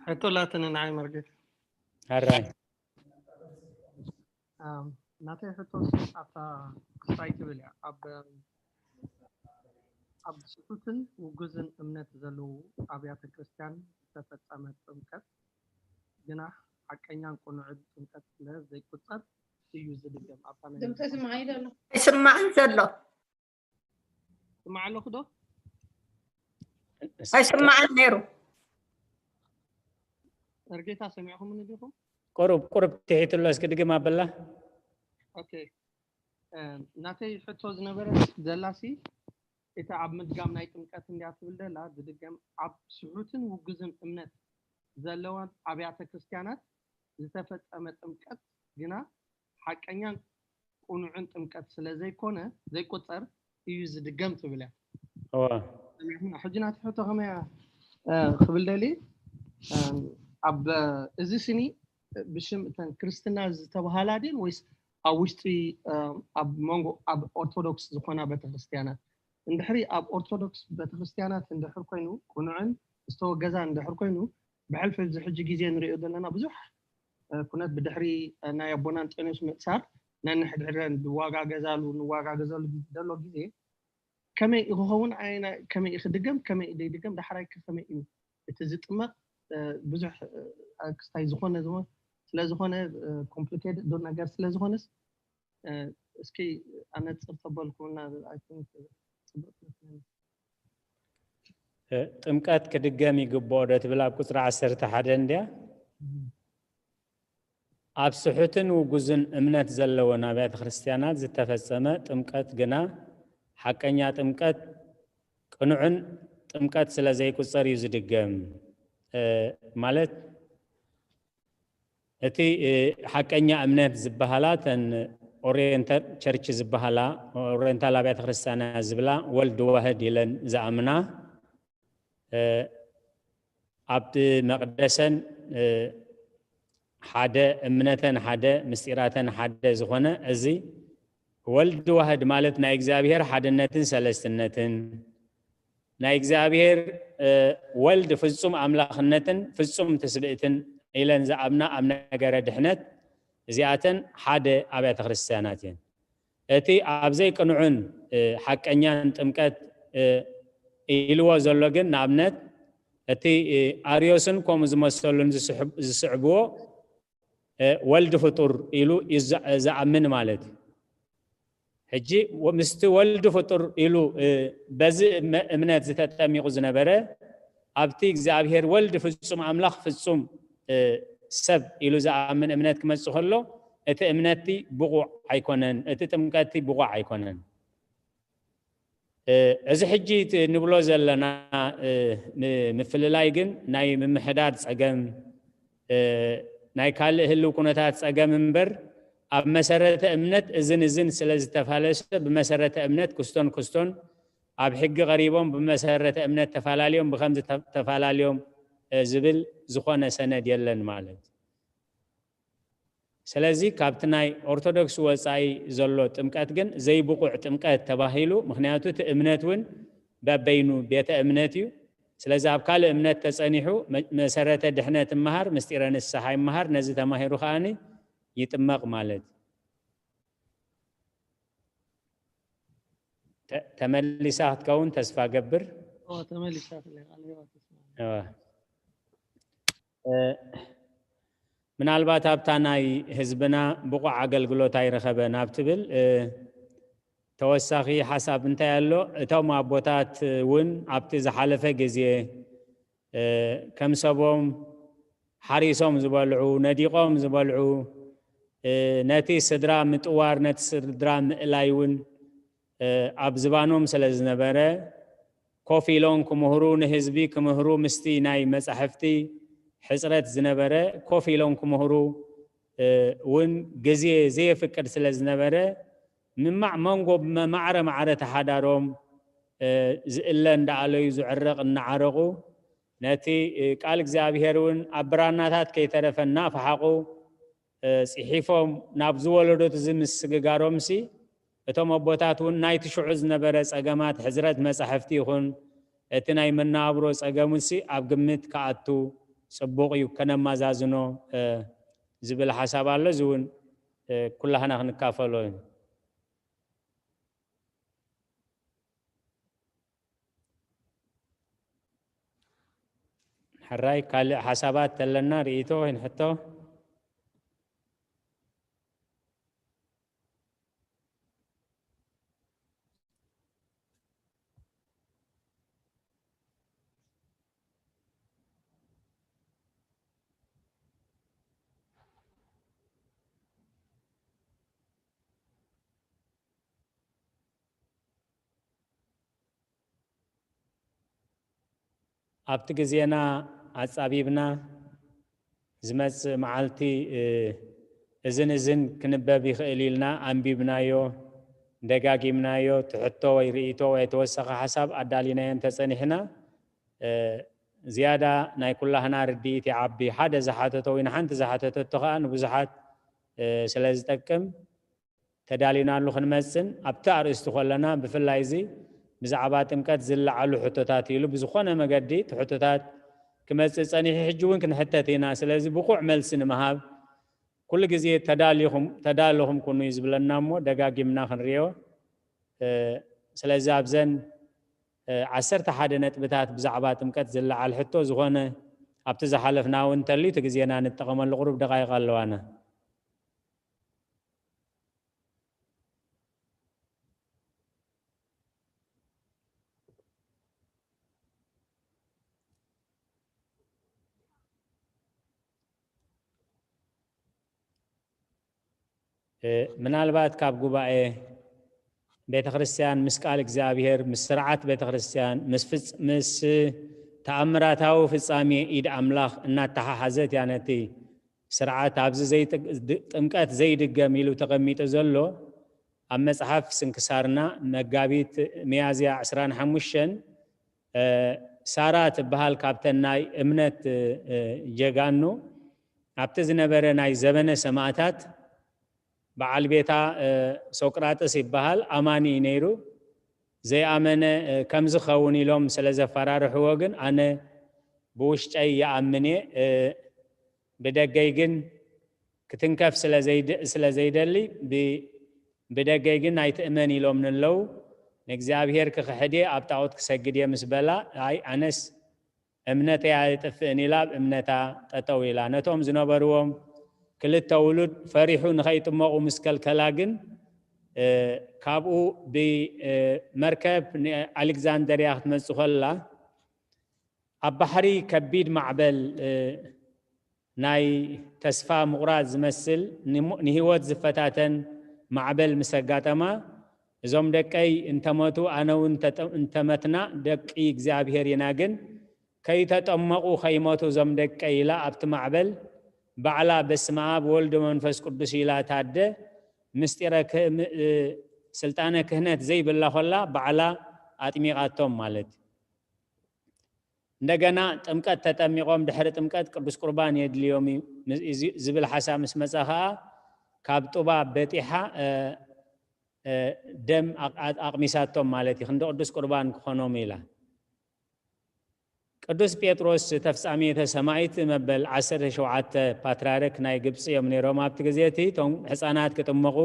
ሕቶ ላትኒ ንዓይ መርጌታ። ሕራይ ናተይ ሕቶ ኣብታ ክስታይ ትብል እያ። ኣብ ኣብ ስሑትን ውጉዝን እምነት ዘለዉ ኣብያተ ክርስቲያን ዝተፈጸመ ጥምቀት ግና ሓቀኛን ቅኑዕን ጥምቀት ስለ ዘይቁጸር እዩ ዝድገም። ኣብታ ናይ ድምፂ ስምዓይ ዘሎ። ኣይስማዕን ዘሎ። ስማዕ ኣለኹ ዶ? ኣይስማዕን ነይሩ። መርጌታ ሰሚዕኹምኒ ዲኹም? ቁሩብ ቁሩብ ትሒትሎ እስኪ ድግም ኣበላ። ኦኬ ናተይ ሕቶ ዝነበረት ዘላሲ እቲ ኣብ ምድጋም ናይ ጥምቀት እንድያ ትብል ዘላ ዝድገም ኣብ ስሑትን ውጉዝን እምነት ዘለወን ኣብያተ ክርስቲያናት ዝተፈጸመ ጥምቀት ግና ሓቀኛን ቅኑዕን ጥምቀት ስለ ዘይኮነ ዘይቁጸር እዩ ዝድገም ትብል እያ። ሕጂ ናቲ ሕቶ ከመይ ክብል ደሊ ኣብ እዚ ስኒ ብሽም እተን ክርስትና ዝተባሃላ ድን ወይስ ኣብ ውሽጢ ኣብ መንጎ ኣብ ኦርቶዶክስ ዝኾና ቤተክርስትያናት እንድሕሪ ኣብ ኦርቶዶክስ ቤተክርስትያናት እንድሕር ኮይኑ ቅኑዕን ዝተወገዛ እንድሕር ኮይኑ ብሕልፊ ኣብዚ ሕጂ ግዜ ንሪኦ ዘለና ብዙሕ ኩነት ብድሕሪ ናይ ኣቦና እንጠንዮስ ምእሳር ነንሕድሕደን ዝዋጋገዛሉ ንዋጋገዘሉ ዘሎ ግዜ ከመይ ክኸውን ከመይ ክድገም ከመይ ዘይድገም ዳሕራይ ከ ከመይ እዩ እቲ ዝጥመቕ ብዙሕ ክስታይ ዝኾነ ዝኾነ ስለዝኾነ complicated ነገር ስለዝኾነስ እስኪ ኣነፅር ተበልኩና ፅብቅ ትመስለኒ። ጥምቀት ክድገም ይግብኦ ዶ ትብል ኣብ ቁፅሪ ዓሰርተ ሓደ እንድያ? ኣብ ስሑትን ውጉዝን እምነት ዘለወን ኣብያተ ክርስትያናት ዝተፈጸመ ጥምቀት ግና ሓቀኛ ጥምቀት ቅኑዕን ጥምቀት ስለ ዘይቁጸር እዩ ዝድገም። ማለት እቲ ሓቀኛ እምነት ዝበሃላ ተን ኦሪየንታል ቸርች ዝበሃላ ኦሪየንታል ኣብያተ ክርስትያና ዝብላ ወልድ ዋህድ ኢለን ዝኣምና ኣብ መቅደሰን ሓደ እምነተን ሓደ ምስጢራተን ሓደ ዝኾነ እዚ ወልድ ዋህድ ማለት ናይ እግዚኣብሔር ሓድነትን ሰለስትነትን ናይ እግዚኣብሔር ወልድ ፍጹም ኣምላኽነትን ፍጹም ትስብእትን ኢለን ዝኣምና ኣብ ነገረ ድሕነት፣ እዚኣተን ሓደ ኣብያተ ክርስቲያናት እየን። እቲ ኣብ ዘይቅኑዕን ሓቀኛን ጥምቀት ኢልዎ ዘሎ ግን፣ ንኣብነት እቲ ኣርዮስን ከምኡ ዝመሰሉን ዝስዕብዎ ወልድ ፍጡር ኢሉ ዝኣምን ማለት እዩ። ሕጂ ምስቲ ወልድ ፍጡር ኢሉ በዚ እምነት ዝተጠሚቑ ዝነበረ፣ ኣብቲ እግዚኣብሔር ወልድ ፍጹም ኣምላኽ ፍጹም ሰብ ኢሉ ዝኣምን እምነት ክመጽእ ከሎ፣ እቲ እምነትቲ ብቑዕ ኣይኮነን፣ እቲ ጥምቀትቲ ብቑዕ ኣይኮነን። እዚ ሕጂ ንብሎ ዘለና ምፍልላይ ግን ናይ ምምሕዳር ጸገም፣ ናይ ካልእ ህልው ኩነታት ጸገም እምበር፣ ኣብ መሰረተ እምነት እዝን እዝን ስለ ዝተፋለሰ፣ ብመሰረተ እምነት ክስቶን ክስቶን ኣብ ሕጊ ቀሪቦም ብመሰረተ እምነት ተፋላልዮም ብኸምዚ ተፋላልዮም ዝብል ዝኾነ ሰነድ የለን ማለት። ስለዚ ካብቲ ናይ ኦርቶዶክስ ወጻኢ ዘሎ ጥምቀት ግን ዘይብቑዕ ጥምቀት ተባሂሉ። ምኽንያቱ እቲ እምነት እውን በበይኑ ቤተ እምነት እዩ። ስለዚ ኣብ ካልእ እምነት ተጸኒሑ መሰረተ ድሕነት እመሃር፣ ምስጢረ ንስሓ ይመሃር፣ ነዚ ተማሂሩ ከኣ ይጥመቕ ማለት። ተመሊሳ ክትከውን ተስፋ ገብር። ተመሊሳ። ምናልባት ኣብታ ናይ ህዝብና ብቑዕ ኣገልግሎት ኣይረኸበን ኣብ ትብል ተወሳኺ ሓሳብ እንታይ ኣሎ? እቶም ኣቦታት እውን ኣብቲ ዝሓለፈ ግዜ ከም ሰቦም ሓሪሶም ዝበልዑ፣ ነዲቖም ዝበልዑ፣ ነቲ ስድራ ምጥዋር፣ ነቲ ስድራ ምእላይ እውን ኣብ ዝባኖም ስለ ዝነበረ፣ ኮፍ ኢሎም ክምህሩ፣ ንህዝቢ ክምህሩ፣ ምስቲ ናይ መጻሕፍቲ ሕጽረት ዝነበረ ኮፍ ኢሎም ክምህሩ እውን ግዜ ዘየፍቅድ ስለ ዝነበረ፣ ምማዕ መንጎ ማዕረ ማዕረ ተሓዳሮም ዝእለ እንዳኣለዩ ዝዕረቕ እናዓረቑ፣ ነቲ ቃል እግዚኣብሔር እውን ኣብ ብራናታት ከይተረፈ እናፈሓቑ ጽሒፎም ናብ ዝወለዶት እዚ ምስግጋሮምሲ፣ እቶም ኣቦታት እውን ናይቲ ሽዑ ዝነበረ ጸገማት ሕጽረት መጻሕፍቲ ይኹን እቲ ናይ መነባብሮ ጸገሙሲ ኣብ ግምት ክኣቱ ጽቡቕ እዩ፣ ከነማዛዝኖ ዝብል ሓሳብ ኣሎ። እዚ እውን ኩላህና ክንካፈሎ እዩ። ሕራይ ካልእ ሓሳባት ተለና ርእይቶ ወይ ንሕቶ? ኣብቲ ግዜና ኣጻቢብና ዝመጽእ መዓልቲ እዝን እዝን ክንበብ ይኽእል ኢልና ኣንቢብናዮ፣ ደጋጊምናዮ፣ ትሕቶ ወይ ርእይቶ ወይ ተወሳኺ ሓሳብ ኣዳሊናዮ እንተጸኒሕና ዝያዳ ናይ ኩላህና ርድኢት ይዓቢ። ሓደ ዝሓተቶ ወይ ንሓንቲ ዝሓተተቶ ከኣ ንብዙሓት ስለ ዝጠቅም ተዳሊናሉ ክንመጽን ኣብቲ ኣርእስቲ ከለና ብፍላይ እዚ ብዛዕባ ጥምቀት ዝለዓሉ ሕቶታት ኢሉ ብዝኾነ መገዲ እቲ ሕቶታት ክመጽእ ጸኒሑ ሕጂ እውን ክንሕተት ኢና። ስለዚ ብቑዕ መልሲ ንምሃብ ኩሉ ግዜ ተዳሊኹም ተዳለኹም ኩኑ እዩ ዝብለና እሞ ደጋጊምና ክንሪኦ። ስለዚ ኣብዘን ዓሰርተ ሓደ ነጥብታት ብዛዕባ ጥምቀት ዝለዓል ሕቶ ዝኾነ ኣብቲ ዝሓለፍና እውን እንተልዩ እቲ ግዜና ንጠቐመሉ ቁሩብ ደቃይቕ ኣለዋና። ምናልባት ካብ ጉባኤ ቤተ ክርስቲያን ምስ ቃል እግዚኣብሔር ምስ ስርዓት ቤተ ክርስቲያን ምስ ተኣምራታዊ ፍጻሜ ኢድ ኣምላኽ እናተሓሓዘት እያ ነቲ ስርዓት ኣብዚ ጥምቀት ዘይድገም ኢሉ ተቐሚጡ ዘሎ ኣብ መጽሓፍ ስንክሳርና መጋቢት ሚያዝያ ዕስራን ሓሙሽተን ሳራ ትበሃል ካብተን ናይ እምነት ጀጋኑ ኣብቲ ዝነበረ ናይ ዘበነ ሰማእታት በዓል ቤታ ሶቅራጥስ ይበሃል። ኣማኒ እዩ ነይሩ። ዘይኣመነ ከም ዝኸውን ኢሎም ስለ ዘፈራርሕዎ ግን ኣነ ብውሽጠይ ይኣምን እየ። ብደገይ ግን ክትንከፍ ስለ ዘይደ- ስለ ዘይደሊ ብ- ብደገይ ግን ኣይትእመን ኢሎም ንለው። ንእግዚኣብሔር ክኽሕድ እየ፣ ኣብ ጣዖት ክሰግድ እየ ምስ በላ፣ ኣይ ኣነስ እምነተይ ኣይጥፍእን ኢላ ኣብ እምነታ ጠጠው ኢላ። ነቶም ዝነበርዎም ክልተ ውሉድ ፈሪሑ ንኸይጥመቑ ምስ ከልከላ ግን እ፣ ካብኡ ብመርከብ ንኣሌክዛንደርያ ክትመጽእ ከላ ኣብ ባሕሪ ከቢድ ማዕበል እ፣ ናይ ተስፋ ምቑራጽ ዝመስል ንሞ- ንህይወት ዝፈታተን ማዕበል ምስ ኣጋጠማ፣ እዞም ደቀይ እንተመቱ ኣነ እውን እንተጠ- እንተመትና ደቂ እግዚኣብሔር ኢና፣ ግን ከይተጠመቑ ከይመቱ እዞም ደቀይ ኢላ ኣብቲ ማዕበል ባዕላ በስመ ኣብ ወልድ መንፈስ ቅዱስ ኢላ ታደ ምስጢረ ክህ- ም- እ፣ ስልጣነ ክህነት ዘይብላ ኮላ ባዕላ ኣጥሚቓቶም ማለት እዩ። እንደገና ጥምቀት ተጠሚቖም ድሕሪ ጥምቀት ቅዱስ ቁርባን የድልዮም እዩ ም- እዚ- ዝብል ሓሳብ ምስ መጻ ከኣ ካብ ጡባ በጢሓ እ፣ እ፣ ደም ኣቕ- ኣቕ- ኣቕሚሳቶም ማለት እዩ። ክንዲ ቅዱስ ቁርባን ክኾኖም ኢላ። ቅዱስ ጴጥሮስ ተፍጻሜተ ሰማይት መበል ዓሰርተ ሸውዓተ ፓትርያርክ ናይ ግብጺ እዮም ነይሮም ኣብቲ ግዜ እቲ። እቶም ሕጻናት ክጥመቑ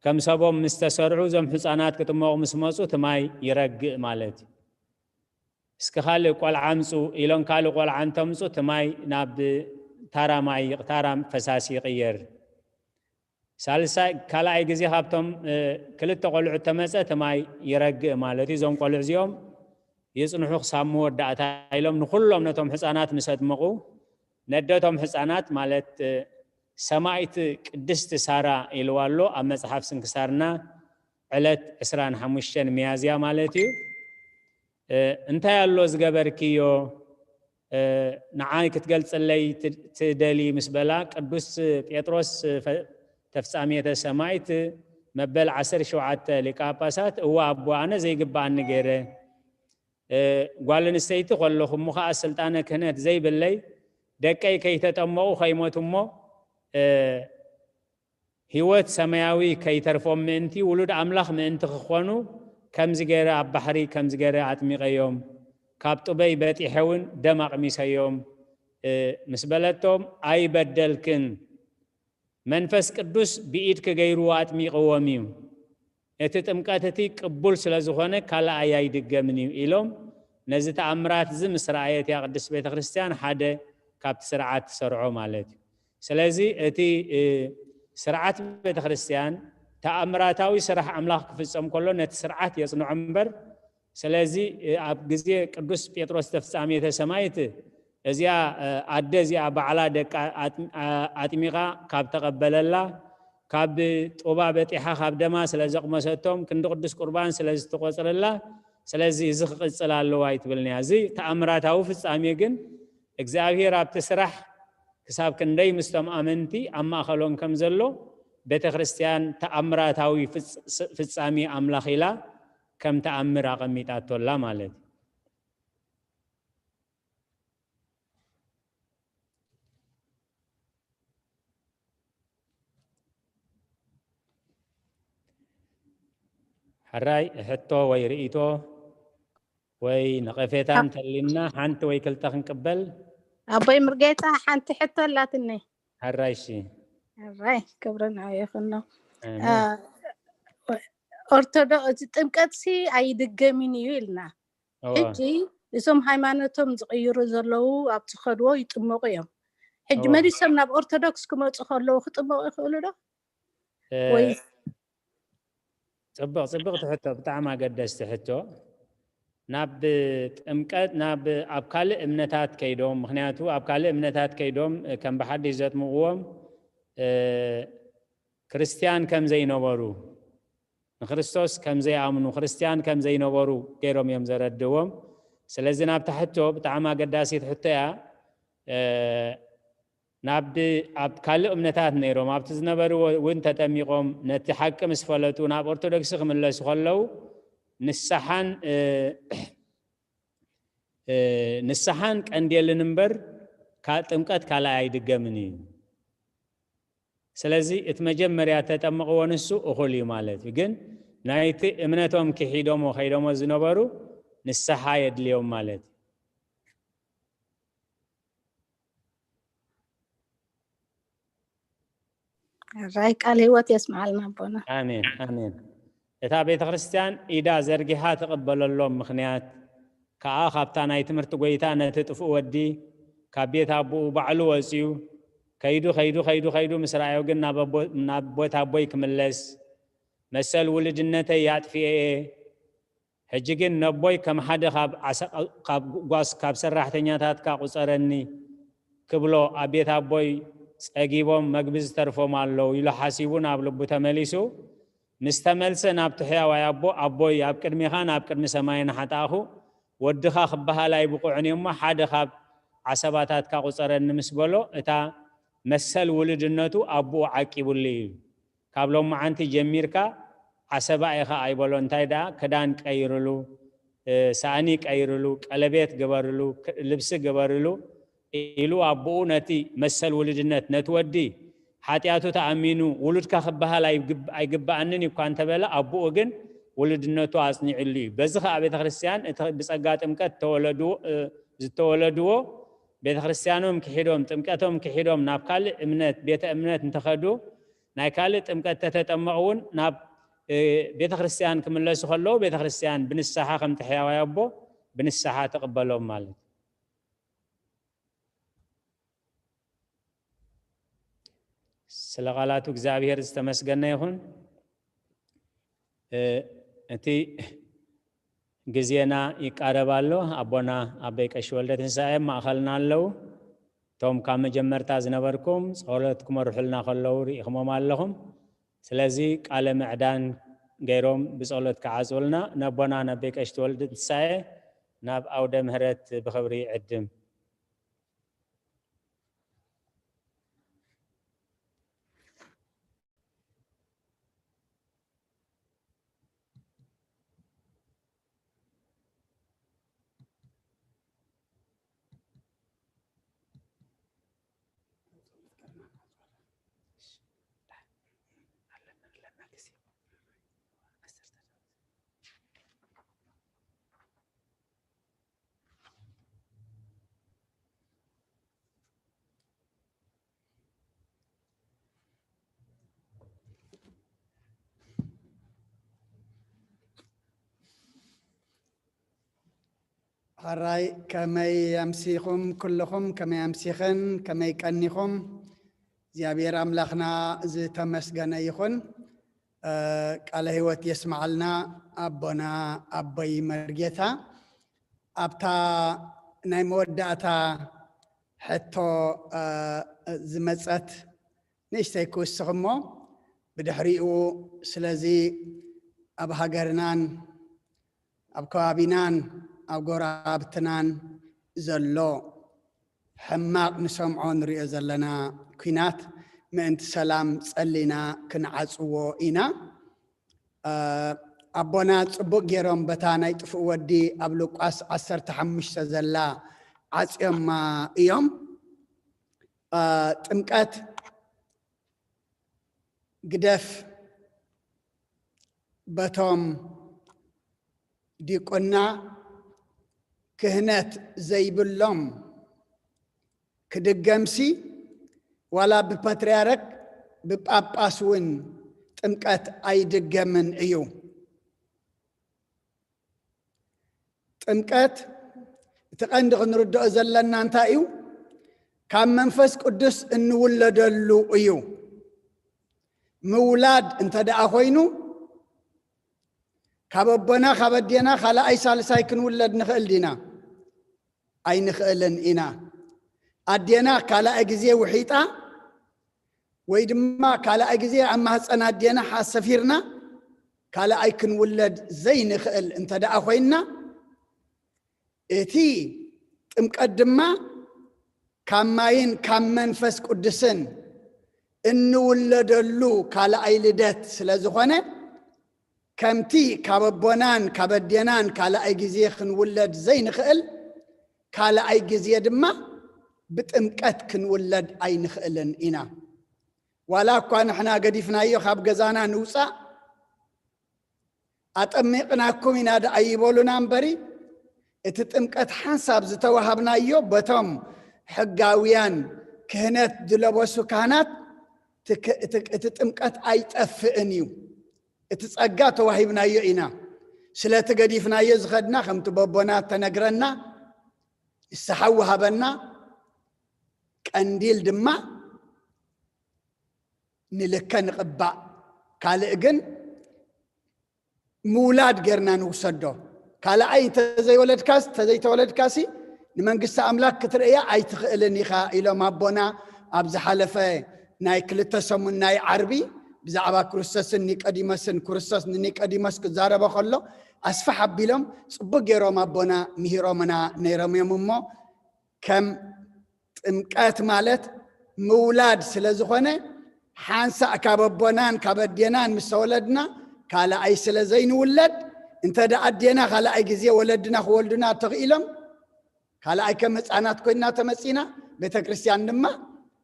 ከም ሰቦም ምስ ተሰርዑ፣ እዞም ሕጻናት ክጥመቑ ምስ መጹ እቲ ማይ ይረግእ ማለት እዩ። እስኪ ካልእ ቆልዓ ኣምጹ ኢሎም ካልእ ቆልዓ እንተምጹ እቲ ማይ ናብ ታራ ማይ ታራ ፈሳሲ ይቕየር። ሳልሳይ ካልኣይ ግዜ ካብቶም እ፣ ክልተ ቆልዑ ተመጸ እቲ ማይ ይረግእ ማለት እዩ። እዞም ቆልዑ እዚኦም ይጽንሑ ክሳብ መወዳእታ ኢሎም ንኹሎም ነቶም ሕጻናት ምስ ኣጥመቑ ነደቶም ሕጻናት ማለት እ፣ ሰማይት ቅድስቲ ሳራ ኢልዋ ኣሎ ኣብ መጽሓፍ ስንክሳርና ዕለት ዕስራን ሓሙሽተን ሚያዝያ ማለት እዩ። እ፣ እንታይ ኣሎ ዝገበርክዮ እ፣ ንዓይ ክትገልጽለይ ት- ትደሊ ምስ በላ ቅዱስ ጴጥሮስ ፈ- ተፍጻሜተ ሰማይት መበል ዓሰርተ ሸውዓተ ሊቀ ጳጳሳት እዋ ኣቦ ኣነ ዘይግብኣኒ ገይረ እ፣ ጓል ኣንስተይቲ ከለኹ እሞ ኸዓ ስልጣነ ክህነት ዘይብለይ ደቀይ ከይተጠመቑ ከይሞቱ እሞ እ፣ ህይወት ሰማያዊ ከይተርፎም ምእንቲ ውሉድ ኣምላኽ ምእንቲ ክኾኑ ከምዚ ገይረ ኣብ ባሕሪ ከምዚ ገይረ ኣጥሚቐዮም፣ ካብ ጡበይ በጢሐ እውን ደም ኣቕሚሰዮም እ፣ ምስ በለቶም ኣይበደልክን፣ መንፈስ ቅዱስ ብኢድኪ ገይሩ ኣጥሚቕዎም እዩ፣ እቲ ጥምቀት እቲ ቅቡል ስለ ዝኾነ ካልኣይ ኣይድገምን እዩ ኢሎም ነዚ ተኣምራት እዚ ምስ ረኣየት እያ ቅድስት ቤተ ክርስቲያን ሓደ ካብቲ ስርዓት ትሰርዖ ማለት እዩ። ስለዚ እቲ እ፣ ስርዓት ቤተ ክርስቲያን ተኣምራታዊ ስራሕ ኣምላኽ ክፍጸም ከሎ ነቲ ስርዓት የጽንዖ እምበር። ስለዚ እ፣ ኣብ ግዜ ቅዱስ ጴጥሮስ ተፍጻሜተ ሰማይት እዚኣ እ፣ ኣደ እዚኣ ባዕላ ደቃ ኣጥ- ኣ- ኣጥሚቓ ካብ ተቐበለላ ካብ ጡባ በጢሓ ካብ ደማ ስለ ዘቕመሰቶም ክንዲ ቅዱስ ቁርባን ስለ ዝተቖጽረላ ስለዚ እዚ ክቕጽል ኣለዋ ኣይትብልን እያ። እዚ ተኣምራታዊ ፍጻሜ ግን እግዚኣብሔር ኣብቲ ስራሕ ክሳብ ክንደይ ምስቶም ኣመንቲ ኣብ ማእኸሎም ከም ዘሎ ቤተ ክርስቲያን ተኣምራታዊ ፍጽ- ፍጻሜ ኣምላኽ ኢላ ከም ተኣምር ኣቐሚጣቶላ ማለት እዩ። ሕራይ ሕቶ ወይ ርእይቶ ወይ ነቐፌታ እንተሊና ሓንቲ ወይ ክልተ ክንቅበል። ኣቦይ ምርጌታ ሓንቲ ሕቶ ኣላትኒ። ሕራይ እሺ። ሕራይ ክብርን ይኹኖ። ኣሜን። ኦርቶዶክስ ጥምቀት ሲ ኣይድገምን እዩ ኢልና። እዎ። ሕጂ እዞም ሃይማኖቶም ዝቕይሩ ዘለዉ ኣብ ዝኸድዎ ይጥመቑ እዮም። ሕጂ እዎ። መሊሶም ናብ ኦርቶዶክስ ክመፁ ከለዉ ክጥመቑ ይኽእሉ ዶ? እ፣ ወይ ጽብቕ ጽብቕቲ ሕቶ፣ ብጣዕሚ ኣገደስቲ ሕቶ። ናብ ጥምቀት ናብ ኣብ ካልእ እምነታት ከይዶም፣ ምኽንያቱ ኣብ ካልእ እምነታት ከይዶም እ፣ ከም ብሓድሽ ዘጥምቕዎም እ፣ ክርስትያን ከም ዘይነበሩ ንክርስቶስ ከም ዘይኣምኑ ክርስትያን ከም ዘይነበሩ ገይሮም እዮም ዘረድዎም። ስለዚ ናብታ ሕቶ ብጣዕሚ ኣገዳሲት ሕቶ እያ። እ፣ ናብ ኣብ ካልእ እምነታት ነይሮም ኣብቲ ዝነበርዎ እውን ተጠሚቖም ነቲ ሓቂ ምስ ፈለጡ ናብ ኦርቶዶክስ ክምለሱ ከለዉ ንስሓን እ፣ እ፣ ንስሓን ቀንዴልን እምበር ካ- ጥምቀት ካልኣይ ኣይድገምን እዩ። ስለዚ እቲ መጀመርያ ተጠምቕዎ ንሱ እኹል እዩ ማለት እዩ። ግን ናይቲ እምነቶም ክሒዶሞ ከይዶሞ ዝነበሩ ንስሓ የድልዮም ማለት እዩ። ሕራይ ቃል ህይወት የስምዓልና ኣቦና። ኣሜን ኣሜን። እታ ቤተ ክርስቲያን ኢዳ ዘርጊሓ ትቕበለሎም ምኽንያት ከኣ ካብታ ናይ ትምህርቲ ጎይታ ነቲ ጥፉእ ወዲ ካብ ቤት ኣቦኡ ባዕሉ ወጺኡ ከይዱ ከይዱ ከይዱ ከይዱ ምስ ረኣዮ ግን ናብ ኣቦ- ናብ ቦታ ኣቦይ ክምለስ መሰል ውልድነተይ ኣጥፊኤ እየ። ሕጂ ግን ነቦይ ከም ሓደ ካብ ዓሰ- ካብ ጓስ ካብ ሰራሕተኛታትካ ቁጸረኒ ክብሎ ኣብ ቤት ኣቦይ ጸጊቦም መግቢ ዝተርፎም ኣለዉ ኢሉ ሓሲቡ ናብ ልቡ ተመሊሱ ምስ ተመልሰ ናብቲ ሕያዋይ ኣቦ ኣቦይ ኣብ ቅድሜኻን ኣብ ቅድሚ ሰማይን ሓጣእኹ ወድኻ ክበሃል ኣይብቑዕን እዩሞ ሓደ ካብ ዓሰባታትካ ቁጸረኒ ምስ በሎ እታ መሰል ውልድነቱ ኣቦኡ ዓቂቡሉ እዩ። ካብ ሎማዓንቲ ጀሚርካ ዓሰባ ኢኻ ኣይበሎ እንታይ ደኣ ክዳን ቀይርሉ ሳእኒ ቀይርሉ ቀለቤት ግበርሉ ልብሲ ግበርሉ ኢሉ ኣቦኡ ነቲ መሰል ውልድነት ነቲ ወዲ ሓጢኣቱ ተኣሚኑ ውሉድካ ክበሃል ኣይግብኣንን እኳ እንተበለ ኣቦኡ ግን ውልድነቱ ኣፅኒዕሉ እዩ። በዚ ከዓ ቤተክርስትያን እቲ ብፀጋ ጥምቀት ዝተወለድዎ ቤተክርስትያኖም ክሒዶም ጥምቀቶም ክሒዶም ናብ ካልእ እምነት ቤተ እምነት እንተኸዱ ናይ ካልእ ጥምቀት ተተጠመቑ እውን ናብ ቤተክርስትያን ክምለሱ ከለዉ ቤተክርስትያን ብንስሓ ከምቲ ሕያዋይ ኣቦ ብንስሓ ትቕበሎም ማለት እዩ። ስለ ቃላቱ እግዚኣብሔር ዝተመስገነ ይኹን። እቲ ግዜና ይቃረብ ኣሎ። ኣቦና ኣበይ ቀሺ ወልደ ትንሳኤ ማእኸልና ኣለዉ። እቶም ካብ መጀመርታ ዝነበርኩም ጸሎት ክመርሑልና ከለዉ ርኢኹሞም ኣለኹም። ስለዚ ቃለ ምዕዳን ገይሮም ብጸሎት ክዓጽውልና ነቦና ነቤ ቀሺ ተወልደ ትንሳኤ ናብ ኣውደ ምህረት ብኽብሪ ይዕድም። ሕራይ ከመይ ኣምሲኹም ኩልኹም ከመይ ኣምሲኽን ከመይ ቀኒኹም እግዚኣብሔር ኣምላኽና ዝተመስገነ ይኹን። ቃለ ህይወት የስምዓልና ኣቦና ኣቦይ መርጌታ። ኣብታ ናይ መወዳእታ ሕቶ ዝመጸት ንእሽተይ ክውስኽ እሞ ብድሕሪኡ ስለዚ ኣብ ሃገርናን ኣብ ከባቢናን ኣብ ጎረባብትናን ዘሎ ሕማቕ ንሰምዖ ንሪኦ ዘለና ኲናት ምእንቲ ሰላም ጸሊና ክንዓጽዎ ኢና። ኣቦና ጽቡቕ ገይሮም በታ ናይ ጥፉእ ወዲ ኣብ ሉቃስ ዓሰርተ ሓሙሽተ ዘላ ዓጽዮማ እዮም። ጥምቀት ግደፍ በቶም ዲቁና ክህነት ዘይብሎም ክድገምሲ ዋላ ብፓትርያርክ ብጳጳስ እውን ጥምቀት ኣይድገምን እዩ። ጥምቀት እቲ ቀንዲ ክንርድኦ ዘለና እንታይ እዩ? ካብ መንፈስ ቅዱስ እንውለደሉ እዩ። ምውላድ እንተ ደኣ ኮይኑ ካብ ኣቦና ካብ ኣዴና ካልኣይ ሳልሳይ ክንውለድ ንኽእል ዲና? ኣይንኽእልን ኢና። ኣዴና ካልኣይ ግዜ ውሒጣ ወይ ድማ ካልኣይ ግዜ ኣብ ማህፀን ኣዴና ሓሰፊርና ካልኣይ ክንውለድ ዘይንኽእል እንተ ደኣ ኮይንና እቲ ጥምቀት ድማ ካብ ማይን ካብ መንፈስ ቅዱስን እንውለደሉ ካልኣይ ልደት ስለ ዝኾነ ከምቲ ካብ ኣቦናን ካብ ኣዴናን ካልኣይ ግዜ ክንውለድ ዘይንኽእል ካልኣይ ግዜ ድማ ብጥምቀት ክንውለድ ኣይንኽእልን ኢና። ዋላ እኳ ንሕና ገዲፍናዮ ካብ ገዛና ንውፃእ ኣጠሚቕናኩም ኢና ደኣ ይበሉና እምበሪ እቲ ጥምቀት ሓንሳብ ዝተዋሃብናዮ በቶም ሕጋውያን ክህነት ዝለበሱ ካህናት እቲ ጥምቀት ኣይጠፍእን እዩ። እቲ ጸጋ ተዋሂብናዮ ኢና። ስለቲ ገዲፍናዮ ዝኸድና፣ ከምቲ በቦና ተነግረና፣ ንስሓ ወሃበና፣ ቀንዲል ድማ ንልከ ንቕባእ። ካልእ ግን ምውላድ ጌርና ንውሰዶ። ካልኣይ እንተዘይወለድካስ፣ እንተዘይተወለድካሲ ንመንግስቲ ኣምላክ ክትርእያ ኣይትኽእልን ኢኻ ኢሎም ኣቦና ኣብ ዝሓለፈ ናይ ክልተ ሰሙን ናይ ዓርቢ ብዛዕባ ክርስቶስን ኒቆዲሞስን፣ ክርስቶስ ንኒቆዲሞስ ክዛረቦ ከሎ ኣስፋሕ ኣቢሎም ጽቡቅ ጌሮም ኣቦና ምሂሮምና ነይሮም እዮም። እሞ ከም ጥምቀት ማለት ምውላድ ስለ ዝኾነ፣ ሓንሳእ ካብ ኣቦናን ካብ ኣዴናን ምስ ተወለድና፣ ካልኣይ ስለ ዘይንውለድ፣ እንተ ደኣ ኣዴና ካልኣይ ግዜ ወለድና ክወልዱና ተኽኢሎም፣ ካልኣይ ከም ህፃናት ኮይና ተመፂና፣ ቤተ ክርስቲያን ድማ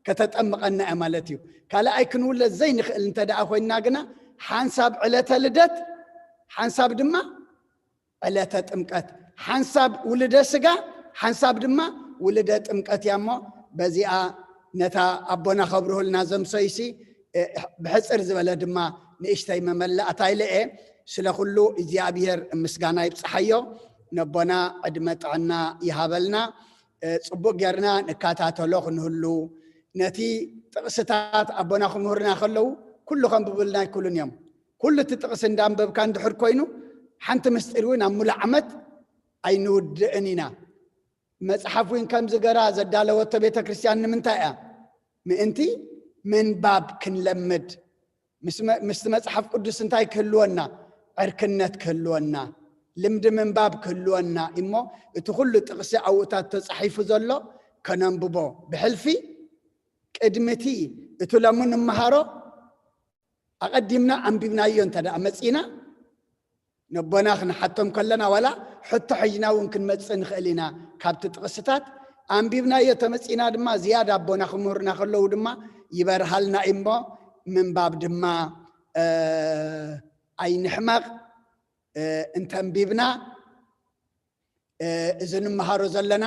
ከተጠምቐና እያ ማለት እዩ። ካልኣይ ክንውለድ ዘይንኽእል እንተ ደኣ ኮይና ግና፣ ሓንሳብ ዕለተ ልደት፣ ሓንሳብ ድማ ዕለተ ጥምቀት፣ ሓንሳብ ውልደ ስጋ፣ ሓንሳብ ድማ ውልደ ጥምቀት እያ። እሞ በዚኣ ነታ ኣቦና ከብርሁልና ዘምሰይሲ፣ እ፣ ብሕፅር ዝበለ ድማ ንእሽተይ መመላእታ ኢለ እየ። ስለ ኩሉ እግዚኣብሔር ምስጋና ይብፅሓዮ። ነቦና ዕድመ ጥዕና ይሃበልና። እ፣ ፅቡቅ ጌርና ንከታተሎ ክንህሉ፣ ነቲ ጥቕስታት ኣቦና ክምህሩና ከለዉ ኩሉ ከንብቡልና ኣይክእሉን እዮም። ኩሉ እቲ ጥቕሲ እንዳንበብካ እንድሕር ኮይኑ፣ ሓንቲ ምስጢር እውን ኣብ ሙሉእ ዓመት ኣይንውድእን ኢና። መጽሓፍ እውን ከምዚ ገራ ዘዳለወቶ ቤተ ክርስቲያን ንምንታይ እያ? ምእንቲ ምንባብ ክንለምድ። ምስ መ-፣ ምስቲ መጽሓፍ ቅዱስ እንታይ ክህልወና? ዕርክነት ክህልወና፣ ልምዲ ምንባብ ክህልወና እሞ፣ እቲ ኩሉ ጥቕሲ ኣብኡታት ተጻሒፉ ዘሎ ከነንብቦ። ብሕልፊ ቅድሚ እቲ፣ እቲ ሎሚ ንምሃሮ ኣቐዲምና ኣንቢብናዮ እንተ ደኣ መጺና፣ ነቦና ክንሓቶም ከለና፣ ዋላ ሕቶ ሒዝና እውን ክንመጽእ ንኽእል ኢና። ካብቲ ጥቕስታት ኣንቢብናዮ ተመጺና ድማ፣ ዝያዳ ኣቦና ክምህሩና ከለዉ ድማ ይበርሃልና እሞ፣ ምንባብ ድማ፣ እ፣ ኣይንሕመቕ። እ፣ እንተንቢብና፣ እ፣ እዚ ንምሃሮ ዘለና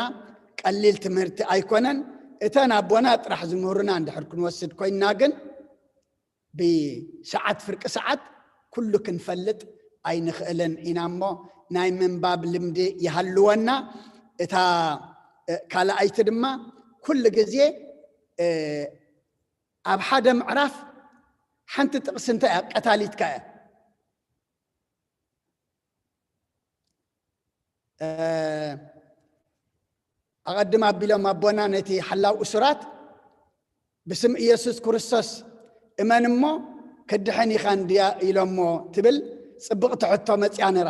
ቀሊል ትምህርቲ ኣይኮነን። እተን ኣቦና ጥራሕ ዝምህሩና እንድሕር ክንወስድ ኮይንና ግን፣ ብሰዓት ፍርቂ ሰዓት ኩሉ ክንፈልጥ ኣይንኽእልን ኢና እሞ፣ ናይ ምንባብ ልምዲ ይሃልወና። እታ፣ እ፣ ካልኣይቲ ድማ ኩሉ ግዜ፣ እ፣ ኣብ ሓደ ምዕራፍ ሓንቲ ጥቕሲ እንታይ እያ? ቀታሊትካ እያ። እ፣ ኣቐድም ኣቢሎም ኣቦና ነቲ ሓላው እሱራት፣ "ብስም ኢየሱስ ክርስቶስ እመን እሞ ክትድሕን ኢኻ እንድያ" ኢሎሞ ትብል ጽብቕቲ ሕቶ መጽያ ነራ።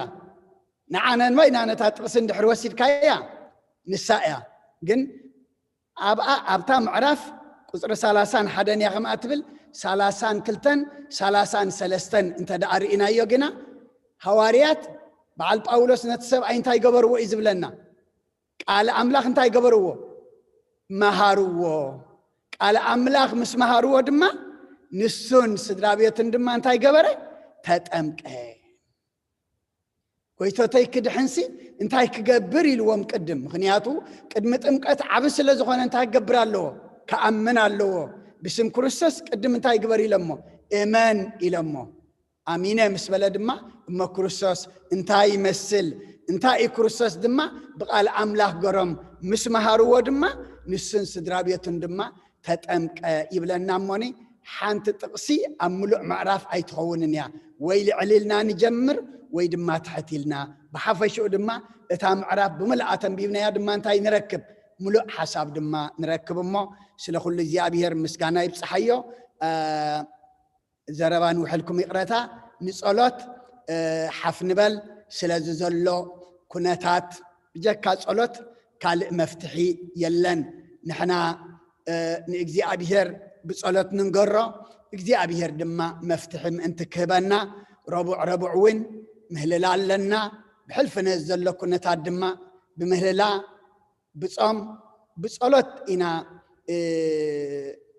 ንዓ ነንበይና ነታ ጥቕሲ እንድሕር ወሲድካያ፣ ንሳ እያ። ግን ኣብኣ፣ ኣብታ ምዕራፍ ቁጽሪ ሰላሳን ሓደን እያ ከምኣ ትብል፣ ሰላሳን ክልተን፣ ሰላሳን ሰለስተን እንተ ደኣ ርኢናዮ ግና፣ ሃዋርያት በዓል ጳውሎስ ነቲ ሰብኣይ እንታይ ገበርዎ እዩ ዝብለና? ቃል ኣምላኽ እንታይ ገበርዎ? መሃርዎ። ቃል ኣምላኽ ምስ መሃርዎ ድማ፣ ንሱን ስድራ ቤቱን ድማ እንታይ ገበረ? ተጠምቀ። ጎይቶተይ ክድሕንሲ እንታይ ክገብር ኢልዎም ቅድም? ምኽንያቱ ቅድሚ ጥምቀት ዓቢ ስለ ዝኾነ እንታይ ክገብር ኣለዎ? ክኣምን ኣለዎ። ብስም ክርስቶስ ቅድም እንታይ ግበር ኢሎሞ? እመን ኢሎሞ። ኣሚነ ምስ በለ ድማ፣ እሞ ክርስቶስ እንታይ ይመስል? እንታይ እዩ ክርስቶስ ድማ ብቓል ኣምላኽ ገሮም ምስ መሃርዎ ድማ፣ ንሱን ስድራ ቤቱን ድማ ተጠምቀ ይብለና። እሞኒ ሓንቲ ጥቕሲ ኣብ ምሉእ ምዕራፍ ኣይትኸውንን እያ። ወይ ልዕል ኢልና ንጀምር፣ ወይ ድማ ትሕት ኢልና። ብሓፈሽኡ ድማ እታ ምዕራፍ ብምልኣ ተንቢብናያ ድማ እንታይ ንረክብ? ምሉእ ሓሳብ ድማ ንረክብ። እሞ ስለ ኩሉ እግዚኣብሔር ምስጋና ይብጽሓዮ። እ፣ ዘረባ ንውሕልኩም ይቕረታ። ንጸሎት፣ እ፣ ሓፍ ንበል። ስለዚ ዘሎ ኩነታት ብጀካ ጸሎት ካልእ መፍትሒ የለን። ንሕና፣ እ፣ ንእግዚኣብሔር ብጸሎት ንንገሮ፣ እግዚኣብሔር ድማ መፍትሒ ምእንቲ ክህበና፣ ረቡዕ ረቡዕ እውን ምህልላ ኣለና። ብሕልፊ ነዚ ዘሎ ኩነታት ድማ ብምህልላ፣ ብጾም፣ ብጸሎት ኢና፣ እ፣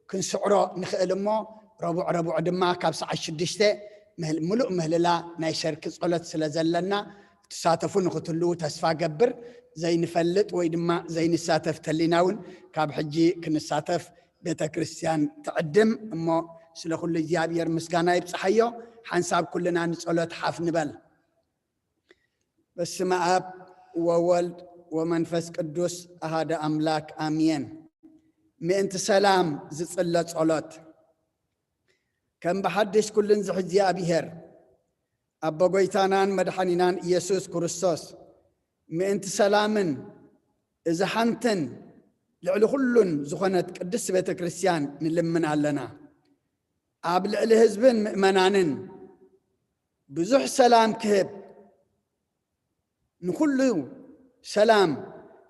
ክንስዕሮ ንኽእል። እሞ ረቡዕ ረቡዕ ድማ ካብ ሰዓት ሽዱሽተ ምህል-፣ ምሉእ ምህልላ ናይ ሰርኪ ጸሎት ስለ ዘለና፣ ትሳተፉ ንኽትህልዉ ተስፋ ገብር። ዘይንፈልጥ ወይ ድማ ዘይንሳተፍ ተሊና እውን፣ ካብ ሕጂ ክንሳተፍ ቤተ ክርስቲያን ትዕድም። እሞ ስለ ኩሉ እግዚኣብሔር ምስጋና ይብጽሓዮ። ሓንሳብ ኩልና ንጸሎት ሓፍ ንበል። በስመ ኣብ ወወልድ ወመንፈስ ቅዱስ ኣሃደ ኣምላክ ኣሜን። ምእንቲ ሰላም ዝጽለ ጸሎት። ከም ብሓድሽ ኩሉን ዝሕዚ እግዚኣብሔር ኣቦ ጎይታናን መድሓኒናን ኢየሱስ ክርስቶስ ምእንቲ ሰላምን እዚ ሓንትን ልዕሊ ኩሉን ዝኾነት ቅድስት ቤተ ክርስቲያን ንልምን ኣለና። ኣብ ልዕሊ ህዝብን ምእመናንን ብዙሕ ሰላም ክህብ ንኹሉ ሰላም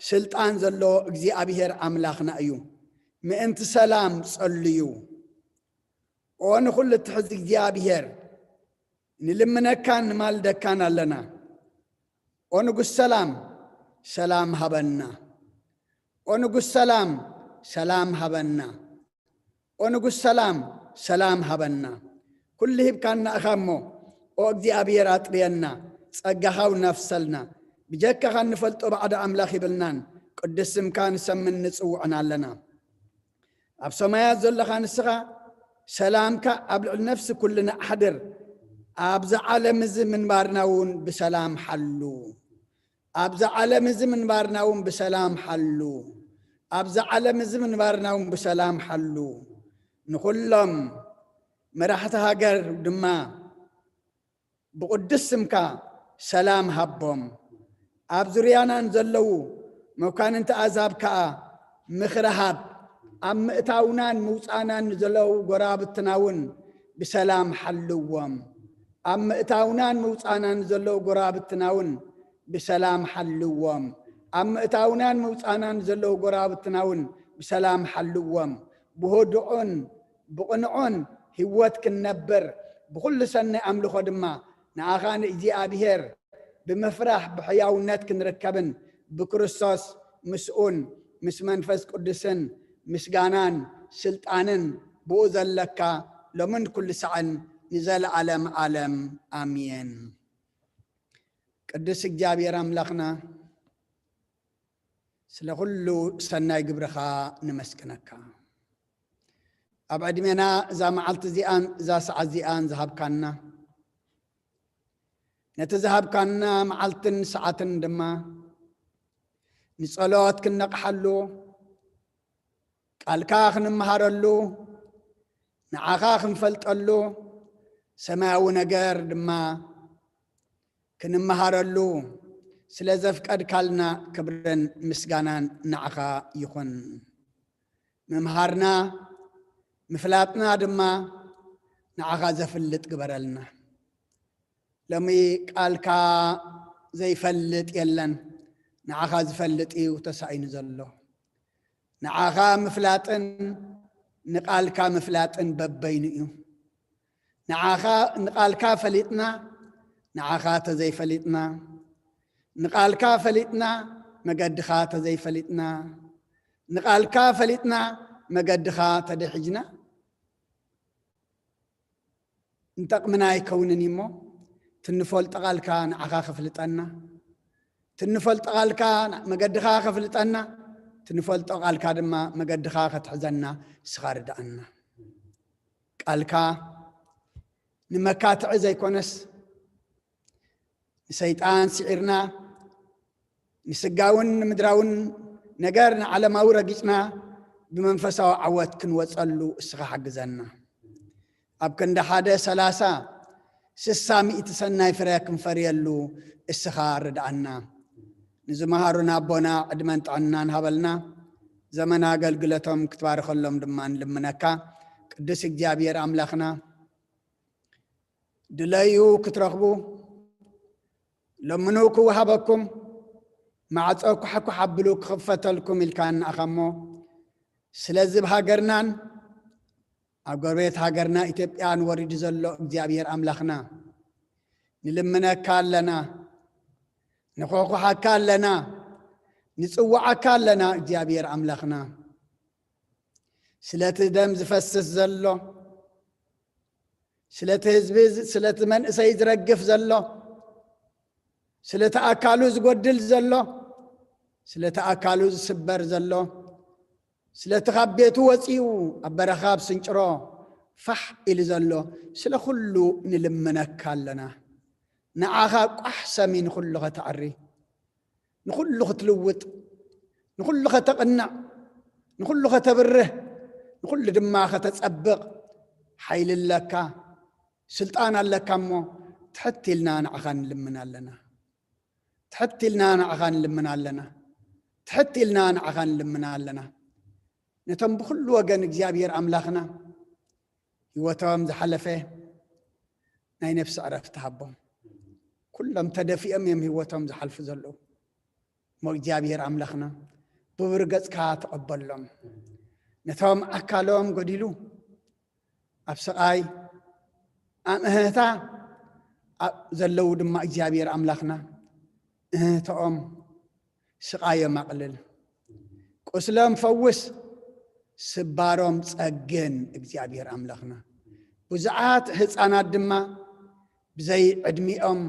ስልጣን ዘለዎ እግዚኣብሔር ኣምላኽና እዩ። ምእንቲ ሰላም ጸልዩ። ኦ ንኹሉ እትሕዝ እግዚኣብሔር ንልምነካን ንማልደካን ኣለና። ኦ ንጉስ ሰላም ሰላም ሃበና። ኦ ንጉስ ሰላም ሰላም ሃበና። ኦ ንጉስ ሰላም ሰላም ሃበና። ኩሉ ሂብካና እኻ እሞ ኦ እግዚኣብሔር ኣጥርየና፣ ጸጋኻ ኣውናፍሰልና። ብጀካኻ እንፈልጦ ባዕዲ ኣምላኽ ይብልናን ቅዱስ ስምካ ንሰምን ንጽውዕን ኣለና። ኣብ ሰማያት ዘለኻ ንስኻ ሰላምካ ኣብ ልዕሊ ነፍሲ ኩልና ኣሕድር። ኣብዚ ዓለም እዚ ምንባርና እውን ብሰላም ሓሉ። ኣብዚ ዓለም እዚ ምንባርና እውን ብሰላም ሓሉ። ኣብዚ ዓለም እዚ ምንባርና እውን ብሰላም ሓሉ። ንኹሎም መራሕቲ ሃገር ድማ ብቕዱስ ስምካ ሰላም ሃቦም። ኣብ ዙርያናን ዘለዉ መኳንንቲ ኣዛብ ከኣ ምኽሪ ሃብ። ኣብ ምእታውናን ምውጻእናን ንዘለዉ ጎራብትና እውን ብሰላም ሓልዎም። ኣብ ምእታውናን ምውጻእናን ንዘለዉ ጎራብትና እውን ብሰላም ሓልዎም። ኣብ ምእታውናን ምውጻእናን ንዘለዉ ጎራብትና እውን ብሰላም ሓልዎም። ብህዱእን ብቕኑዕን ህይወት ክንነብር፣ ብኹሉ ሰናይ ኣምልኾ ድማ ንኣኻ ንእግዚኣብሔር ብምፍራሕ ብሕያውነት ክንርከብን ብክርስቶስ ምስኡን ምስ መንፈስ ቅዱስን ምስጋናን ስልጣንን ብኡ ዘለካ ሎምን ኩሉ ሳዕን ንዘለዓለም ዓለም ኣሜን። ቅዱስ እግዚኣብሔር ኣምላኽና ስለ ኩሉ ሰናይ ግብርኻ ንመስግነካ። ኣብ ዕድሜና እዛ መዓልቲ እዚኣን እዛ ሰዓት እዚኣን ዝሃብካና፣ ነቲ ዝሃብካና መዓልትን ሰዓትን ድማ ንጸሎት ክንነቕሓሉ፣ ቃልካ ክንመሃረሉ፣ ንዓኻ ክንፈልጠሉ፣ ሰማያዊ ነገር ድማ ክንመሃረሉ ስለ ዘፍቀድካልና ክብርን ምስጋናን ንዓኻ ይኹን። ምምሃርና ምፍላጥና ድማ ንዓኻ ዘፍልጥ ግበረልና። ሎሚ ቃልካ ዘይፈልጥ የለን፣ ንዓኻ ዝፈልጥ እዩ ተሳኢኑ ዘሎ። ንዓኻ ምፍላጥን ንቃልካ ምፍላጥን በበይኑ እዩ። ንዓኻ፣ ንቃልካ ፈሊጥና፣ ንዓኻ ተዘይፈሊጥና፣ ንቃልካ ፈሊጥና፣ መገድኻ ተዘይፈሊጥና፣ ንቃልካ ፈሊጥና፣ መገድኻ ተደሒጅና፣ እንጠቕምና ኣይከውንን እሞ፣ ትንፈልጦ ቃልካ ንዓኻ ከፍልጠና፣ ትንፈልጦ ቃልካ መገድኻ ከፍልጠና፣ ትንፈልጦ ቃልካ ድማ መገድኻ ከትሕዘና ንስኻ ርድኣና። ቃልካ ንመካትዒ ዘይኮነስ፣ ንሰይጣን ስዒርና፣ ንስጋውን ንምድራውን ነገር ንዓለማዊ ረጊጽና፣ ብመንፈሳዊ ዓወት ክንወጸሉ እስኻ ሓግዘና። ኣብ ክንዲ ሓደ ሰላሳ፣ ስሳ፣ ሚእቲ ሰናይ ፍረ ክንፈርየሉ እስኻ ርድኣና። ንዝመሃሩና ኣቦና ዕድመን ጥዕናን ሃበልና። ዘመን ኣገልግሎቶም ክትባርኸሎም ድማ ንልምነካ። ቅዱስ እግዚኣብሔር ኣምላኽና፣ ድለዩ ክትረኽቡ፣ ለምኑ ክወሃበኩም፣ ማዕጾ ኳሕኳሕ ኣብሉ ክኽፈተልኩም ኢልካ ንኣኻ እሞ፣ ስለዚ ኣብ ሃገርናን ኣብ ጎረቤት ሃገርና ኢትዮጵያን ወሪዱ ዘሎ እግዚኣብሔር ኣምላኽና፣ ንልምነካ ኣለና፣ ንኾኹሓካ ኣለና፣ ንጽውዓካ ኣለና እግዚኣብሔር ኣምላኽና። ስለቲ ደም ዝፈስስ ዘሎ፣ ስለቲ ህዝቢ፣ ስለቲ መንእሰይ ዝረግፍ ዘሎ፣ ስለቲ ኣካሉ ዝጎድል ዘሎ፣ ስለቲ ኣካሉ ዝስበር ዘሎ፣ ስለቲ ካብ ቤቱ ወጺኡ ኣብ በረኻ ኣብ ስንጭሮ ፋሕ ኢሉ ዘሎ፣ ስለ ኩሉ ንልምነካ ኣለና። ንዓኻ ቋሕ ሰሚ ንኹሉ ከተዕሪ፣ ንኹሉ ክትልውጥ፣ ንኹሉ ከተቕንዕ፣ ንኹሉ ከተብርህ፣ ንኹሉ ድማ ከተጸብቕ ሓይሊ ኣለካ፣ ስልጣን ኣለካ። እሞ ትሕት ኢልና ንዓኻ ንልምን ኣለና። ትሕት ኢልና ንዓኻ ንልምን ኣለና። ትሕት ኢልና ንዓኻ ንልምን ኣለና። ነቶም ብኹሉ ወገን እግዚኣብሔር ኣምላኽና ህይወቶም ዝሓለፈ ናይ ነፍሲ ዕረፍቲ ሃቦም። ኩሎም ተደፊኦም እዮም ህይወቶም ዝሓልፉ ዘለዉ። እሞ እግዚኣብሔር ኣምላኽና ብብር ገጽካ ተቐበሎም። ነቶም ኣካሎም ጎዲሉ ኣብ ስቓይ ኣምህታ ኣብ ዘለዉ ድማ እግዚኣብሔር ኣምላኽና እህተኦም ስቓዮም ኣቕልል። ቁስሎም ፈውስ፣ ስባሮም ጸግን እግዚኣብሔር ኣምላኽና። ብዙሓት ህፃናት ድማ ብዘይ ዕድሚኦም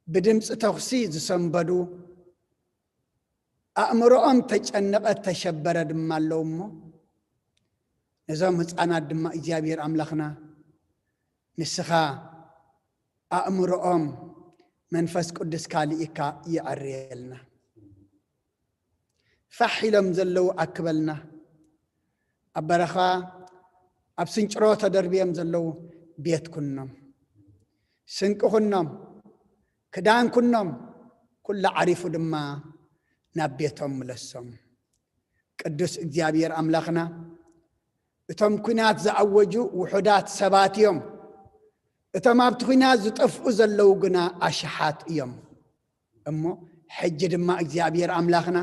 ብድምፂ ተኹሲ ዝሰንበዱ፣ ኣእምሮኦም ተጨነቐ ተሸበረ ድማ ኣለዉ። እሞ ነዞም ህፃናት ድማ እግዚኣብሔር ኣምላኽና ንስኻ ኣእምሮኦም መንፈስ ቅዱስካ ልኢካ ይዐርየልና። ፋሕ ኢሎም ዘለዉ ኣክበልና። ኣብ በረኻ ኣብ ስንጭሮ ተደርብዮም ዘለዉ ቤት ኩኖም፣ ስንቂ ኩኖም፣ ክዳን ኩኖም፣ ኩሉ ዓሪፉ ድማ ናብ ቤቶም ምለሶም። ቅዱስ እግዚኣብሔር ኣምላኽና፣ እቶም ኲናት ዝኣወጁ ውሑዳት ሰባት እዮም። እቶም ኣብቲ ኲናት ዝጠፍኡ ዘለዉ ግና ኣሽሓት እዮም። እሞ ሕጂ ድማ እግዚኣብሔር ኣምላኽና፣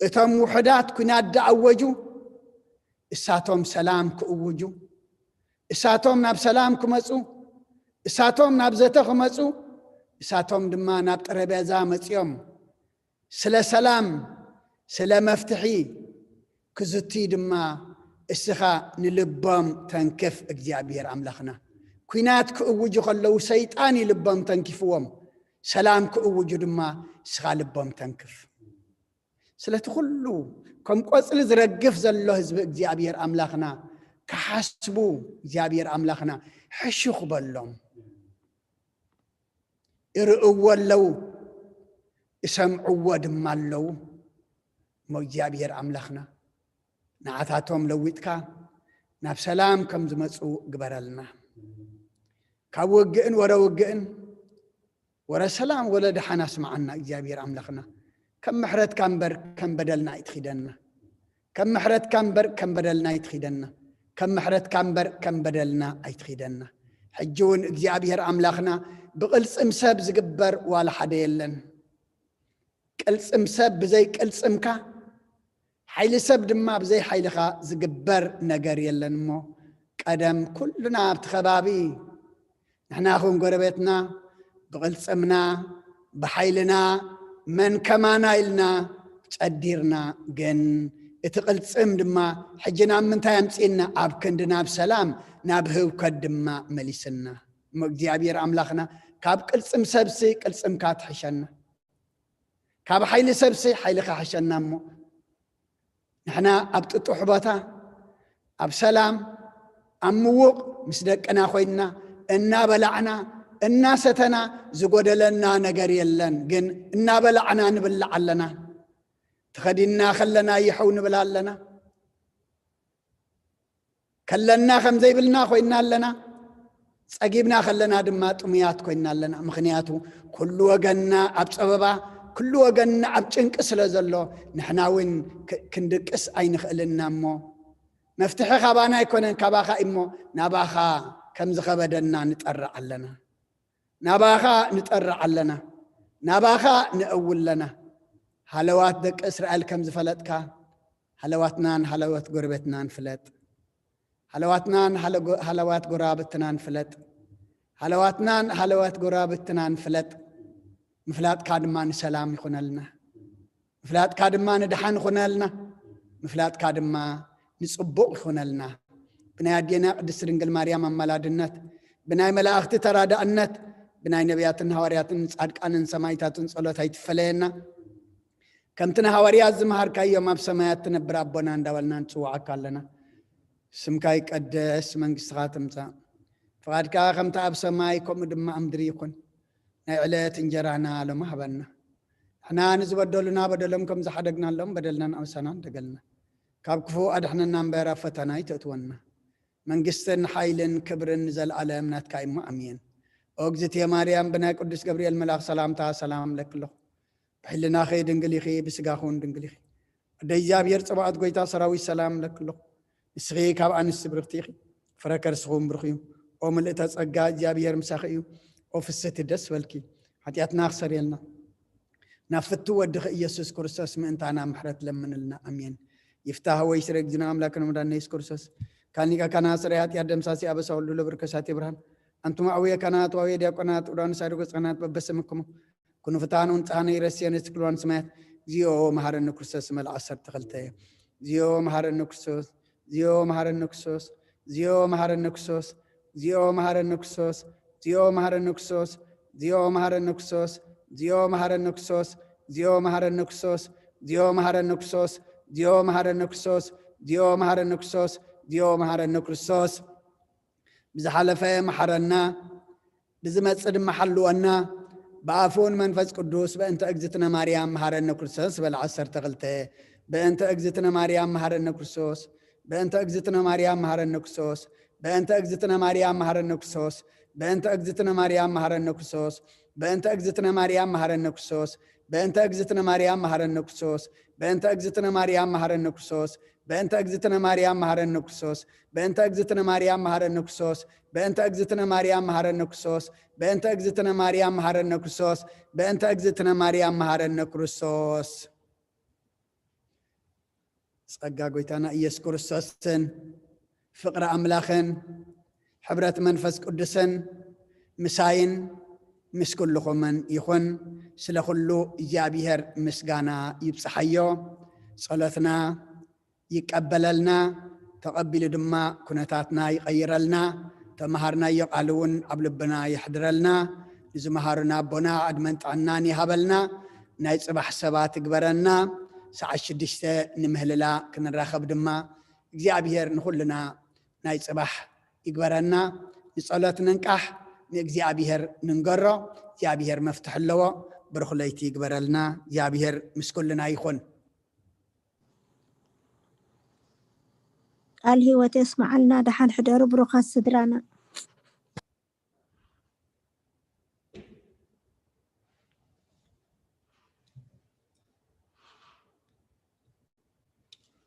እቶም ውሑዳት ኲናት ዝኣወጁ፣ እሳቶም ሰላም ክእውጁ፣ እሳቶም ናብ ሰላም ክመጹ፣ እሳቶም ናብ ዘተ ክመጹ፣ እሳቶም ድማ ናብ ጠረጴዛ መጺኦም ስለ ሰላም፣ ስለ መፍትሒ ክዝትዩ ድማ እስኻ ንልቦም ተንክፍ እግዚኣብሔር ኣምላኽና። ኲናት ክእውጁ ከለዉ ሰይጣን እዩ ልቦም ተንኪፍዎም፣ ሰላም ክእውጁ ድማ እስኻ ልቦም ተንክፍ። ስለቲ ኩሉ ከም ቆጽሊ ዝረግፍ ዘሎ ህዝቢ እግዚኣብሔር ኣምላኽና ክሓስቡ እግዚኣብሔር ኣምላኽና ሕሹኽ በሎም። ይርእዎ ኣለዉ፣ ይሰምዕዎ ድማ ኣለዉ። እሞ እግዚኣብሔር ኣምላኽና ንዓታቶም ለዊጥካ ናብ ሰላም ከም ዝመጹ ግበረልና። ካብ ውግእን ወረ ውግእን ወረ ሰላም ወለ ደሓን ኣስምዓና እግዚኣብሔር ኣምላኽና። ከም ምሕረትካ እምበር ከም በደልና ኣይትኺደና። ከም ምሕረትካ እምበር ከም በደልና ኣይትኺደና። ከም ምሕረትካ እምበር ከም በደልና ኣይትኺደና። ሕጂ እውን እግዚኣብሔር ኣምላኽና ብቕልጽም ሰብ ዝግበር ዋላ ሓደ የለን። ቅልጽም ሰብ ብዘይ ቅልጽምካ፣ ሓይሊ ሰብ ድማ ብዘይ ሓይልኻ ዝግበር ነገር የለን። እሞ ቀደም ኩልና ኣብቲ ከባቢ ንሕና ኹን ጎረቤትና ብቕልጽምና ብሓይልና መን ከማና ኢልና ጨዲርና፣ ግን እቲ ቅልጽም ድማ ሕጂ ናብ ምንታይ ኣምጺእና? ኣብ ክንዲ ናብ ሰላም፣ ናብ ህውከት ድማ መሊስና። እሞ እግዚኣብሔር ኣምላኽና ካብ ቅልጽም ሰብሲ ቅልጽምካ ትሕሸና፣ ካብ ሓይሊ ሰብሲ ሓይልኻ ሕሸና። እሞ ንሕና ኣብ ጥጡሕ ቦታ ኣብ ሰላም ኣብ ምዉቕ ምስ ደቅና ኮይንና እናበላዕና እናሰተና ዝጎደለና ነገር የለን። ግን እናበላዕና ንብላዕ ኣለና። ተኸዲንና ከለና ይሕው ንብል ኣለና። ከለና ከም ዘይብልና ኮይንና ኣለና። ጸጊብና ከለና ድማ ጥሙያት ኮይንና ኣለና። ምኽንያቱ ኩሉ ወገንና ኣብ ጸበባ፣ ኩሉ ወገንና ኣብ ጭንቂ ስለ ዘሎ ንሕና እውን ክንድቅስ ኣይንኽእልና። እሞ መፍትሒ ካባና ኣይኮነን፣ ካባኻ እሞ ናባኻ ከም ዝኸበደና ንጠርዕ ኣለና። ናባኻ ንጠርዕ ኣለና። ናባኻ ንእውል ኣለና። ሃለዋት ደቂ እስራኤል ከም ዝፈለጥካ ሃለዋትናን ሃለወት ጎረቤትናን ፍለጥ። ሃለዋትናን ሃለዋት ጎራብትናን ፍለጥ። ሃለዋትናን ሃለዋት ጎራብትናን ፍለጥ። ምፍላጥካ ድማ ንሰላም ይኹነልና። ምፍላጥካ ድማ ንድሓን ይኹነልና። ምፍላጥካ ድማ ንጽቡቕ ይኹነልና። ብናይ ኣዴና ቅድስቲ ድንግል ማርያም ኣማላድነት፣ ብናይ መላእኽቲ ተራዳእነት፣ ብናይ ነቢያትን ሃዋርያትን ጻድቃንን ሰማይታትን ጸሎት ኣይትፈለየና። ከምቲ ንሃዋርያት ዝመሃርካዮም ኣብ ሰማያት ትነብር ኣቦና እንዳበልና ንጽውዓካ ኣለና። ስምካ ይቀደስ፣ መንግስትኻ ትምጻእ፣ ፍቓድካ ከምቲ ኣብ ሰማይ ከምኡ ድማ ኣብ ምድሪ ይኹን። ናይ ዕለት እንጀራና ሎሚ ሃበና። ንሕና ንዝበደሉና በደሎም ከም ዝሓደግናሎም በደልና ንኣምሳና እንደገልና። ካብ ክፉእ ኣድሕነና እምበር ኣብ ፈተና ኣይተእትወና። መንግስትን ሓይልን ክብርን ንዘለኣለም ናትካ እሞ ኣሜን። ኦ እግዝእትየ ማርያም፣ ብናይ ቅዱስ ገብርኤል መልኣኽ ሰላምታ ሰላም እብለኪ ኣለኹ። ብሕልናኺ ድንግል ኢኺ፣ ብስጋኺ እውን ድንግል ኢኺ። ኣደ እግዚኣብሔር ጽባኦት፣ ጎይታ ሰራዊት፣ ሰላም እብለኪ ኣለኹ። ንስኺ ካብ ኣንስቲ ብርኽቲ ኢኺ፣ ፍረ ከርስኺ እውን ብሩኽ እዩ። ኦ ምልእተ ጸጋ፣ እግዚኣብሔር ምሳኺ እዩ። ኦ ፍስህቲ፣ ደስ በልኪ። ሓጢኣትና ክሰርየልና፣ ናብ ፍቱ ወድኺ ኢየሱስ ክርስቶስ ምእንታና ምሕረት ለምንልና። ኣሜን። ይፍታህ ወይ ስረ ግዝና ኣምላክን መድኃኒነ ኢየሱስ ክርስቶስ፣ ካል ሊቀ ካህናት፣ ስረ ኃጢአት፣ ደምሳሲ ኣበሳ፣ ወልዱ ለብርከሳት ብርሃን፣ ኣንቱም ኣውየ ካህናት፣ ዋውየ ዲያቆናት፣ ውዳኑ ሳድጎ ጸናት በበስምክሙ ኩኑ ፍታን ወንጽሃነ ይረስየነ ትክልዋን ስማያት። እግዚኦ መሐረነ ክርስቶስ። መልኣ ዓሰርተ ክልተ። እግዚኦ መሐረነ ክርስቶስ። እግዚኦ መሐረነ ክርስቶስ። እግዚኦ መሐረነ ክርስቶስ። እግዚኦ መሐረነ ክርስቶስ። እግዚኦ መሐረነ ክርስቶስ። እግዚኦ መሐረነ ክርስቶስ። ብዝሓለፈ መሐረና፣ ብዝመጽእ ድማ ሓልወና። ብኣፉን መንፈስ ቅዱስ። በእንተ እግዝእትነ ማርያም መሐረነ ክርስቶስ በለ። ዓሰርተ ክልተ። በእንተ እግዝእትነ ማርያም መሐረነ ክርስቶስ። በእንተ እግዝእትነ ማርያም መሐረነ ክርስቶስ። በእንተ እግዝእትነ ማርያም መሐረነ ክርስቶስ። በእንተ እግዝእትነ ማርያም መሐረነ ክርስቶስ። በእንተ እግዝእትነ ማርያም መሐረነ ክርስቶስ። በእንተ እግዝእትነ ማርያም መሐረነ ክርስቶስ። በእንተ እግዝእትነ ማርያም መሐረነ ክርስቶስ። በእንተ እግዝእትነ ማርያም መሐረነ ክርስቶስ። በእንተ እግዝእትነ ማርያም መሐረነ ክርስቶስ። በእንተ እግዝእትነ ማርያም መሐረነ ክርስቶስ። በእንተ እግዝእትነ ማርያም መሐረነ ክርስቶስ። በእንተ እግዝእትነ ማርያም መሐረነ ክርስቶስ። ጸጋ ጎይታና ኢየሱስ ክርስቶስን ፍቕሪ ኣምላኽን ሕብረት መንፈስ ቅዱስን ምሳይን ምስ ኩልኹምን ይኹን። ስለ ኩሉ እግዚኣብሔር ምስጋና ይብጽሓዮ። ጸሎትና ይቀበለልና፣ ተቐቢሉ ድማ ኩነታትና ይቐይረልና። ተመሃርናዮ ቃል እውን ኣብ ልብና የሕድረልና። ንዝመሃሩና ኣቦና ዕድመን ጥዕናን ይሃበልና። ናይ ጽባሕ ሰባት ይግበረና። ሰዓት ሽዱሽተ ንምህልላ ክንራኸብ ድማ እግዚኣብሔር ንኹልና ናይ ጽባሕ ይግበረና። ንጸሎት ንንቃሕ፣ ንእግዚኣብሔር ንንገሮ። እግዚኣብሔር መፍትሒ ኣለዎ። ብሩኽ ለይቲ ይግበረልና። እግዚኣብሔር ምስ ኩልና ይኹን። ቃል ህይወት የስመዓልና። ደሓን ሕደሩ ብሩኻት ስድራና።